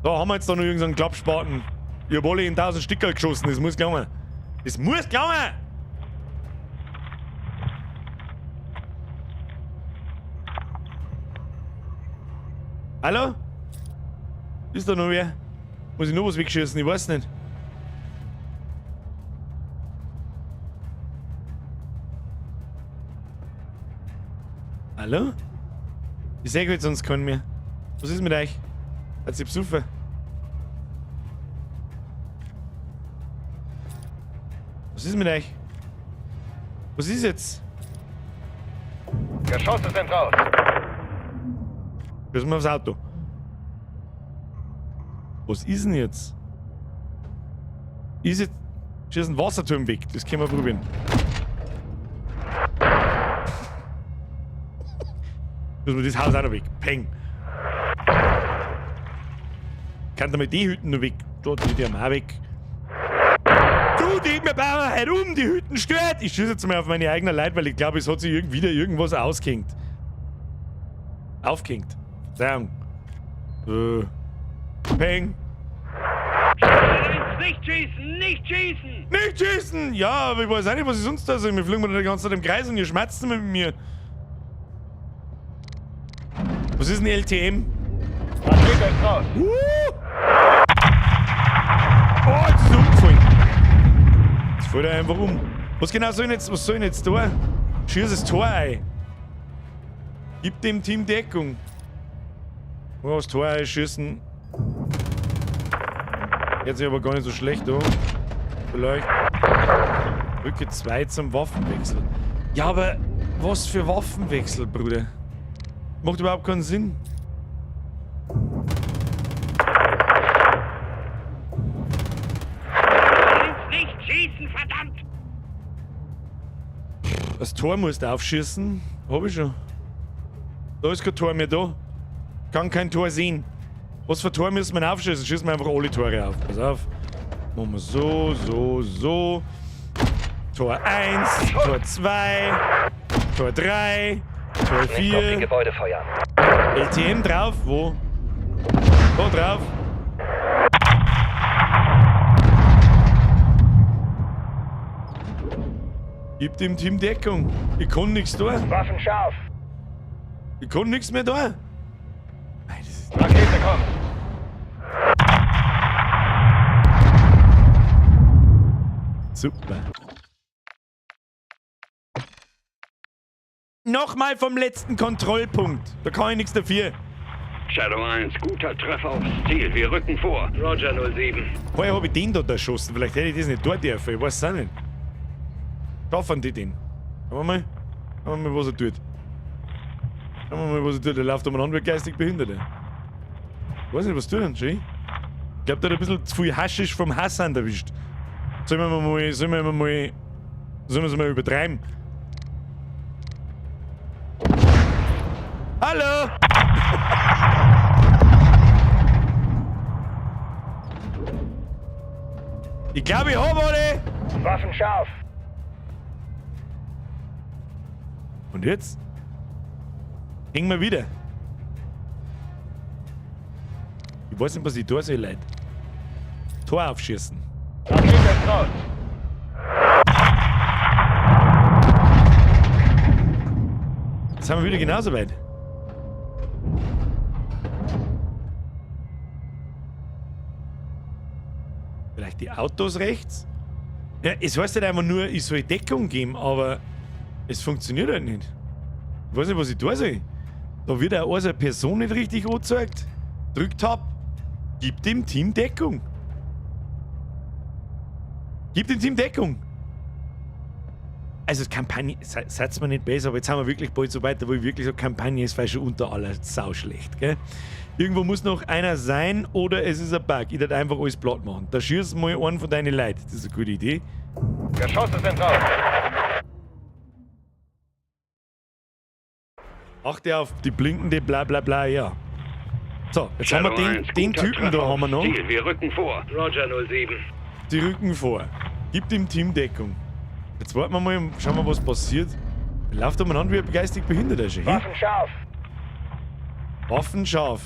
Da haben wir jetzt da noch irgendeinen Klappspaten. Ich hab alle in 1000 Stücke geschossen, das muss gelangen. Das muss gelangen! Hallo? Ist da noch wer? Muss ich noch was wegschießen? Ich weiß nicht. Hallo? Ich sehe jetzt sonst keinen mehr. Was ist mit euch? Hat sie besoffen? Was ist mit euch? Was ist jetzt? Geschosse sind raus. Schießen wir aufs Auto. Was ist denn jetzt? Ist jetzt. Schießen Wasserturm weg. Das können wir probieren. Müssen wir das Haus auch noch weg. Peng. Kann damit die Hütten noch weg. Dort die haben auch weg. Du, die mir bauen herum, die Hütten stört. Ich schieße jetzt mal auf meine eigenen Leute, weil ich glaube, es hat sich irgendwie wieder irgendwas ausgehängt. Aufgehängt. Verzeihung. Peng. Nicht schießen! Nicht schießen! Nicht schießen! Ja, aber ich weiß auch nicht, was ich sonst da soll. Wir fliegen da die ganze Zeit im Kreis und ihr schmerzt mit mir. Was ist denn LTM? Rakete ist raus. Oh, jetzt ist er umgefallen. Jetzt fällt er einfach um. Was genau soll ich jetzt, was soll ich jetzt tun? Schieß das Tor ein. Gib dem Team Deckung. Oh, das Tor einschießen. Jetzt sich aber gar nicht so schlecht an. Vielleicht. Rücke 2 zum Waffenwechsel. Ja, aber was für Waffenwechsel, Bruder? Macht überhaupt keinen Sinn. Nicht schießen, verdammt! Das Tor musst du aufschießen. Hab ich schon. Da ist kein Tor mehr da. Kann kein Tor sehen. Was für Tor müssen wir denn aufschießen? Schießen wir einfach alle Tore auf. Pass auf. Machen wir so, so, so. Tor 1, Tor 2, Tor 3, Tor Nicht auf die 4. Gebäude feuern. LTM drauf? Wo? Wo drauf? Gib dem Team Deckung. Ich kann nichts tun. Waffen scharf. Ich kann nichts mehr tun. Rakete kommt. Super. Nochmal vom letzten Kontrollpunkt. Da kann ich nichts dafür. Shadow 1, guter Treffer aufs Ziel. Wir rücken vor. Roger 07. Vorher habe ich den da erschossen. Vielleicht hätte ich das nicht dort dürfen. Ich weiß es auch nicht. Schaffen die den? Schauen wir mal. Schauen wir mal, was er tut. Schauen wir mal, was er tut. Der läuft umeinander wie geistig Behinderte. Ich weiß nicht, was tut er denn, Jay? Ich glaube, der hat ein bisschen zu viel Haschisch vom Hassan erwischt. Sollen wir mal, sollen wir mal, sollen wir es mal übertreiben? Hallo! Ich glaube, ich hab alle! Waffen scharf. Und jetzt? Hängen wir wieder. Ich weiß nicht, was ich da soll, Leute. Tor aufschießen. Rakete ist raus. Jetzt haben wir wieder genauso weit. Vielleicht die Autos rechts? Ja, es heißt halt einfach nur, ich soll Deckung geben, aber es funktioniert halt nicht. Ich weiß nicht, was ich da soll. Da wird auch eine Person nicht richtig angezeigt. Drückt ab. Gib dem Team Deckung. Gib dem Team Deckung. Also Kampagne, seid's mir nicht besser, aber jetzt haben wir wirklich bald so weit, wo ich wirklich so, Kampagne ist schon unter aller Sau schlecht, gell? Irgendwo muss noch einer sein oder es ist ein Bug. Ich würde einfach alles platt machen. Da schießt mal einen von deinen Leuten. Das ist eine gute Idee. Geschosse sind raus. Achte auf die blinkende bla bla bla, ja. So, jetzt haben wir den Typen da haben wir noch. Ziel, wir rücken vor. Roger 07. Die rücken vor. Gib dem Team Deckung. Jetzt warten wir mal und schauen wir, was passiert. Läuft umeinander wie ein geistig Behinderter schon. Waffen scharf. Waffen scharf.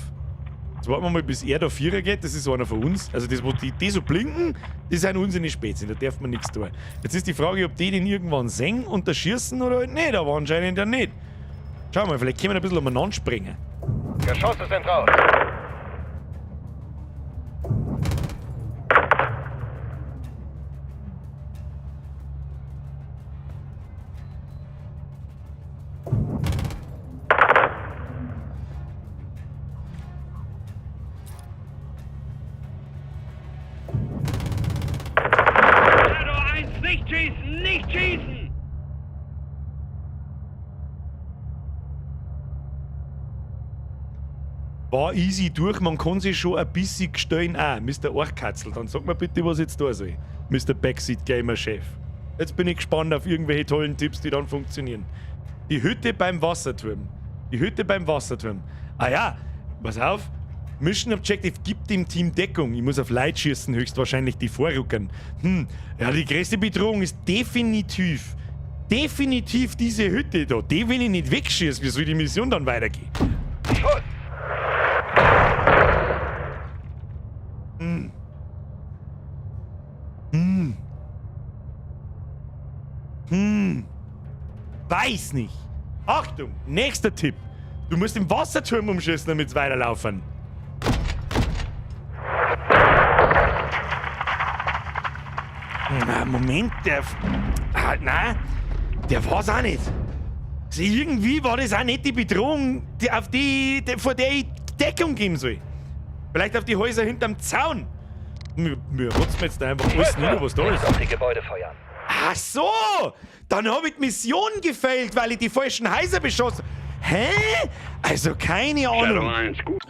Jetzt warten wir mal, bis er da Vierer geht. Das ist einer von uns. Also das, wo die so blinken, das sind unsere Spezien. Da darf man nichts tun. Jetzt ist die Frage, ob die den irgendwann sehen und da schießen oder halt nicht. Aber anscheinend ja nicht. Schauen wir mal, vielleicht können wir ein bisschen umeinander springen. Geschosse sind raus. Shadow 1, nicht schießen, nicht schießen! War easy durch, man kann sich schon ein bisschen stellen auch. Mr. Orchkatzel, dann sag mir bitte, was jetzt da soll. Mr. Backseat Gamer Chef. Jetzt bin ich gespannt auf irgendwelche tollen Tipps, die dann funktionieren. Die Hütte beim Wasserturm. Die Hütte beim Wasserturm. Ah ja, pass auf. Mission Objective gibt dem Team Deckung. Ich muss auf Leute schießen, höchstwahrscheinlich die vorrücken. Ja, die größte Bedrohung ist definitiv diese Hütte da. Die will ich nicht wegschießen. Wie soll die Mission dann weitergehen? Schuss! Weiß nicht. Achtung, nächster Tipp. Du musst den Wasserturm umschießen, damit es weiterlaufen. Na, Moment, der... Ah, nein, der war's auch nicht. Also irgendwie war das auch nicht die Bedrohung, die, auf die, die, vor der ich Deckung geben soll. Vielleicht auf die Häuser hinterm Zaun. Mir rotzt mir jetzt da einfach alles nieder, was da ist. Auf die Gebäude feuern. Ach so! Dann hab ich die Mission gefailt, weil ich die falschen Häuser beschossen. Hä? Also keine Ahnung. Shadow 1, gut.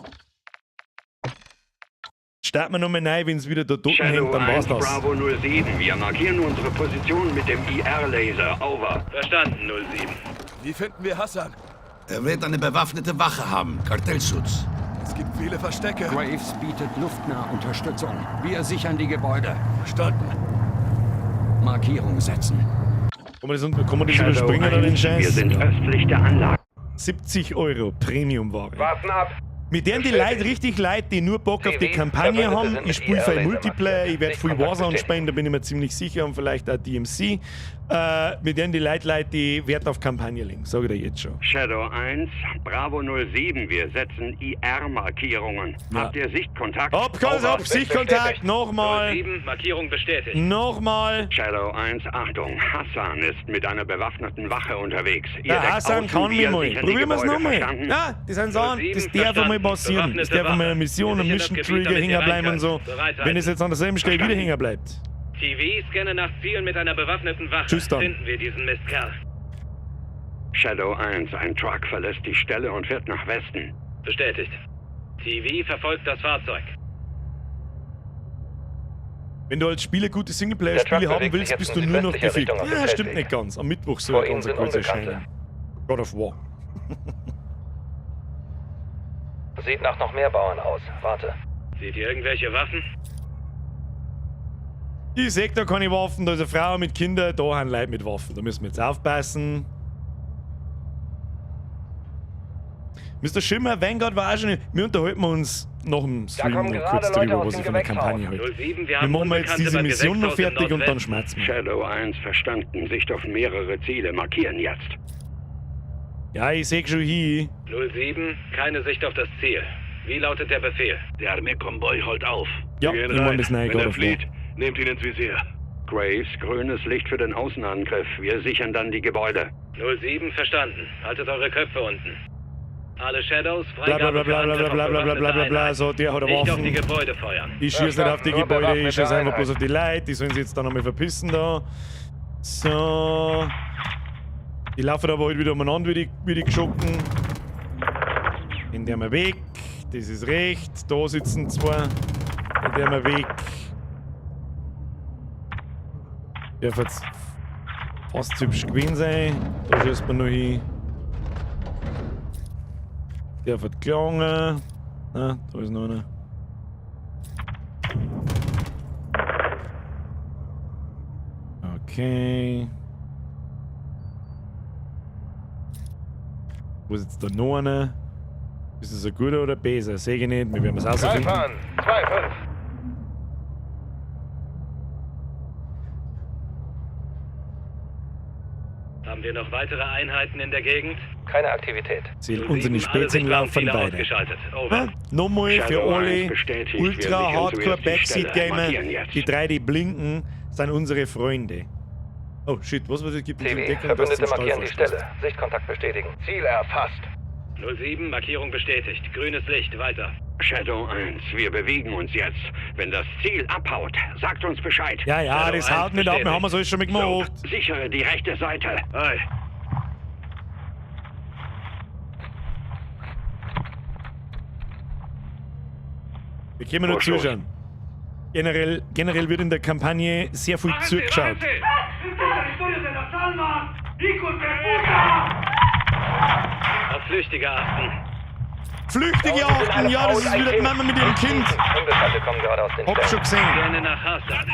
Starten wir nochmal rein, wenn's wieder da unten Shadow hängt, dann war's 1, das. Bravo 07, wir markieren unsere Position mit dem IR-Laser. Over. Verstanden, 07. Wie finden wir Hassan? Er wird eine bewaffnete Wache haben. Kartellschutz. Es gibt viele Verstecke. Graves bietet Luftnahunterstützung. Wir sichern die Gebäude. Verstanden. Markierung setzen. Kann man das überspringen oder den Scheiß? Wir sind östlich der Anlage. 70 Euro Premium-Ware. Waffen ab. Mit denen die Leute richtig Leute, die nur Bock auf die Kampagne haben. Ich spiele viel Multiplayer, ich werde viel Warzone spielen, da bin ich mir ziemlich sicher und vielleicht auch DMC. Mit denen die Leute, die Wert auf Kampagne legen, sage ich dir jetzt schon. Shadow 1, Bravo 07, wir setzen IR-Markierungen. Ja. Habt ihr Sichtkontakt? Ab, ab, Sichtkontakt, nochmal. 07, Markierung bestätigt. Nochmal. Shadow 1, Achtung, Hassan ist mit einer bewaffneten Wache unterwegs. Ihr Der deckt Hassan außen, kann mich wir mal. sichern die Probieren wir es Gebäude, nochmal. verstanden? Ja, das sind Sachen, das 07, darf einmal passieren. Das darf einmal eine Mission, ein Wir sichern Mission das Gebiet, Trigger damit ihr hängen bleiben und so. rein könnt. Wenn es jetzt an derselben Stelle wieder hängen bleibt. TV, scanne nach Zielen mit einer bewaffneten Wache. Tschüss dann. Finden wir diesen Mistkerl. Shadow 1, ein Truck verlässt die Stelle und fährt nach Westen. Bestätigt. TV verfolgt das Fahrzeug. Wenn du als Spieler gute Singleplayer-Spiele Der Truck haben bewegt willst, sich bist jetzt du in nur noch südwestlicher gefickt. Richtung auf dem Ja, stimmt Feldweg. nicht ganz. Am Mittwoch soll Vor ganz ihnen eine sind kurze Unbekannte. erscheinen. God of War. Sieht nach noch mehr Bauern aus. Warte. Seht ihr irgendwelche Waffen? Ich seh da keine Waffen, da ist eine Frau mit Kindern, da haben Leute mit Waffen. Da müssen wir jetzt aufpassen. Mr. Schimmer, Vanguard war auch schon. Wir unterhalten uns nach dem Stream kommen noch gerade kurz Leute drüber, aus was dem ich von der Gewächshaus. Kampagne halte. 07, wir Wir haben machen jetzt Unbekannte diese beim Mission noch Gewächshaus im fertig und dann Nordwesten. schmerzen wir. Shadow 1, verstanden. Sicht auf mehrere Ziele. Markieren jetzt. Ja, ich seh schon hier. 07, keine Sicht auf das Ziel. Wie lautet der Befehl? Der Armeekonvoi holt auf. Ja, Wir gehen ich mein, rein. das neue Wenn God er of War. flieht, nehmt ihn ins Visier. Graves, grünes Licht für den Außenangriff. Wir sichern dann die Gebäude. 07, verstanden. Haltet eure Köpfe unten. Alle Shadows, Bla bla Freigabe bla bla für bla bla Angriff bla auf bla bla bla bla bla. bewaffnete So, der hat eine Nicht auf Waffen. die Gebäude feuern. Ich schieße nicht auf die Nur Gebäude, ich schieße bewaffnete einfach bloß auf die Leute. Die sollen sich jetzt da nochmal verpissen da. So. Die laufen aber halt wieder umeinander wie die Geschocken. In der weg. Das ist recht. Da sitzen zwei. In der weg. Darf jetzt fast hübsch gewesen sein. Da schießt man noch hin. Der wird gelangen. Na, da ist noch einer. Okay. Wo ist jetzt da noch einer? Ist das ein guter oder besser? Sehe ich nicht. Wir werden es rausfinden. Greif an. 2-5. Haben wir noch weitere Einheiten in der Gegend? Keine Aktivität. Ziel unsere 07, alle Spätzchen laufen Sichtwagenziele weiter. ausgeschaltet. Over. Nochmal für Shadow alle 1 bestätigt, wir Ultra sichern Hardcore zuerst die Backseat Stelle. Gamer, Markieren jetzt. die drei, die blinken, sind unsere Freunde. Oh shit, was war das? Gibt uns TV, Entdeckung, dass Verbündete zum Stall markieren die vorstoßt. Stelle. Sichtkontakt bestätigen. Ziel erfasst. 07, Markierung bestätigt. Grünes Licht, weiter. Shadow 1, wir bewegen uns jetzt. Wenn das Ziel abhaut, sagt uns Bescheid. Ja, ja, Shadow das 1 haut nicht ab, wir haben es alles schon mal gemacht. So, sichere die rechte Seite. Hi. Wir können nur Vorstoß. zuschauen. Generell wird in der Kampagne sehr viel zugeschaut. Auf Flüchtige achten. Flüchtige achten, ja, das ist wieder die Mama mit ihrem Kind. Unbekannte kommen gerade aus den Hab schon gesehen. Gerne nach Hassan.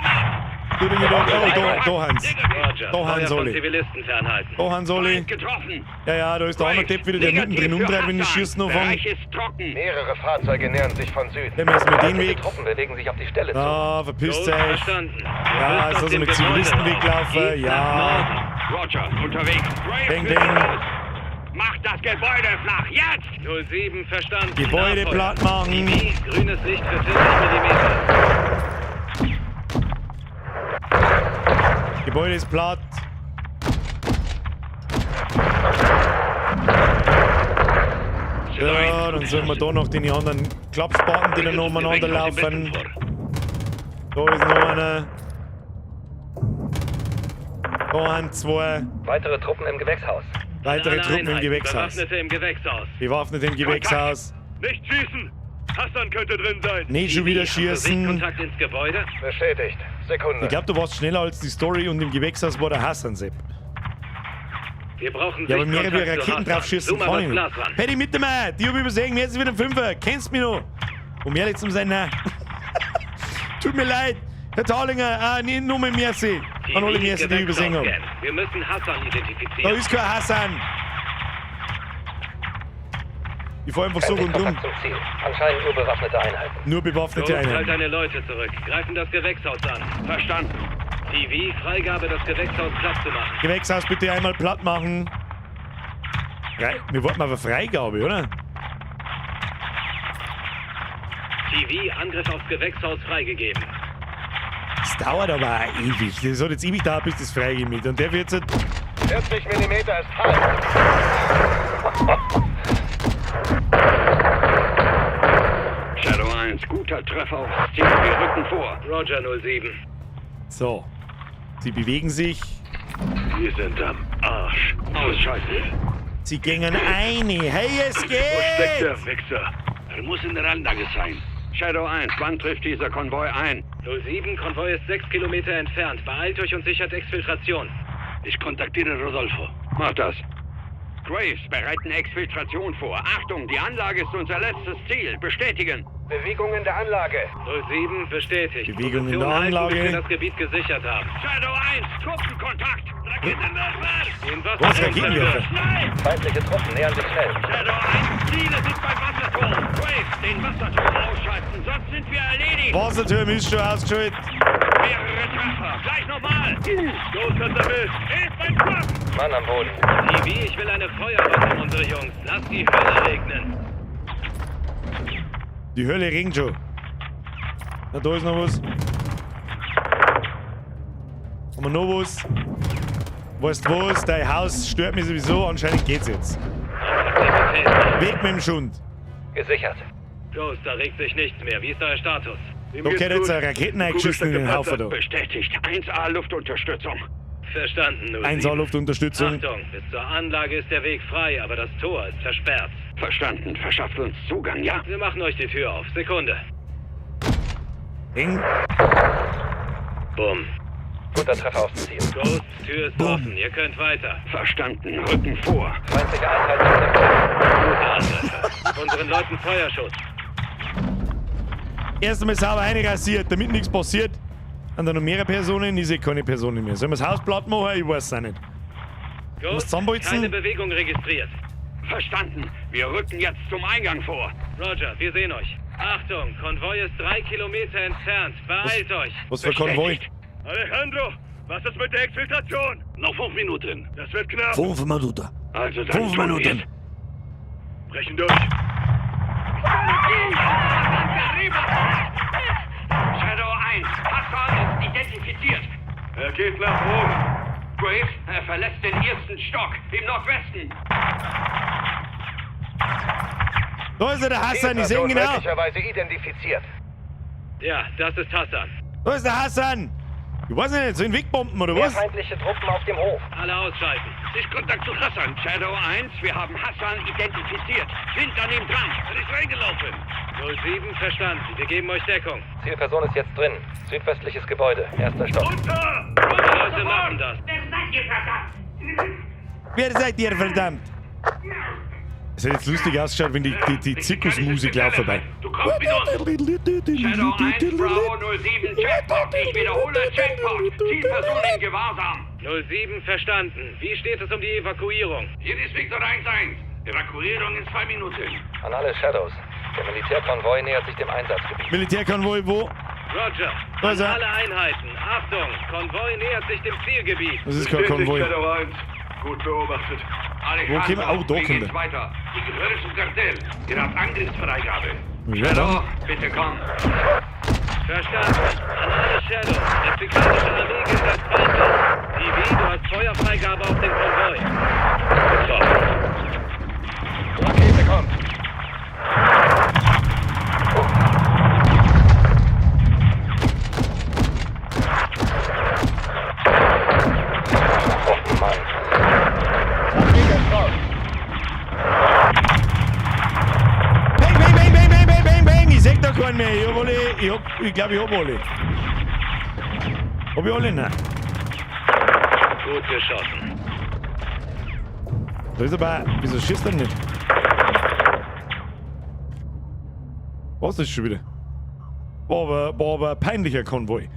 Du bin ich da, oh, da, da Hans. Roger. Da Feuer Hans von Oli. Zivilisten fernhalten. Da Hans Oli. Feind getroffen. Ja, ja, da ist der andere Depp wieder, der Negativ mittendrin für umdreht, wenn die Hassan. Schießen anfangen. Bereich ist trocken. Mehrere Fahrzeuge nähern sich von Süden. Nehmen wir erstmal den Feindliche Weg. Truppen bewegen sich auf die Stelle zu. Ah, verpisst Los, euch. verstanden. Ihr Ja, müsst ist aus also dem mit Gebäude Zivilisten raus. weglaufen. Geht nach Ja. Norden. Roger, unterwegs. Graves, Ding, wir sind ding. los. Macht das Gebäude flach, jetzt! 07, verstanden. Gebäude Nahfeuer. platt machen. TV, grünes Licht für 40 mm. Gebäude ist platt. Ja, dann sollen wir da noch den anderen Klappspaten, die da noch umeinander laufen. Da ist noch einer. Da haben zwei. Weitere Truppen im Gewächshaus. Weitere Alle Truppen im Einheiten, Gewächshaus. Bewaffnete im Gewächshaus. Bewaffnet im Gewächshaus. Nicht schießen! Hassan könnte drin sein! Nicht schon wieder TV, hast du schießen. Sichtkontakt ins Gebäude? Bestätigt. Sekunde. Ich glaube, du warst schneller als die Story und im Gewächshaus war der Hassan Sepp. Wir brauchen Ja, aber mehrere Sichtkontakt zu Raketen Hassan. drauf schießen Zoom kann aber ich das nicht. Glas ran. Paddy, mit mir! Die hab ich übersehen, jetzt ist wieder ein Fünfer. Kennst mich noch? Um ehrlich zu sein, nein. Tut mir leid. Herr Taulinger, ah, nicht nur mit Merci. An alle Merci, die ich übersehen habe. Gewächshaus-Scan. Wir müssen Hassan Da identifizieren. ist kein Hassan. Ich fahr einfach so Kein rundum. Sichtkontakt zum Ziel. Anscheinend nur bewaffnete Einheiten. Nur bewaffnete Los, halt Einheiten. deine Leute zurück. Greifen das Gewächshaus an. Verstanden. TV, Freigabe, das Gewächshaus platt zu machen. Gewächshaus bitte einmal platt machen. Wir wollten aber Freigabe, oder? TV, Angriff aufs Gewächshaus freigegeben. Das dauert aber auch ewig. Das hat jetzt ewig dauert, bis das freigegeben wird. Und der wird jetzt. 40 mm ist halb. Shadow 1, guter Treffer aufs Ziel. Wir rücken vor. Roger 07. So. Sie bewegen sich. Wir sind am Arsch. Ausschalten. Sie gingen eine. Hey, es Wo steckt geht! der Wichser? Er muss in der Anlage sein. Shadow 1, wann trifft dieser Konvoi ein? 07, Konvoi ist 6 Kilometer entfernt. Beeilt euch und sichert Exfiltration. Ich kontaktiere Rodolfo. Mach das. Graves, bereiten Exfiltration vor. Achtung, die Anlage ist unser letztes Ziel. Bestätigen. Bewegung in der Anlage. 07, bestätigt. Bewegung in Position der halten, Anlage. Bis wir das Gebiet gesichert haben. Shadow 1, Truppenkontakt. Raketenwerfer! Den Was, Wasserturm Raketenwerfer? Schnell! Feindliche Truppen nähern sich schnell. Shadow 1, Ziele sind beim Wasserturm. Graves, den Wasserturm ausschalten, sonst sind wir erledigt. Wasserturm ist schon ausgeschaltet. Mehrere Treffer. Gleich nochmal. Los, hat erwischt. Hilf, mein Truck! Mann am Boden. TV, ich will eine Feuerwand um unsere Jungs. Lass die Hölle regnen. Die Hölle regnet schon. Na, da ist noch was. Haben wir noch was? Weißt du was? Dein Haus stört mich sowieso. Anscheinend geht's jetzt. Weg mit dem Schund. Gesichert. Ghost, da regt sich nichts mehr. Wie ist euer Status? Da gehört jetzt eine Raketen eingeschissen in den Haufen da. Bestätigt. 1A Luftunterstützung. Verstanden, 07. 1A Luftunterstützung. Achtung, bis zur Anlage ist der Weg frei, aber das Tor ist versperrt. Verstanden. Verschafft uns Zugang, ja? Wir machen euch die Tür auf. Sekunde. Eng. Bumm. Guter Treffer auf Ziel. Ghost, Tür ist offen. Ihr könnt weiter. Verstanden. Rücken vor. Feindliche Einheit ist im Gute Angriffe. Unseren Leuten Feuerschutz. Erst einmal sauber einrasiert, damit nichts passiert. Und dann noch mehrere Personen, ich sehe keine Personen mehr. Sollen wir das Haus platt machen? Ich weiß es auch nicht. Was Ghost, zusammenbolzen? keine Bewegung registriert. Verstanden. Wir rücken jetzt zum Eingang vor. Roger, wir sehen euch. Achtung, Konvoi ist 3 Kilometer entfernt. Beeilt euch. Was für Konvoi? Alejandro, was ist mit der Exfiltration? Noch 5 Minuten. Das wird knapp. 5 Minuten. Also dann 5 tun Minuten. wir's. Brechen durch. Shadow 1, Hassan ist identifiziert. Er geht nach oben. Graves, er verlässt den ersten Stock im Nordwesten. Da ist er, der Hassan, ich sehe ihn Zielperson genau. möglicherweise identifiziert. Ja, das ist Hassan. Da ist der Hassan. Ich weiß nicht, soll ich ihn wegbomben oder Mehr was? feindliche Truppen auf dem Hof. Alle ausschalten. Sichtkontakt zu Hassan. Shadow 1, wir haben Hassan identifiziert. Sind an ihm dran. Er ist reingelaufen. 07 verstanden. Wir geben euch Deckung. Zielperson ist jetzt drin. Südwestliches Gebäude. Erster Stock. Unter! Unsere Leute machen das. Wer seid ihr, verdammt? Es hätte jetzt lustig ausgeschaut, wenn die Zirkusmusik läuft vorbei. Du kommst mit uns. Shadow 1, Bravo 07, Checkpoint. Ich wiederhole, Checkpoint. Zielperson in Gewahrsam. 07 verstanden. Wie steht es um die Evakuierung? Hier ist Victor 1-1. Evakuierung in 2 Minuten. An alle Shadows. Der Militärkonvoi nähert sich dem Einsatzgebiet. Militärkonvoi wo? Roger. Da ist An er. alle Einheiten. Achtung, Konvoi nähert sich dem Zielgebiet. Das ist kein Konvoi. Shadow 1. Gut beobachtet. Wo kämen auch da Wie Kinder? geht's weiter? Ich gehöre zum Kartell. Ihr habt Angriffsfreigabe. Ja, dann. Bitte komm. Verstanden. An alle Shadows. Mexikanische Armee gilt als feindlich. TV, du hast Feuerfreigabe auf den Konvoi. Getroffen. Rakete kommt. Oh Mann. Bang, bang, bang, bang, bang, bang, bang, bang. Ich seh da keinen mehr. Ich hab alle, ich glaub, ich hab alle. Hab ich alle? Nein. Gut geschossen. Da ist aber, wieso schießt er nicht? Was ist das schon wieder? War aber ein peinlicher Konvoi.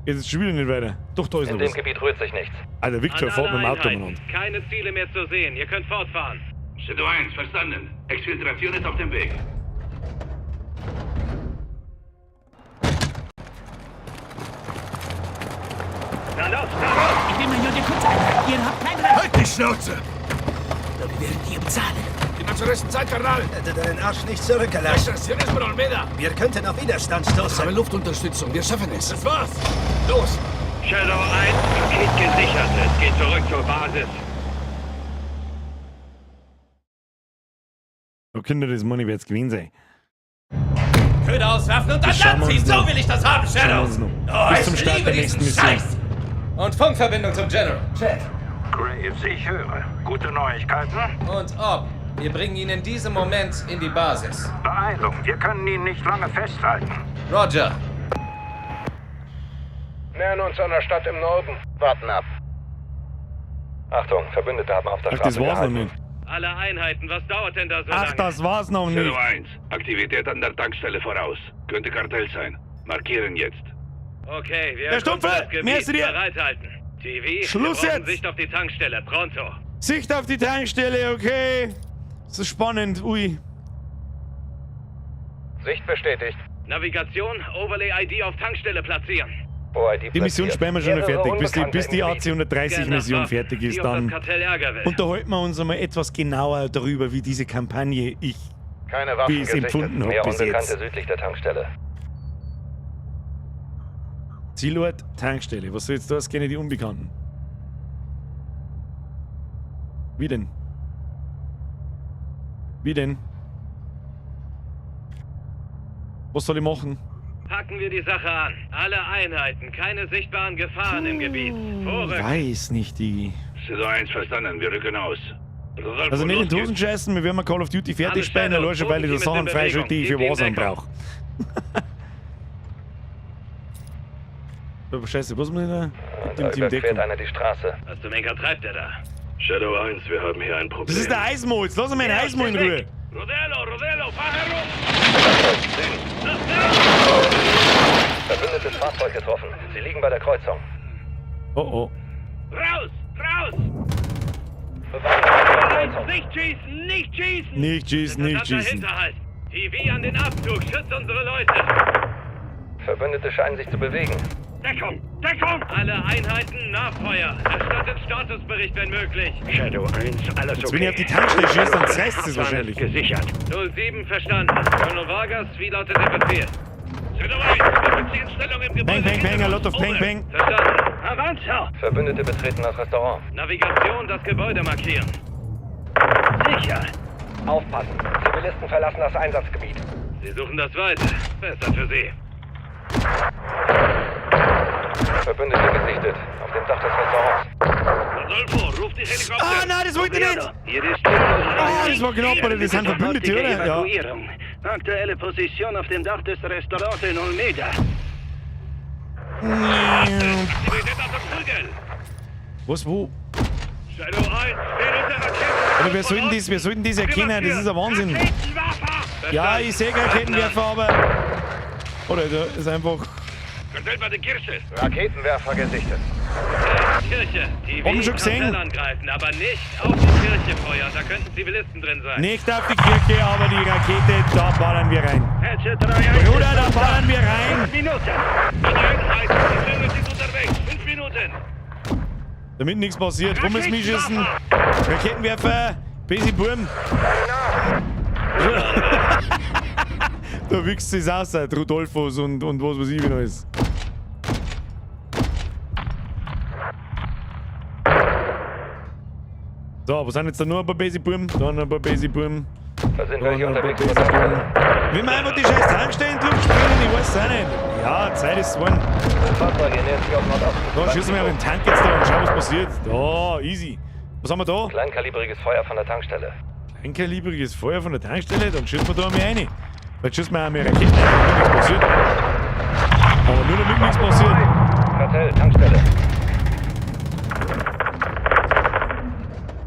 Jetzt ist schon wieder nicht weiter. Doch, da ist In noch dem was. Gebiet rührt sich nichts. Alter, Victor An fährt mit alle dem Auto Einheiten. umeinander. Keine Ziele mehr zu sehen. Ihr könnt fortfahren. Shadow 1, verstanden. Exfiltration ist auf dem Weg. Na los, na los! Ich nehme nur die Kurzeinheit. Ihr habt kein Recht. Halt die Schnauze! Wir werden hier bezahlen. Die zur Zeit, Karnal! Hätte deinen Arsch nicht zurückgelassen. Extraktion ist por Olmeda! Wir könnten auf Widerstand stoßen. Haben Luftunterstützung, wir schaffen es. Das war's! Los! Shadow 1, Paket gesichert. Es geht zurück zur Basis. Da könnte das Money wird's gewesen sein. Köder auswerfen und an Das schauen Land wir ziehen. uns So noch. will ich das haben, Schauen wir Shadows. uns noch. Oh, Bis ich zum Start liebe der nächsten diesen Mission. Scheiß. Und Funkverbindung zum General. Check. Graves, ich höre. Gute Neuigkeiten? Und ob. Wir bringen ihn in diesem Moment in die Basis. Beeilung, wir können ihn nicht lange festhalten. Roger. Nähern uns einer Stadt im Norden. Warten ab. Achtung, Verbündete haben auf der Ach, das Straße war's noch gehalten. nicht. Alle Einheiten, was dauert denn da so Ach, lange? das war's noch nicht. Shadow 1, Aktivität an der Tankstelle voraus. Könnte Kartell sein. Markieren jetzt. Okay, wir Der Stumpfe, erkunden das Gebiet. mehr ist dir. Bereithalten. TV, Schluss wir brauchen jetzt. Sicht auf die Tankstelle. Pronto. Sicht auf die Tankstelle, okay. Das ist spannend, ui. Sicht bestätigt. Navigation, Overlay ID auf Tankstelle platzieren. OID Die Mission platziert. spielen wir schon noch Mehrere fertig. Bis die Unbekannte im AC 130 Mission fertig ist, Sieh, ob das dann Kartell Ärger will. unterhalten wir uns einmal etwas genauer darüber, wie diese Kampagne ich, Keine Waffen wie ich es gesichtet. empfunden habe Mehr bis Unbekannte jetzt. südlich der Tankstelle. Zielort Tankstelle. Was soll jetzt das? Kenne die Unbekannten. Wie denn? Wie denn? Was soll ich machen? Packen wir die Sache an. Alle Einheiten, keine sichtbaren Gefahren im Gebiet. Vorrücken. Weiß nicht, die. Shadow 1 verstanden, wir rücken aus. Rodolfo, Also nicht in los die Hosen scheißen, wir werden mal Call of Duty fertig spielen, allein schon, weil ich da Sachen freischalte, die ich für Warzone brauche. Aber scheiße, was muss ich da? Gib Da dem Team überquert Deckung. einer die Straße. Was zum Henker treibt er da? Shadow 1, wir haben hier ein Problem. Das ist der Eismo, jetzt lass mal den Eismo in Ruhe. Rodelo, Rodelo, fahr herum! Verbündetes Fahrzeug getroffen. Sie liegen bei der Kreuzung. Oh oh. Raus, raus! Nicht schießen, nicht schießen! Nicht schießen, nicht Verdammter schießen. Hinterhalt. TV an den Abzug, schützt unsere Leute. Verbündete scheinen sich zu bewegen. Deckung, Deckung! Alle Einheiten Nachfeuer. Erstattet Statusbericht, wenn möglich. Shadow 1, alles Jetzt, wenn ich auf die Tankstelle schieße, dann zerreißt es wahrscheinlich. Gesichert. 07 verstanden. Colonel Vargas, wie lautet der Befehl? Shadow 1, wir beziehen Stellung im Gebäude. Bang, bang, bang, a lot of bang, bang. Verstanden. Avanza! Verbündete betreten das Restaurant. Navigation, das Gebäude markieren. Sicher! Aufpassen. Zivilisten verlassen das Einsatzgebiet. Sie suchen das Weite. Besser für Sie. Verbündete gesichtet. Auf dem Dach des Restaurants. Rodolfo, ruf die Helikopter! Ah, nein, das wollte ich nicht! Hier ist Ah, das war knapp, Alter, das sind Verbündete, oder? Ja. Evakuierung. Aktuelle Position auf dem Dach des Restaurants in Olmeda. Was, wo? Shadow 1, steht unter Raketen. Oder wer soll denn das, wer soll denn das erkennen? Das ist ein Wahnsinn. Ja, ich sehe Raketenwerfer, aber... Oder da ist einfach... Kartell bei der Kirche. Raketenwerfer gesichtet. Kirche. TV Haben schon gesehen. Kartell angreifen, aber nicht auf die Kirche feuern. Da könnten Zivilisten drin sein. Nicht auf die Kirche, aber die Rakete, da ballern wir rein. Headset 3 Bruder, da ballern wir rein. 5 Minuten. Alle Einheiten, die Züge sind unterwegs. 5 Minuten. Damit nichts passiert. Rum ist mich schießen. Raketenwerfer, Besi Burm. Da wichst es aus, Rudolfos und was weiß ich wie noch ist. So, was sind jetzt da nur ein paar Basic Burm? Da noch ein paar Basic Burm. Da sind Da welche noch ein paar unterwegs über Basic Burm. Tankstelle. Wenn wir einfach die scheiß Tankstelle in die Luft springen, ich weiß es auch nicht. Ja, Zeit ist geworden. Fahrzeuge nähern sich aus Nordosten. Da schießen wir auf den Tank jetzt da und schauen, was passiert. Da, easy. Was haben wir da? Kleinkalibriges Feuer von der Tankstelle. Kleinkalibriges Feuer von der Tankstelle, dann schießen wir da einmal rein. Vielleicht schießen wir auch mehr Raketen rein, damit nichts passiert. Aber nur damit nichts passiert. Kartell, Tankstelle.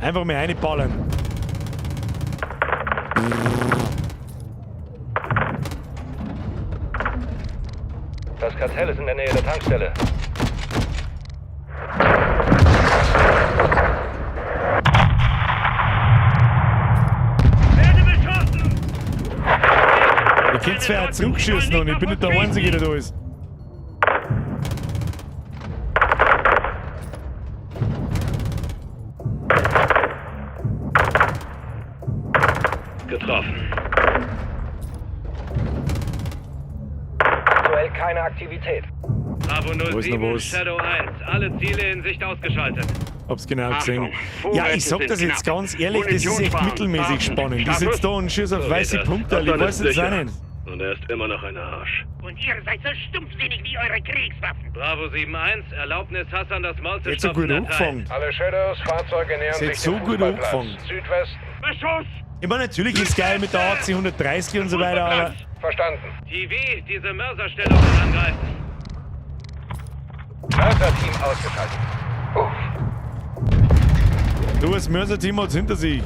Einfach mal reinballern. Das Kartell ist in der Nähe der Tankstelle. Werde beschossen! Ihr könnt zwar auch zurückschießen und ich bin nicht der Einzige, der da ist. Getroffen. Aktuell keine Aktivität. Bravo Wo ist noch 07, was? Shadow 1. Alle Ziele in Sicht ausgeschaltet. Hab's genau gesehen. Achtung, Ja, ich Vorräte sag das sind jetzt knapp. ganz ehrlich, das ist echt Munitionswagen, mittelmäßig Waffen, spannend. Ich Status. sitz da und schieß auf So weiße geht das. Punkte, ich Hassan weiß ist jetzt auch sicher. nicht. Und er ist immer noch ein Arsch. Und ihr seid so stumpfsinnig wie eure Kriegswaffen. Bravo 7-1, Erlaubnis Hassan das Maul zu Jetzt so stopfen gut angefangen. Alle Shadows, Fahrzeuge nähern Ist sich jetzt so dem gut Fußballplatz. angefangen. Südwesten. Beschuss! Ich meine, natürlich ist geil mit der AC 130 und so weiter, aber Verstanden. TV, diese Mörserstellung angreifen. Mörser-Team ausgeschaltet. du, das Mörser-Team hat's hinter sich.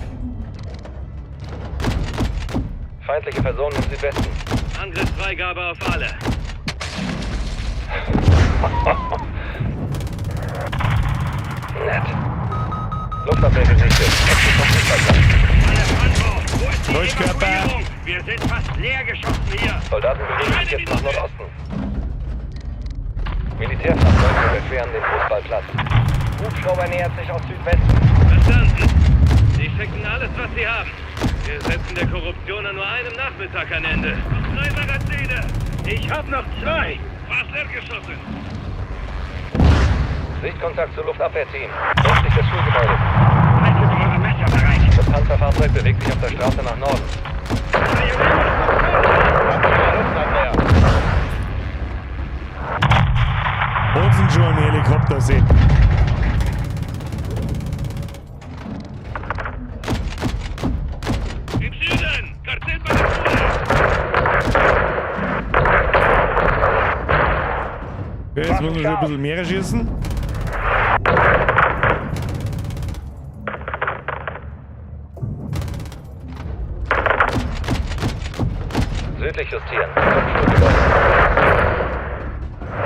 Feindliche Personen im Südwesten. Angriffsfreigabe auf alle. Nett. Luftabwehr gesichtet. Exit vom Fußballplatz. Alejandro, wo ist die Leuchtkörper. Evakuierung? Wir sind fast leer geschossen hier. Soldaten bewegen sich jetzt nach Nordosten. Militärfahrzeuge überqueren den Fußballplatz. Hubschrauber nähert sich aus Südwesten. Verstanden. Sie schicken alles, was sie haben. Wir setzen der Korruption an nur einem Nachmittag ein Ende. Noch 3 Magazine. Ich hab noch 2. Fast leer geschossen. Sichtkontakt zu Luftabwehrteam. Östlich des Schulgebäudes. Haltet eure Messer bereit. Das Panzerfahrzeug bewegt sich auf der Straße nach Norden. Luftabwehr. Und sind schon ein Helikopter sehen. Im Süden. Kartell bei der Schule. Okay, jetzt müssen wir schon ein bisschen mehr schießen. Südlich justieren. Zum Schulgebäude.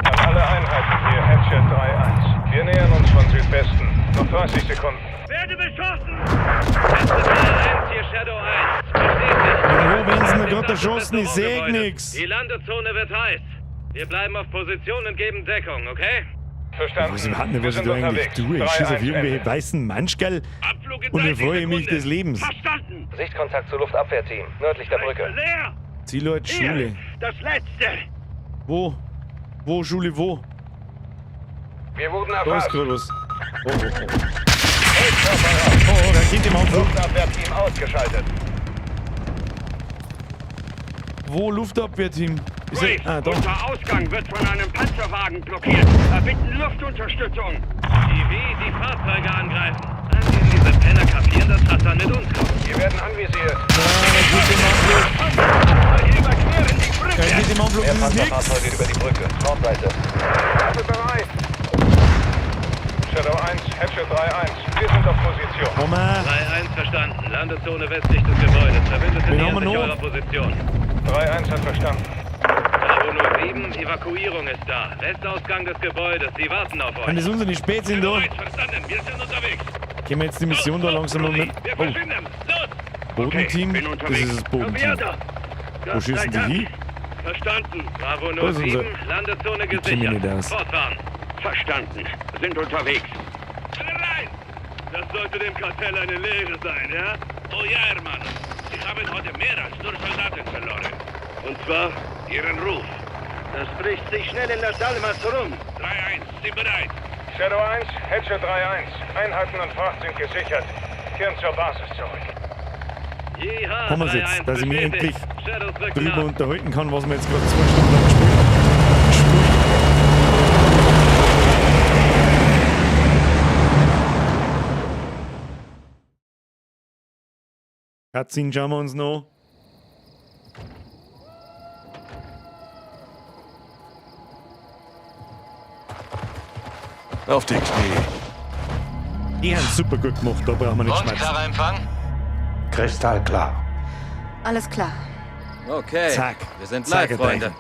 An alle Einheiten hier, Hatchet 3-1. Wir nähern uns von Südwesten. Noch 30 Sekunden. Werde beschossen. Letzte 3-1, hier Shadow 1. Bestätigt. Ja, wo werden sie denn gerade erschossen? Ich seh nix. Die Landezone wird heiß. Wir bleiben auf Position und geben Deckung, okay? Verstanden. Ich weiß überhaupt nicht, Wir was ich sind da eigentlich unterwegs. tue. Ich schieße auf 3-1 irgendwelche Ende. weißen Manschgall und erfreue mich des Lebens. Verstanden. Sichtkontakt zu Luftabwehrteam. Nördlich der Brücke. Leer. Zielort Schule. Das letzte. Wo? Wo, Schule, wo? Wir wurden Da ist erfasst. gerade was. Oh, oh, oh. Oh, oh, Rakete im Anflug. Luftabwehrteam ausgeschaltet. Wo Luftabwehrteam? Ist er, ah, da. Unser Ausgang wird von einem Panzerwagen blockiert. Erbitten Luftunterstützung. Die wie die Fahrzeuge angreifen. Dann werden diese Penner kapieren, dass Hassan mit uns kommt. Wir werden anvisiert. Rakete im Anflug. Wir überqueren die Brücke. Rakete im Anflug, Mehr das ist nix. Panzerfahrzeuge über die Brücke. Nordseite. Waffe bereit. Shadow 1, Hatchet 3-1. Wir sind auf Position. Komm mal. 3-1 verstanden. Landezone westlich des Gebäudes. Verbündete Wen nähern haben wir sich noch? eurer Position. 3-1 hat verstanden. Bravo 07, Evakuierung ist da. Westausgang des Gebäudes. Sie warten auf Wenn euch. das unsere spät sind da, Verstanden. Wir sind unterwegs. gehen wir jetzt die Mission da langsam mal mit. Wir Oh, verschwinden. Los. Bodenteam? bin Das unterwegs. ist das Bodenteam. Wo schießen die hin? Verstanden. Bravo Da ist 07, unser- Landezone Ich kenn mich nicht gesichert. aus. Fortfahren. Verstanden. Sind unterwegs. Alle rein! Das sollte dem Kartell eine Lehre sein, ja? Oh ja, Hermano. Sie haben heute mehr als nur Soldaten verloren. Und zwar ihren Ruf. Das spricht sich schnell in Las Almas rum. 3-1, sind bereit. Shadow 1, Hatchet 3-1. Einheiten und Fracht sind gesichert. Kehren zur Basis zurück. Yeehaw, Haben wir's jetzt, 3-1 dass ich mich bestätigt. endlich Shadows rücken drüber nach. unterhalten kann, was wir jetzt gerade 2 Stunden lang gespielt haben. Cutscene schauen wir uns noch. Auf die Knie. Die haben super gut gemacht, da brauchen wir nicht Und schmerzen. klarer Empfang? Kristallklar. Alles klar. Okay. Zack. Wir sind Zack, live, Freunde.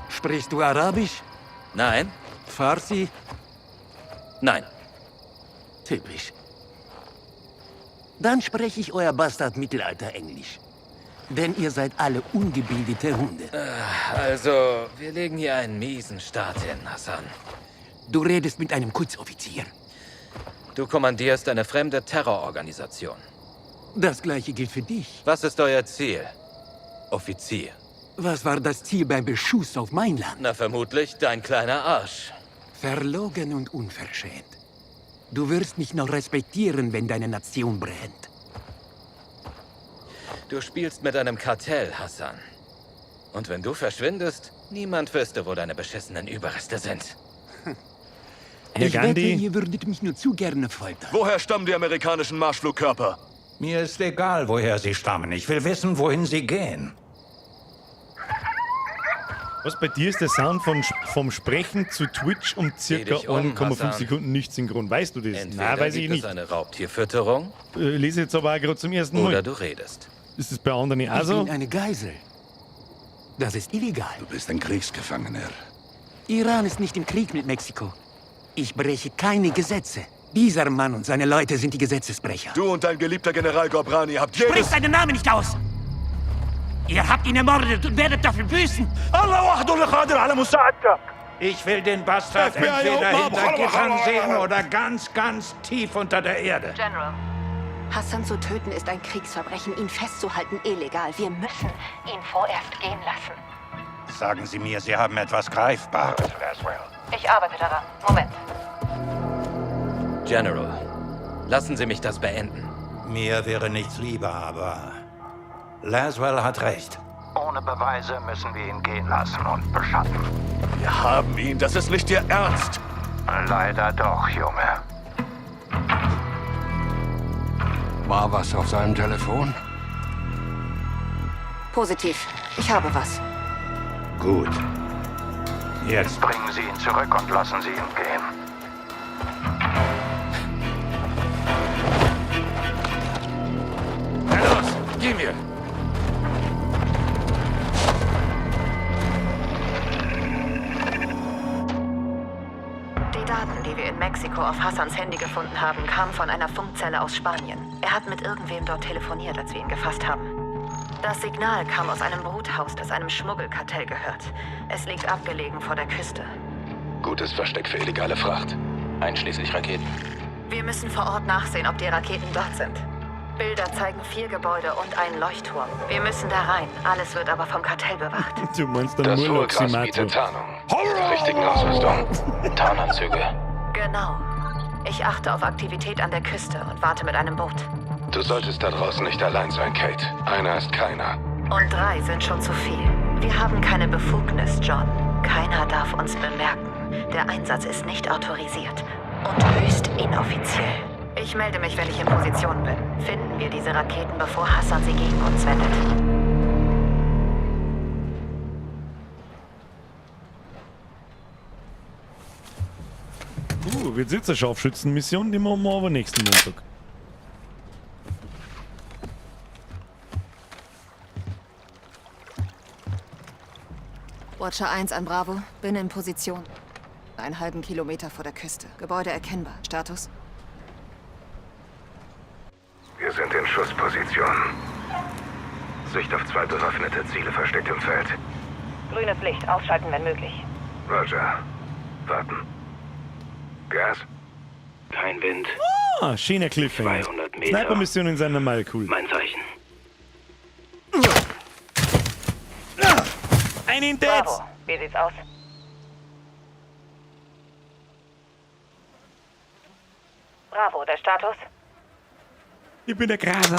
Sprichst du Arabisch? Nein. Farsi? Nein. Typisch. Dann spreche ich euer Bastard-Mittelalter-Englisch. Denn ihr seid alle ungebildete Hunde. Also, wir legen hier einen miesen Start hin, Hassan. Du redest mit einem Kutzoffizier. Du kommandierst eine fremde Terrororganisation. Das gleiche gilt für dich. Was ist euer Ziel, Offizier? Was war das Ziel beim Beschuss auf mein Land? Na, vermutlich dein kleiner Arsch. Verlogen und unverschämt. Du wirst mich noch respektieren, wenn deine Nation brennt. Du spielst mit einem Kartell, Hassan. Und wenn du verschwindest, niemand wüsste, wo deine beschissenen Überreste sind. Herr Ich wette, Gandhi, ihr würdet mich nur zu gerne foltern. Woher stammen die amerikanischen Marschflugkörper? Mir ist egal, woher sie stammen. Ich will wissen, wohin sie gehen. was bei dir ist der Sound vom Sprechen zu Twitch um circa dich um, 1,5 Hassan. Sekunden nicht synchron. Weißt du das? Entweder Nein, weiß ich gibt nicht. es eine Raubtierfütterung Lese jetzt aber auch gerade zum ersten oder Mal. du redest. Ist das bei anderen auch Ich so? bin eine Geisel. Das ist illegal. Du bist ein Kriegsgefangener. Iran ist nicht im Krieg mit Mexiko. Ich breche keine Gesetze. Dieser Mann und seine Leute sind die Gesetzesbrecher. Du und dein geliebter General Gorbrani habt jedes... Sprich seinen Namen nicht aus! Ihr habt ihn ermordet und werdet dafür büßen! الله وحده اللي قادر على مساعدتك. Ich will den Bastard FBI, entweder open up. hinter Gittern sehen oder ganz, ganz tief unter der Erde. General. Hassan zu töten ist ein Kriegsverbrechen, ihn festzuhalten illegal. Wir müssen ihn vorerst gehen lassen. Sagen Sie mir, Sie haben etwas Greifbares, Laswell. Ich arbeite daran. Moment. General, lassen Sie mich das beenden. Mir wäre nichts lieber, aber Laswell hat recht. Ohne Beweise müssen wir ihn gehen lassen und beschatten. Wir haben ihn. Das ist nicht Ihr Ernst. Leider doch, Junge. War was auf seinem Telefon? Positiv. Ich habe was. Gut. Jetzt bringen Sie ihn zurück und lassen Sie ihn gehen. Na los, geh mir! Die Daten, die wir in Mexiko auf Hassans Handy gefunden haben, kamen von einer Funkzelle aus Spanien. Er hat mit irgendwem dort telefoniert, als wir ihn gefasst haben. Das Signal kam aus einem Bruthaus, das einem Schmuggelkartell gehört. Es liegt abgelegen vor der Küste. Gutes Versteck für illegale Fracht. Einschließlich Raketen. Wir müssen vor Ort nachsehen, ob die Raketen dort sind. Bilder zeigen 4 Gebäude und einen Leuchtturm. Wir müssen da rein. Alles wird aber vom Kartell bewacht. Du meinst dann Das nur hohe Gras Loximato. bietet Tarnung. Mit der richtigen Ausrüstung. Tarnanzüge. Genau. Ich achte auf Aktivität an der Küste und warte mit einem Boot. Du solltest da draußen nicht allein sein, Kate. Einer ist keiner. Und 3 sind schon zu viel. Wir haben keine Befugnis, John. Keiner darf uns bemerken. Der Einsatz ist nicht autorisiert und höchst inoffiziell. Ich melde mich, wenn ich in Position bin. Finden wir diese Raketen, bevor Hassan sie gegen uns wendet. Jetzt ist eine Scharfschützenmission, die machen wir aber nächsten Montag. Watcher 1 an Bravo. Bin in Position. Einen halben Kilometer vor der Küste. Gebäude erkennbar. Status? Wir sind in Schussposition. Sicht auf 2 bewaffnete Ziele versteckt im Feld. Grünes Licht. Ausschalten, wenn möglich. Roger. Warten. Gas? Kein Wind. Ah, schöner Cliffhanger. 200 Meter. Sniper-Missionen sind normal cool. Mein Zeichen. Einen Dead! Bravo. Wie sieht's aus? Bravo, der Status? Ich bin der Graser.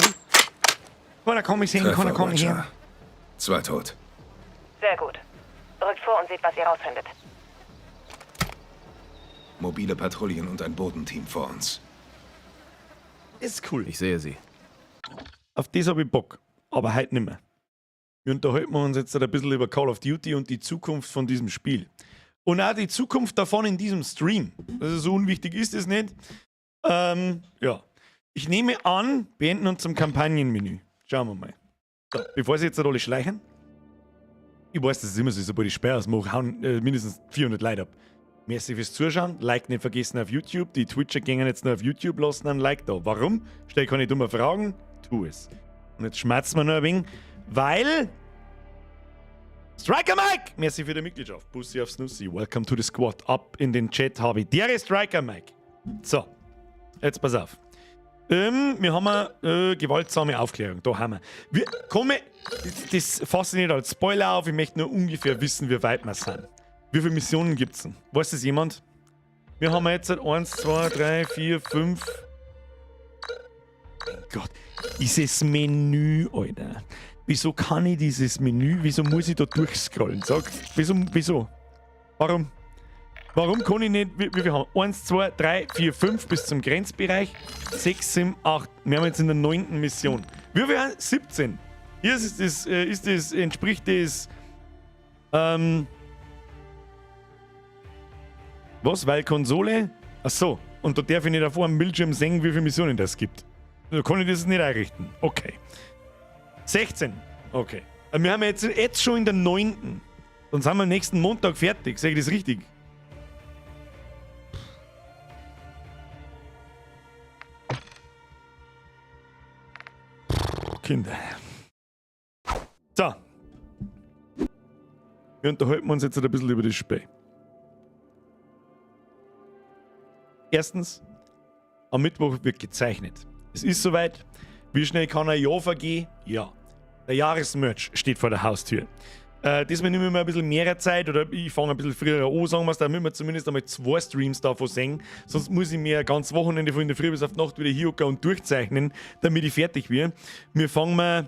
Keiner kann mich sehen, keiner Treffer, kann mich Watcher. hören. 2 tot. Sehr gut. Rückt vor und seht, was ihr rausfindet. Mobile Patrouillen und ein Bodenteam vor uns. Ist cool. Ich sehe sie. Auf das habe ich Bock, aber heute nicht mehr. Wir unterhalten uns jetzt ein bisschen über Call of Duty und die Zukunft von diesem Spiel. Und auch die Zukunft davon in diesem Stream. Also so unwichtig ist es nicht. Ja. Ich nehme an, beenden uns zum Kampagnenmenü. Schauen wir mal. So, bevor sie jetzt alle schleichen. Ich weiß, das ist immer so, sobald ich Sperr ausmache, hauen mindestens 400 Leute ab. Merci fürs Zuschauen. Like nicht vergessen auf YouTube. Die Twitcher gehen jetzt noch auf YouTube, lassen einen Like da. Warum? Stell keine dummen Fragen. Tu es. Und jetzt schmerzen wir noch ein wenig, weil... Striker Mike! Merci für die Mitgliedschaft. Bussi aufs Nussi. Welcome to the squad. Ab in den Chat habe ich. Der Striker Mike. So, jetzt pass auf. Wir haben eine gewaltsame Aufklärung. Da haben wir. Wir kommen. Das fasse ich nicht als Spoiler auf. Ich möchte nur ungefähr wissen, wie weit wir sind. Wie viele Missionen gibt's denn? Weiß das jemand? Wir haben jetzt 1, 2, 3, 4, 5. Mein Gott, dieses Menü, Alter. Wieso kann ich dieses Menü, wieso muss ich da durchscrollen? Sag, wieso? Warum? Warum kann ich nicht, wie viel haben wir? 1, 2, 3, 4, 5 bis zum Grenzbereich. 6, 7, 8. Wir haben jetzt in der 9. Mission. Wie viel haben wir? 17. Hier ist das, entspricht das, was? Weil Konsole? Ach so. Und da darf ich nicht auf einem Bildschirm sehen, wie viele Missionen das gibt. Da kann ich das nicht einrichten. Okay. 16. Okay. Wir haben jetzt schon in der 9. Dann sind wir nächsten Montag fertig. Sag ich das richtig? Kinder. So. Wir unterhalten uns jetzt ein bisschen über das Spiel. Erstens, am Mittwoch wird gezeichnet. Es ist soweit. Wie schnell kann ein Jahr vergehen? Ja. Der Jahresmerch steht vor der Haustür. Diesmal nehmen wir mal ein bisschen mehr Zeit oder ich fange ein bisschen früher an, sagen wir's, damit wir zumindest einmal zwei Streams davon sehen. Sonst muss ich mir ein ganzes Wochenende von in der Früh bis auf die Nacht wieder hinhocken und durchzeichnen, damit ich fertig werde. Wir fangen mal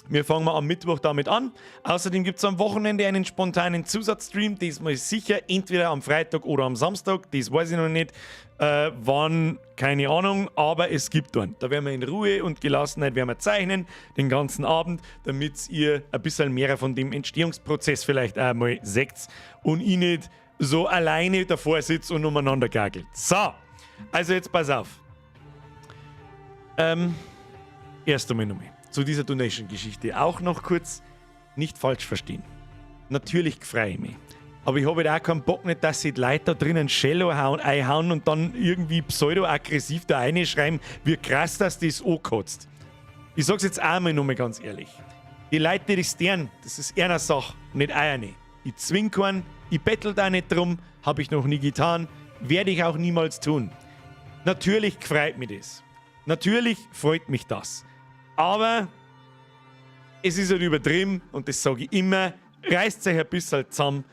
am Mittwoch damit an. Außerdem gibt es am Wochenende einen spontanen Zusatzstream. Diesmal sicher entweder am Freitag oder am Samstag. Das weiß ich noch nicht. Wann, keine Ahnung, aber es gibt einen. Da werden wir in Ruhe und Gelassenheit werden wir zeichnen, den ganzen Abend, damit ihr ein bisschen mehr von dem Entstehungsprozess vielleicht einmal seht und ich nicht so alleine davor sitze und umeinander gagelt. So, also jetzt pass auf. Erst einmal nochmal zu dieser Donation-Geschichte auch noch kurz nicht falsch verstehen. Natürlich freue ich mich. Aber ich habe halt auch keinen Bock nicht, dass sich die Leute da drinnen Schelle hauen, einhauen und dann irgendwie pseudo-aggressiv da reinschreiben, wie krass dass das ankotzt. Ich sag's jetzt einmal nochmal ganz ehrlich. Die Leute, die das tun, das ist ihre Sache, nicht eierne. Ich zwing keinen, ich bettel da nicht drum, habe ich noch nie getan, werde ich auch niemals tun. Natürlich freut mich das. Natürlich freut mich das. Aber es ist halt übertrieben und das sage ich immer. Reißt euch ein bisschen zusammen.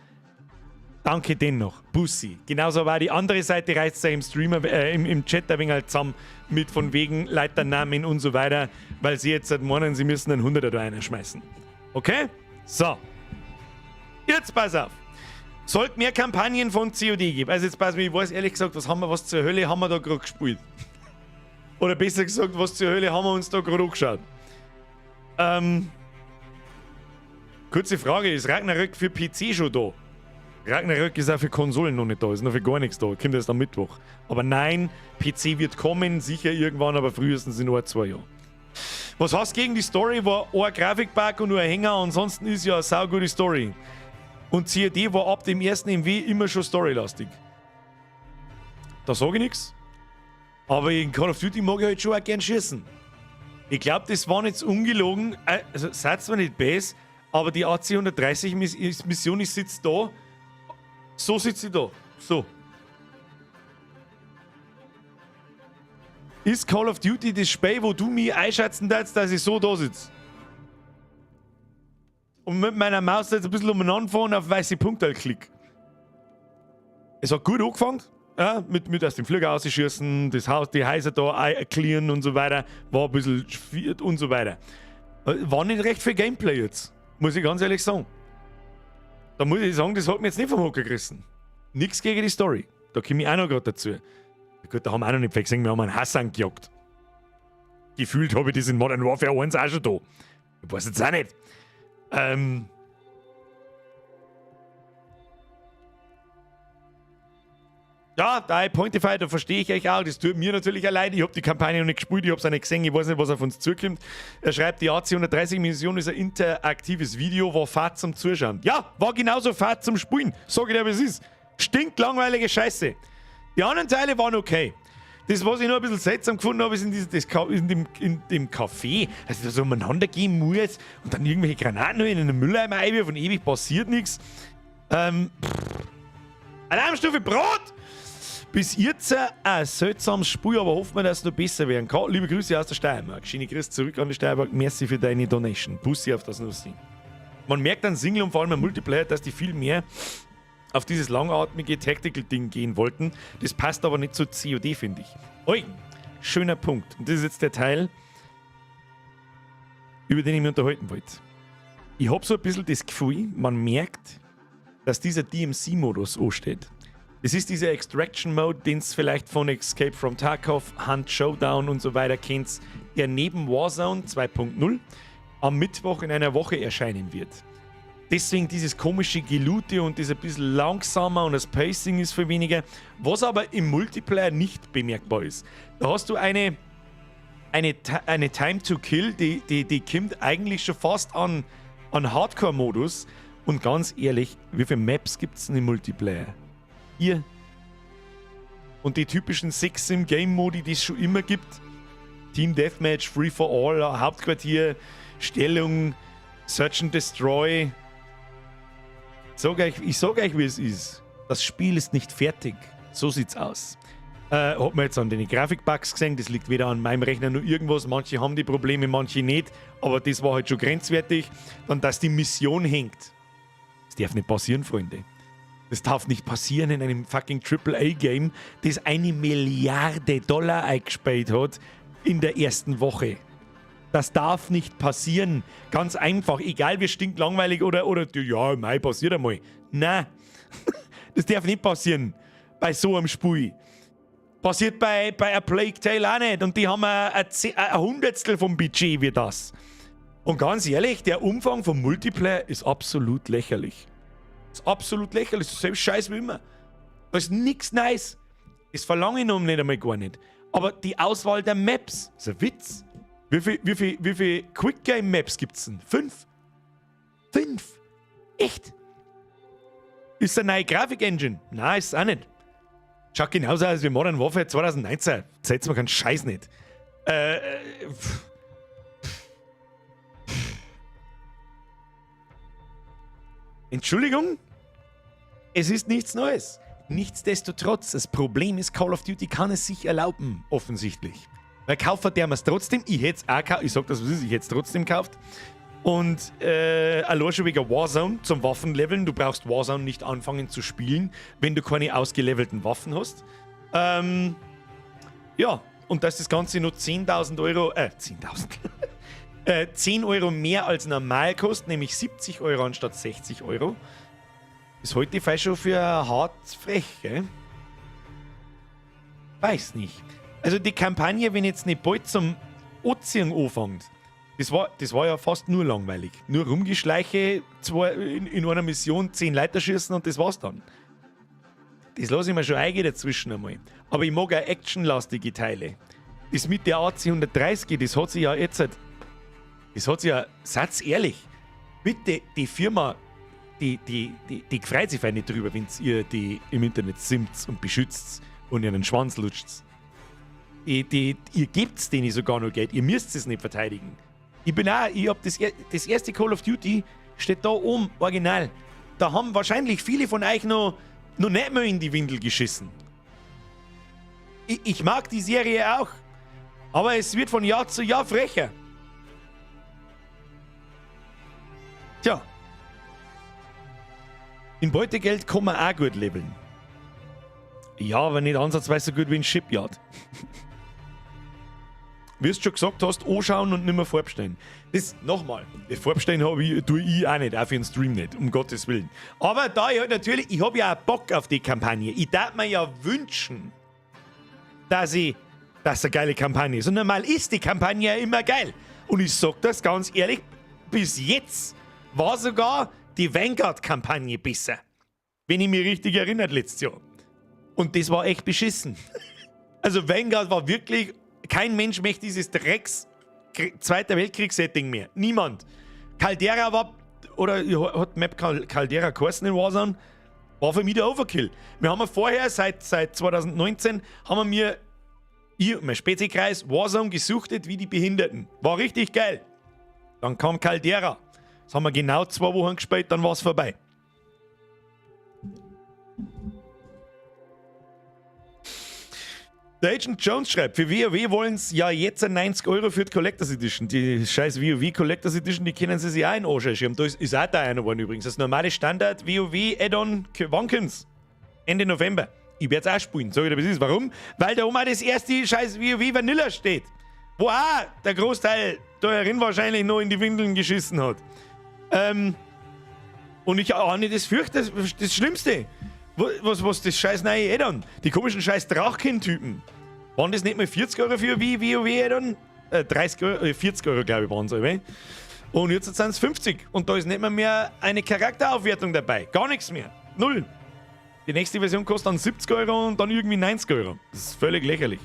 Danke dennoch. Bussi. Genauso war die andere Seite, reißt euch im Streamer, im Chat ein wenig halt zusammen mit von wegen Leiternamen und so weiter, weil sie jetzt halt meinen, sie müssen einen Hunderter da reinschmeißen. Okay? So. Jetzt pass auf. Sollte mehr Kampagnen von COD geben. Also jetzt pass auf, ich weiß ehrlich gesagt, was zur Hölle haben wir da gerade gespielt? Oder besser gesagt, was zur Hölle haben wir uns da gerade angeschaut? Kurze Frage, ist Ragnarök für PC schon da? Ragnarök ist auch für Konsolen noch nicht da, ist noch für gar nichts da, kommt erst am Mittwoch. Aber nein, PC wird kommen, sicher irgendwann, aber frühestens in 1, 2 Jahren. Was hast gegen die Story? War ein Grafikbug und nur ein Hänger, ansonsten ist ja eine saugute Story. Und COD war ab dem ersten MW immer schon storylastig. Da sage ich nichts. Aber in Call of Duty mag ich halt schon auch gern schießen. Ich glaube, das war nicht ungelogen. Also seid zwar nicht böse, aber die AC 130 Mission, ich sitze da. So sitze ich da. So. Ist Call of Duty das Spiel, wo du mich einschätzen darfst, dass ich so da sitze? Und mit meiner Maus jetzt ein bisschen umeinander fahren und auf weiße Punkte klick. Es hat gut angefangen. Ja, mit aus dem Flieger ausschießen, das Haus, die Häuser da clearen und so weiter. War ein bisschen und so weiter. War nicht recht viel Gameplay jetzt. Muss ich ganz ehrlich sagen. Da muss ich sagen, das hat mich jetzt nicht vom Hocker gerissen. Nichts gegen die Story. Da komme ich auch noch gerade dazu. Gut, da haben wir auch noch nicht viel gesehen, wir haben einen Hassan gejagt. Gefühlt habe ich das in Modern Warfare 1 auch schon da. Ich weiß jetzt auch nicht. Ja, da Pointify, da verstehe ich euch auch. Das tut mir natürlich auch leid. Ich habe die Kampagne noch nicht gespielt, ich habe es auch nicht gesehen, ich weiß nicht, was auf uns zukommt. Er schreibt, die AC 130 Mission ist ein interaktives Video, war fad zum Zuschauen. Ja, war genauso fad zum Spielen. Sag ich dir, wie es ist. Stinklangweilige Scheiße. Die anderen Teile waren okay. Das, was ich noch ein bisschen seltsam gefunden habe, ist in, dieses, das, in dem Café, also da so umeinander gehen muss und dann irgendwelche Granaten in einen Mülleimer einwerfen und ewig passiert nichts. Alarmstufe Brot! Bis jetzt ein seltsames Spiel, aber hoffen wir, dass es noch besser werden kann. Liebe Grüße aus der Steiermark. Schöne Grüße zurück an die Steiermark. Merci für deine Donation. Bussi auf das Nussi. Man merkt an Single und vor allem am Multiplayer, dass die viel mehr auf dieses langatmige Tactical-Ding gehen wollten. Das passt aber nicht zu COD, finde ich. Eugen, schöner Punkt. Und das ist jetzt der Teil, über den ich mich unterhalten wollte. Ich habe so ein bisschen das Gefühl, man merkt, dass dieser DMZ-Modus ansteht. Es ist dieser Extraction Mode, den es vielleicht von Escape from Tarkov, Hunt Showdown und so weiter kennt, der neben Warzone 2.0 am Mittwoch in einer Woche erscheinen wird. Deswegen dieses komische Geloote und das ein bisschen langsamer und das Pacing ist viel weniger, was aber im Multiplayer nicht bemerkbar ist. Da hast du eine Time to Kill, die kommt eigentlich schon fast an Hardcore-Modus. Und ganz ehrlich, wie viele Maps gibt es denn im Multiplayer? Hier. Und die typischen sechs im Game-Modi, die es schon immer gibt. Team Deathmatch, Free for All, Hauptquartier, Stellung, Search and Destroy. Ich sag euch, wie es ist. Das Spiel ist nicht fertig. So sieht's aus. Hat man jetzt an den Grafikbugs gesehen, das liegt weder an meinem Rechner noch irgendwas. Manche haben die Probleme, manche nicht. Aber das war halt schon grenzwertig. Dann, dass die Mission hängt. Das darf nicht passieren, Freunde. Das darf nicht passieren in einem fucking AAA-Game, das 1 Milliarde Dollar eingespielt hat in der ersten Woche. Das darf nicht passieren. Ganz einfach. Egal wie stinklangweilig oder ja, mei, passiert einmal. Na, das darf nicht passieren bei so einem Spiel. Passiert bei A Plague Tale auch nicht. Und die haben ein Hundertstel vom Budget wie das. Und ganz ehrlich, der Umfang vom Multiplayer ist absolut lächerlich. Ist absolut lächerlich. Das ist selbe Scheiß wie immer. Da ist nichts Neues. Das verlange ich noch nicht einmal gar nicht. Aber die Auswahl der Maps ist ein Witz. Wie viel Quick Game Maps gibt's denn? Fünf? Fünf? Echt? Ist eine neue Grafik-Engine? Nein, ist es auch nicht. Schaut genauso aus wie Modern Warfare 2019. Erzählt's mir keinen Scheiß nicht. Pff. Entschuldigung? Es ist nichts Neues. Nichtsdestotrotz, das Problem ist, Call of Duty kann es sich erlauben, offensichtlich. Weil kaufen der es trotzdem, ich hätte es auch gekauft, ich sag das, was ist, ich hätte es trotzdem gekauft. Und allein schon wegen Warzone zum Waffenleveln. Du brauchst Warzone nicht anfangen zu spielen, wenn du keine ausgelevelten Waffen hast. Ja, und dass das Ganze nur 10.000 Euro, 10.000, 10 Euro mehr als normal kostet, nämlich 70 Euro anstatt 60 Euro, ist heute fast schon für hart frech, gell? Weiß nicht. Also die Kampagne, wenn jetzt nicht bald zum Anziehen anfängt, das war ja fast nur langweilig. Nur Rumgeschleiche, zwei, in einer Mission 10 Leute schießen und das war's dann. Das lasse ich mir schon eingehen dazwischen einmal. Aber ich mag auch actionlastige Teile. Das mit der AC 130, das hat sich ja jetzt. Das hat sich ja, seid's ehrlich, bitte, die Firma, die freut sich nicht drüber, wenn ihr die im Internet simpt und beschützt und ihren Schwanz lutscht. Ihr gebt denen sogar noch Geld, ihr müsst es nicht verteidigen. Ich bin auch, ich hab das erste Call of Duty steht da oben, original. Da haben wahrscheinlich viele von euch noch nicht mehr in die Windel geschissen. Ich mag die Serie auch, aber es wird von Jahr zu Jahr frecher. Tja. In Beutegeld kann man auch gut leveln. Ja, aber nicht ansatzweise so gut wie in Shipyard. Wie du schon gesagt hast, anschauen und nicht mehr vorbestellen. Das, nochmal, das Vorbestellen habe ich, tue ich auch nicht, auch für den Stream nicht, um Gottes Willen. Aber da ich halt natürlich, ich habe ja auch Bock auf die Kampagne. Ich darf mir ja wünschen, dass eine geile Kampagne ist. Und normal ist die Kampagne ja immer geil. Und ich sag das ganz ehrlich, bis jetzt war sogar die Vanguard-Kampagne besser. Wenn ich mich richtig erinnert, letztes Jahr. Und das war echt beschissen. Also Vanguard war wirklich, kein Mensch möchte dieses Drecks Zweiter Weltkriegs-Setting mehr. Niemand. Caldera war, oder hat Map Caldera geheißen in Warzone? War für mich der Overkill. Wir haben ja vorher, seit 2019, haben wir mir, ich und mein Spezi-Kreis, Warzone gesuchtet wie die Behinderten. War richtig geil. Dann kam Caldera. Das haben wir genau 2 Wochen gespielt, dann war es vorbei. Der Agent Jones schreibt, für WoW wollen sie ja jetzt 90 € für die Collectors Edition. Die scheiß WoW Collectors Edition, die können sie sich auch in den Arsch schieben. Da ist auch da einer geworden übrigens. Das normale Standard WoW Add-on, wann kommt's? Ende November. Ich werde es auch spielen, sag ich dir, was ist. Warum? Weil da oben auch das erste scheiß WoW Vanilla steht. Wo auch der Großteil da herin wahrscheinlich noch in die Windeln geschissen hat. Und ich auch nicht das fürchte, das Schlimmste. Was das scheiß neue Add-on? Die komischen scheiß Drachkin-Typen. Waren das nicht mal 40 Euro für WoW Add-on? 30 Euro, 40 Euro, glaube ich, waren es. Und jetzt sind es 50. Und da ist nicht mehr eine Charakteraufwertung dabei. Gar nichts mehr. Null. Die nächste Version kostet dann 70 Euro und dann irgendwie 90 Euro. Das ist völlig lächerlich.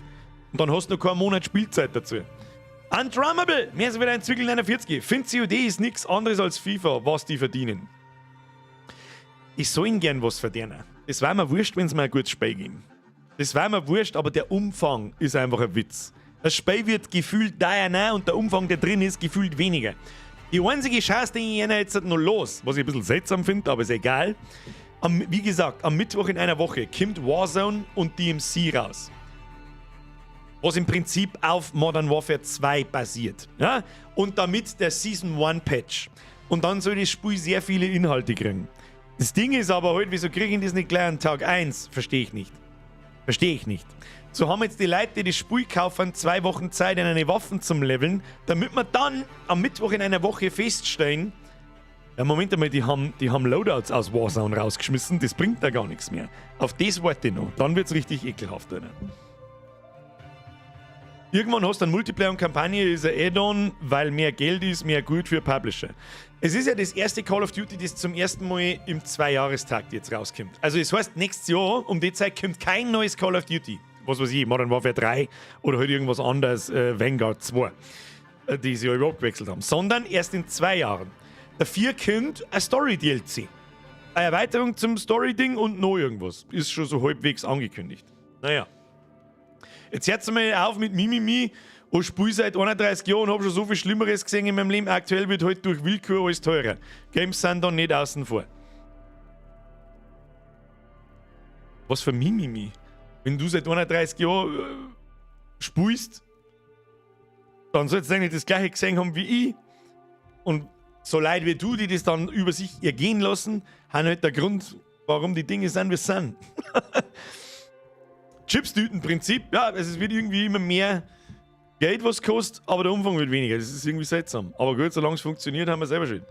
Und dann hast du noch keinen Monat Spielzeit dazu. Undrummable! Mehr ist wieder ein Zwickel 49. Find, COD ist nichts anderes als FIFA, was die verdienen. Ich soll ihnen gern was verdienen. Es war mir wurscht, wenn sie mir ein gutes Spiel geben. Das war mir wurscht, aber der Umfang ist einfach ein Witz. Das Spiel wird gefühlt da und der Umfang, der drin ist, gefühlt weniger. Die einzige Chance, die ich ihnen jetzt noch los, was ich ein bisschen seltsam finde, aber ist egal. Wie gesagt, am Mittwoch in einer Woche kommt Warzone und DMZ raus. Was im Prinzip auf Modern Warfare 2 basiert. Ja? Und damit der Season 1 Patch. Und dann soll das Spiel sehr viele Inhalte kriegen. Das Ding ist aber halt, wieso kriegen die das nicht gleich an Tag 1? Verstehe ich nicht. Verstehe ich nicht. So haben jetzt die Leute, die das Spiel kaufen, 2 Wochen Zeit, in eine Waffen zum Leveln, damit wir dann am Mittwoch in einer Woche feststellen, ja, Moment einmal, die haben Loadouts aus Warzone rausgeschmissen, das bringt da gar nichts mehr. Auf das warte ich noch. Dann wird's richtig ekelhaft, Alter. Irgendwann hast du dann Multiplayer und Kampagne ist ein Add-on, weil mehr Geld ist, mehr gut für Publisher. Es ist ja das erste Call of Duty, das zum ersten Mal im Zweijahrestakt jetzt rauskommt. Also es heißt, nächstes Jahr um die Zeit kommt kein neues Call of Duty. Was weiß ich, Modern Warfare 3 oder halt irgendwas anderes, Vanguard 2, die sie ja überhaupt gewechselt haben. Sondern erst in 2 Jahren. Dafür kommt ein Story-DLC. Eine Erweiterung zum Story-Ding und noch irgendwas. Ist schon so halbwegs angekündigt. Naja. Jetzt hört's mal auf mit Mimimi. Ich spiele seit 31 Jahren und habe schon so viel Schlimmeres gesehen in meinem Leben. Aktuell wird halt durch Willkür alles teurer. Games sind da nicht außen vor. Was für Mimimi? Wenn du seit 31 Jahren spielst, dann sollst du eigentlich das gleiche gesehen haben wie ich. Und so Leute wie du, die das dann über sich ergehen lassen, haben halt der Grund, warum die Dinge sind, wie sie sind. Chips-Tüten-Prinzip, ja, es wird irgendwie immer mehr Geld, was kostet, aber der Umfang wird weniger. Das ist irgendwie seltsam. Aber gut, solange es funktioniert, haben wir selber schuld.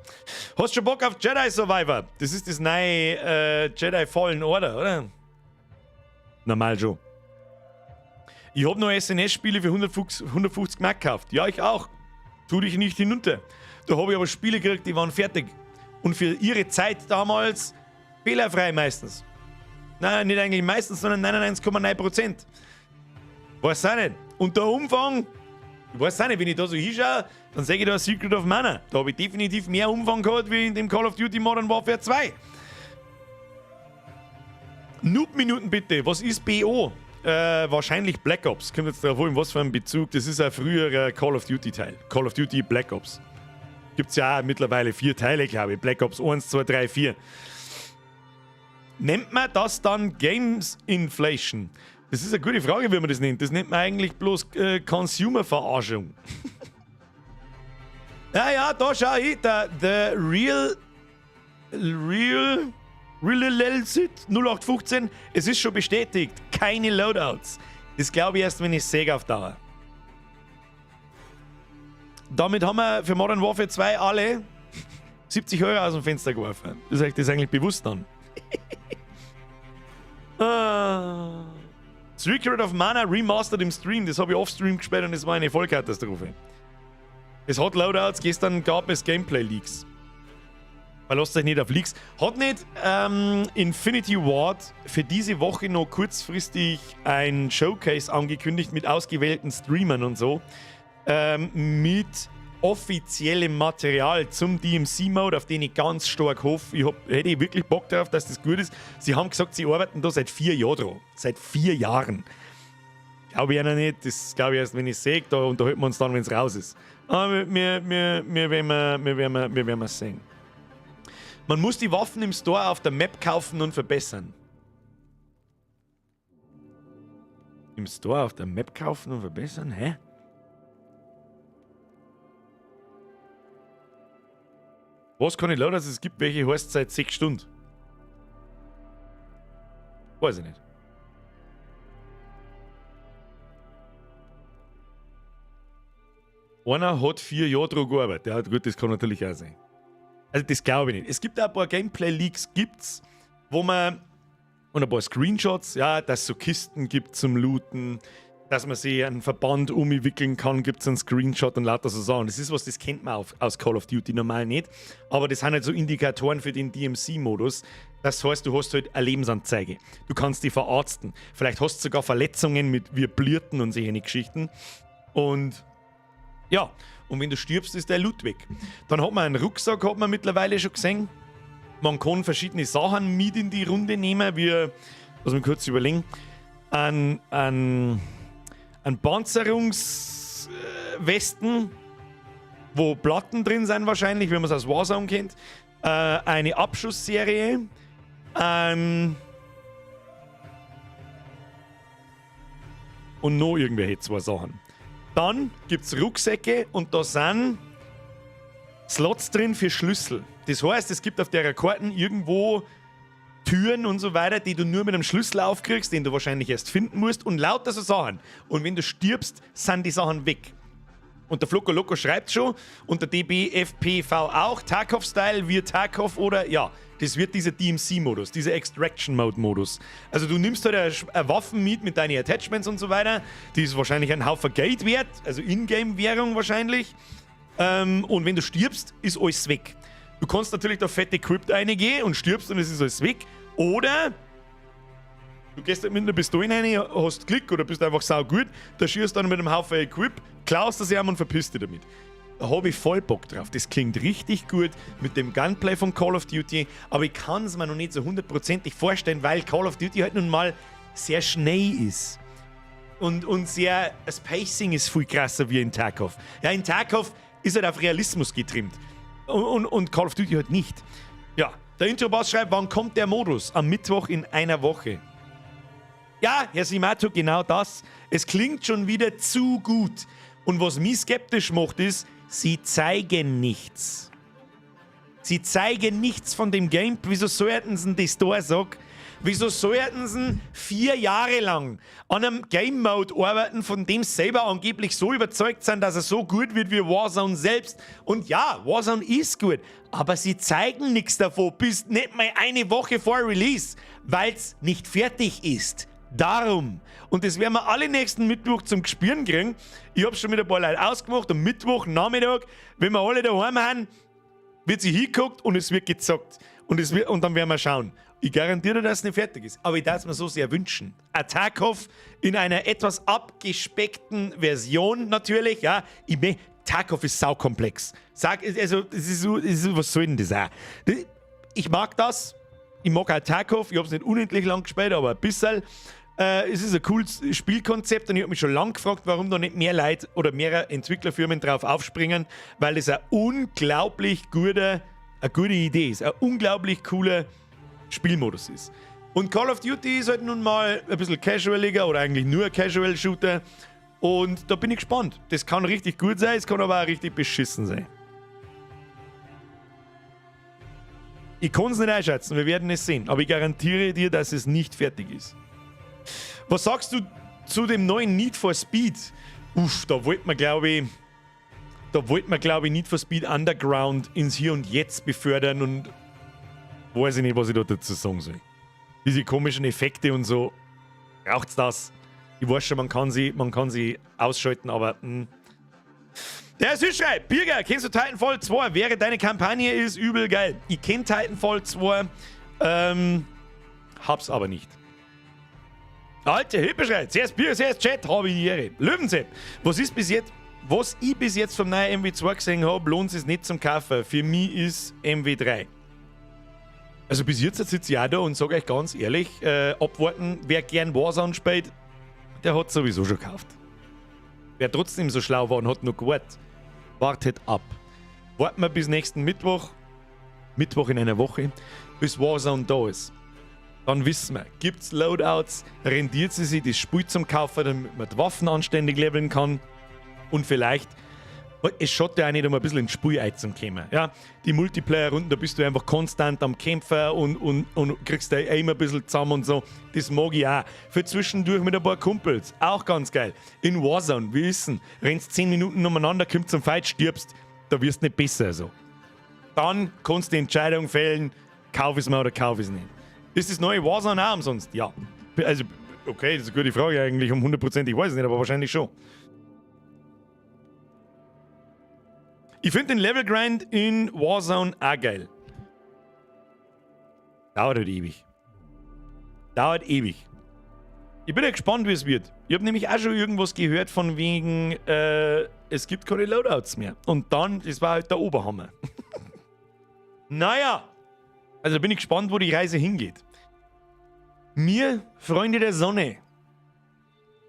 Hast du schon Bock auf Jedi Survivor? Das ist das neue Jedi Fallen Order, oder? Normal schon. Ich hab noch SNS-Spiele für 150, 150 Mark gekauft. Ja, ich auch. Tu dich nicht hinunter. Da habe ich aber Spiele gekriegt, die waren fertig. Und für ihre Zeit damals fehlerfrei meistens. Nein, nicht eigentlich meistens, sondern 99,9%. Weiß auch nicht. Und der Umfang, ich weiß auch nicht, wenn ich da so hinschaue, dann sehe ich da Secret of Mana. Da habe ich definitiv mehr Umfang gehabt wie in dem Call of Duty Modern Warfare 2. Noob-Minuten bitte. Was ist BO? Wahrscheinlich Black Ops. Kommt jetzt darauf an, was für ein Bezug. Das ist ein früherer Call of Duty Teil. Call of Duty Black Ops. Gibt es ja auch mittlerweile vier Teile, glaube ich. Black Ops 1, 2, 3, 4. Nennt man das dann Games Inflation? Das ist eine gute Frage, wie man das nennt. Das nennt man eigentlich bloß Consumer-Verarschung. Ja, da schau ich, der The Real Real Real 0815, es ist schon bestätigt, keine Loadouts. Das glaube ich erst, wenn ich sehe auf Dauer. Damit haben wir für Modern Warfare 2 alle 70 € aus dem Fenster geworfen. Ist euch das eigentlich bewusst dann? Ah. Secret of Mana Remastered im Stream, das habe ich off-stream gespielt und es war eine Vollkatastrophe. Es hat Loadouts, gestern gab es Gameplay-Leaks. Verlasst euch nicht auf Leaks. Hat nicht Infinity Ward für diese Woche noch kurzfristig ein Showcase angekündigt mit ausgewählten Streamern und so? Mit offiziellem Material zum DMZ-Mode, auf den ich ganz stark hoffe. Ich hätte wirklich Bock darauf, dass das gut ist. Sie haben gesagt, sie arbeiten da seit 4 Jahren dran. Seit 4 Jahren. Glaube ich ihnen nicht. Das glaube ich erst, wenn ich sehe. Da unterhalten wir uns dann, wenn es raus ist. Aber wir werden sehen. Man muss die Waffen im Store auf der Map kaufen und verbessern. Im Store auf der Map kaufen und verbessern? Hä? Was kann ich laut, es gibt welche heißt seit 6 Stunden? Weiß ich nicht. Einer hat 4 Jahre dran gearbeitet. Ja, gut, das kann natürlich auch sein. Also das glaube ich nicht. Es gibt auch ein paar Gameplay-Leaks, gibt's, wo man und ein paar Screenshots, ja, dass es so Kisten gibt zum Looten, dass man sich einen Verband umwickeln kann, gibt es einen Screenshot und lauter so Sachen. Das ist was, das kennt man aus Call of Duty normal nicht. Aber das sind halt so Indikatoren für den DMZ-Modus. Das heißt, du hast halt eine Lebensanzeige. Du kannst dich verarzten. Vielleicht hast du sogar Verletzungen mit wie Blierten und solche Geschichten. Und ja, und wenn du stirbst, ist der Loot weg. Dann hat man einen Rucksack, hat man mittlerweile schon gesehen. Man kann verschiedene Sachen mit in die Runde nehmen, wie, lass mich kurz überlegen, ein Panzerungswesten, wo Platten drin sind wahrscheinlich, wie man es aus Warzone kennt, eine Abschussserie, Und noch irgendwelche zwei Sachen. Dann gibt es Rucksäcke und da sind Slots drin für Schlüssel. Das heißt, es gibt auf der Karten irgendwo Türen und so weiter, die du nur mit einem Schlüssel aufkriegst, den du wahrscheinlich erst finden musst und lauter so Sachen. Und wenn du stirbst, sind die Sachen weg. Und der Floco Loco schreibt schon und der DBFPV auch, Tarkov-Style, wie Tarkov oder ja, das wird dieser DMZ-Modus, dieser Extraction-Mode-Modus. Also du nimmst halt eine Waffen mit deinen Attachments und so weiter, die ist wahrscheinlich ein Haufen Geld wert, also Ingame-Währung wahrscheinlich. Und wenn du stirbst, ist alles weg. Du kannst natürlich da fett equipped reingehen und stirbst und es ist alles weg. Oder du gehst halt mit einer Pistole rein, hast Glück oder bist einfach sau gut, da schießt dann mit einem Haufen Equip, klaust das ihm und verpisst dich damit. Da habe ich voll Bock drauf. Das klingt richtig gut mit dem Gunplay von Call of Duty, aber ich kann es mir noch nicht so hundertprozentig vorstellen, weil Call of Duty halt nun mal sehr schnell ist. Und sehr, das Pacing ist viel krasser wie in Tarkov. Ja, in Tarkov ist halt auf Realismus getrimmt. Und Call of Duty halt nicht. Ja, der Introboss schreibt, wann kommt der Modus? Am Mittwoch in einer Woche. Ja, Herr Simato, genau das. Es klingt schon wieder zu gut. Und was mich skeptisch macht, ist, sie zeigen nichts. Sie zeigen nichts von dem Game. Wieso sollten sie denn das da sagen? Wieso sollten sie 4 Jahre lang an einem Game Mode arbeiten, von dem sie selber angeblich so überzeugt sind, dass er so gut wird wie Warzone selbst? Und ja, Warzone ist gut, aber sie zeigen nichts davon bis nicht mal eine Woche vor Release, weil es nicht fertig ist. Darum. Und das werden wir alle nächsten Mittwoch zum Gespüren kriegen. Ich habe schon mit ein paar Leuten ausgemacht. Am Mittwoch Nachmittag, wenn wir alle daheim sind, wird sich hingeguckt und es wird gezockt. Und dann werden wir schauen. Ich garantiere, dass es nicht fertig ist. Aber ich darf es mir so sehr wünschen. A Tarkov in einer etwas abgespeckten Version natürlich. Ja, ich mein, Tarkov ist saukomplex. Sag, also, es ist so, was soll denn das auch? Ich mag das. Ich mag auch Tarkov. Ich habe es nicht unendlich lang gespielt, aber ein bisschen. Es ist ein cooles Spielkonzept und ich habe mich schon lange gefragt, warum da nicht mehr Leute oder mehrere Entwicklerfirmen drauf aufspringen, weil es eine gute Idee ist, ein unglaublich cooler Spielmodus ist. Und Call of Duty ist halt nun mal ein bisschen casualiger oder eigentlich nur ein Casual Shooter. Und da bin ich gespannt. Das kann richtig gut sein, es kann aber auch richtig beschissen sein. Ich kann es nicht einschätzen, wir werden es sehen. Aber ich garantiere dir, dass es nicht fertig ist. Was sagst du zu dem neuen Need for Speed? Uff, da wollte man, glaube ich, Need for Speed Underground ins Hier und Jetzt befördern und weiß ich nicht, was ich da dazu sagen soll. Diese komischen Effekte und so. Braucht's das? Ich weiß schon, man kann sie ausschalten, aber. Der Süßschrei, Birger, kennst du Titanfall 2? Wäre deine Kampagne ist übel geil. Ich kenn Titanfall 2, hab's aber nicht. Alte Hippeschrei, zuerst Bier, zuerst Chat, habe ich die Ehre. Löwensepp, was ich bis jetzt vom neuen MW2 gesehen habe, lohnt es nicht zum Kaufen. Für mich ist MW3. Also bis jetzt sitze ich auch da und sage euch ganz ehrlich, abwarten, wer gern Warzone spielt, der hat sowieso schon gekauft. Wer trotzdem so schlau war und hat noch gewartet, wartet ab. Warten wir bis nächsten Mittwoch, Mittwoch in einer Woche, bis Warzone da ist. Dann wissen wir, gibt's Loadouts, rentiert sie sich das Spiel zum Kaufen, damit man die Waffen anständig leveln kann und vielleicht, es schaut ja auch nicht, um ein bisschen ins Spiel einzukommen. Ja, die Multiplayer-Runden, da bist du einfach konstant am Kämpfen und kriegst dein Aim ein bisschen zusammen und so. Das mag ich auch. Für zwischendurch mit ein paar Kumpels, auch ganz geil. In Warzone, wir wissen, rennst 10 Minuten umeinander, kommst zum Fight, stirbst, da wirst du nicht besser. So. Dann kannst du die Entscheidung fällen, kauf es mir oder kauf es nicht. Ist das neue Warzone auch umsonst? Ja. Also, okay, das ist eine gute Frage eigentlich, um 100%, ich weiß es nicht, aber wahrscheinlich schon. Ich finde den Level Grind in Warzone auch geil. Dauert halt ewig. Dauert ewig. Ich bin ja gespannt, wie es wird. Ich habe nämlich auch schon irgendwas gehört von wegen, es gibt keine Loadouts mehr. Und dann, das war halt der Oberhammer. Naja, also bin ich gespannt, wo die Reise hingeht. Mir, Freunde der Sonne,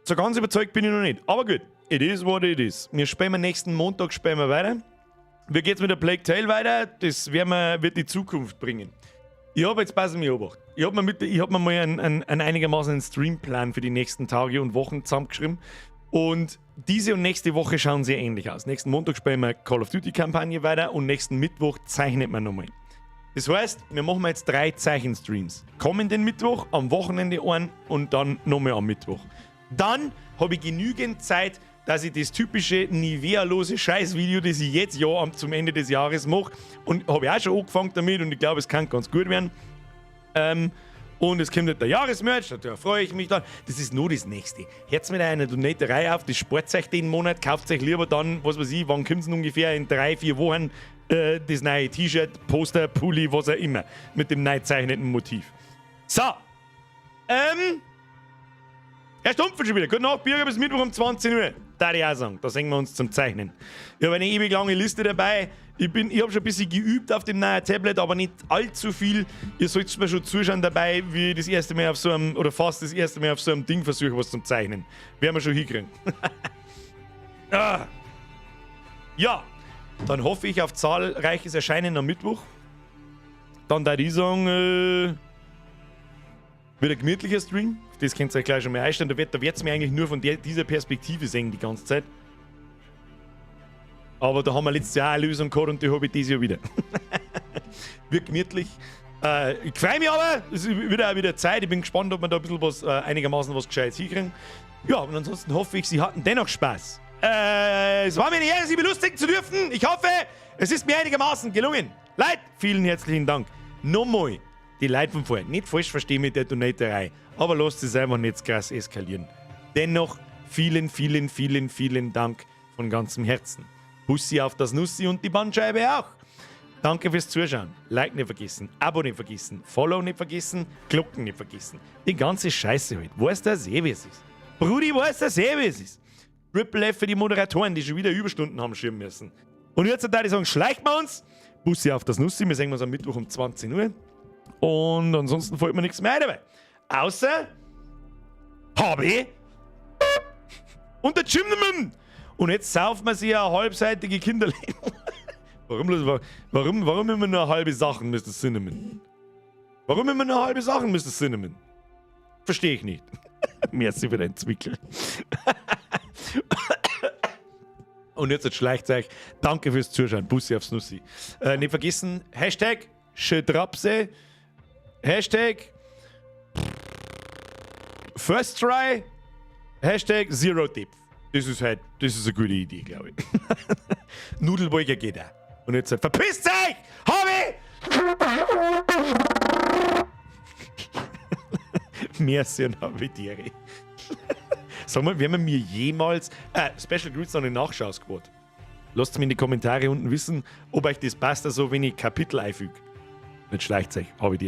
so ganz überzeugt bin ich noch nicht. Aber gut, it is what it is. Wir spielen nächsten Montag spielen wir weiter. Wie geht's mit der Plague Tale weiter? Das werden wir, wird die Zukunft bringen. Ich habe jetzt, passen mir Obacht. Ich hab mir mal einen einigermaßen einen Streamplan für die nächsten Tage und Wochen zusammengeschrieben. Und diese und nächste Woche schauen sehr ähnlich aus. Nächsten Montag spielen wir Call of Duty Kampagne weiter und nächsten Mittwoch zeichnet man nochmal. Das heißt, wir machen jetzt drei Zeichenstreams. Kommenden Mittwoch, am Wochenende einen und dann nochmal am Mittwoch. Dann habe ich genügend Zeit, dass ich das typische Nivea-lose Scheiß-Video, das ich jetzt ja zum Ende des Jahres mache, und habe ich auch schon angefangen damit und ich glaube, es kann ganz gut werden. Und es kommt halt der Jahresmerch, da freue ich mich dann. Das ist nur das Nächste. Hört's mit einer Donaterei auf, das spart euch den Monat, kauft euch lieber dann, was weiß ich, wann kommt es ungefähr, in 3, 4 Wochen, das neue T-Shirt, Poster, Pulli, was auch immer, mit dem neu zeichneten Motiv. So. Herr Stumpfen schon wieder. Gute Nacht, Birger, bis Mittwoch um 20 Uhr. Da ich auch sagen. Da sehen wir uns zum Zeichnen. Ich habe eine ewig lange Liste dabei. Ich habe schon ein bisschen geübt auf dem neuen Tablet, aber nicht allzu viel. Ihr sollt mir schon zuschauen dabei, wie ich das erste Mal auf so einem, oder fast das erste Mal auf so einem Ding versuche, was zum Zeichnen. Werden wir schon hinkriegen. Ah. Ja, dann hoffe ich auf zahlreiches Erscheinen am Mittwoch. Dann da ich sagen, wird ein gemütlicher Stream. Auf das könnt ihr euch gleich schon mal einstellen. Da wird's mir eigentlich nur von dieser Perspektive sehen die ganze Zeit. Aber da haben wir letztes Jahr eine Lösung gehabt und die habe ich dieses Jahr wieder. Wird gemütlich. Ich freue mich aber, es wird auch wieder Zeit. Ich bin gespannt, ob wir da ein bisschen was, einigermaßen was Gescheites hinkriegen. Ja, und ansonsten hoffe ich, Sie hatten dennoch Spaß. Es war mir eine Ehre, Sie belustigen zu dürfen. Ich hoffe, es ist mir einigermaßen gelungen. Leute, vielen herzlichen Dank. Nochmal, die Leute von vorher, nicht falsch verstehen mit der Donaterei, aber lasst es einfach nicht krass eskalieren. Dennoch, vielen, vielen, vielen, vielen Dank von ganzem Herzen. Bussi auf das Nussi und die Bandscheibe auch. Danke fürs Zuschauen. Like nicht vergessen, Abo nicht vergessen, Follow nicht vergessen, Glocken nicht vergessen. Die ganze Scheiße halt. Weiß das eh, wie es ist. Brudi, weiß das eh, wie es ist. Triple F für die Moderatoren, die schon wieder Überstunden haben schieben müssen. Und jetzt würde ich sagen, schleicht wir uns. Bussi auf das Nussi. Wir sehen uns am Mittwoch um 20 Uhr. Und ansonsten fällt mir nichts mehr ein dabei. Außer HB und der Cinnamon. Und jetzt sauft man sich eine halbseitige Kinderleben. Warum immer nur halbe Sachen, Mr. Cinnamon? Warum immer nur halbe Sachen, Mr. Cinnamon? Verstehe ich nicht. Merci für deinen Zwickel. Und jetzt schleicht euch. Danke fürs Zuschauen. Bussi aufs Nussi. Nicht vergessen, #Schötrapse, #FirstTry, #ZeroDepth. Das ist halt, das ist eine gute Idee, glaube ich. Nudelwolke geht auch. Und jetzt halt, verpisst euch! Hobby! Merci und habe die. Sag mal, werden wir mir jemals. Special Grüße an den Nachschau-Squad. Lasst mir in die Kommentare unten wissen, ob euch das passt, also wenn ich Kapitel einfüge. Nicht schleicht euch, habe die.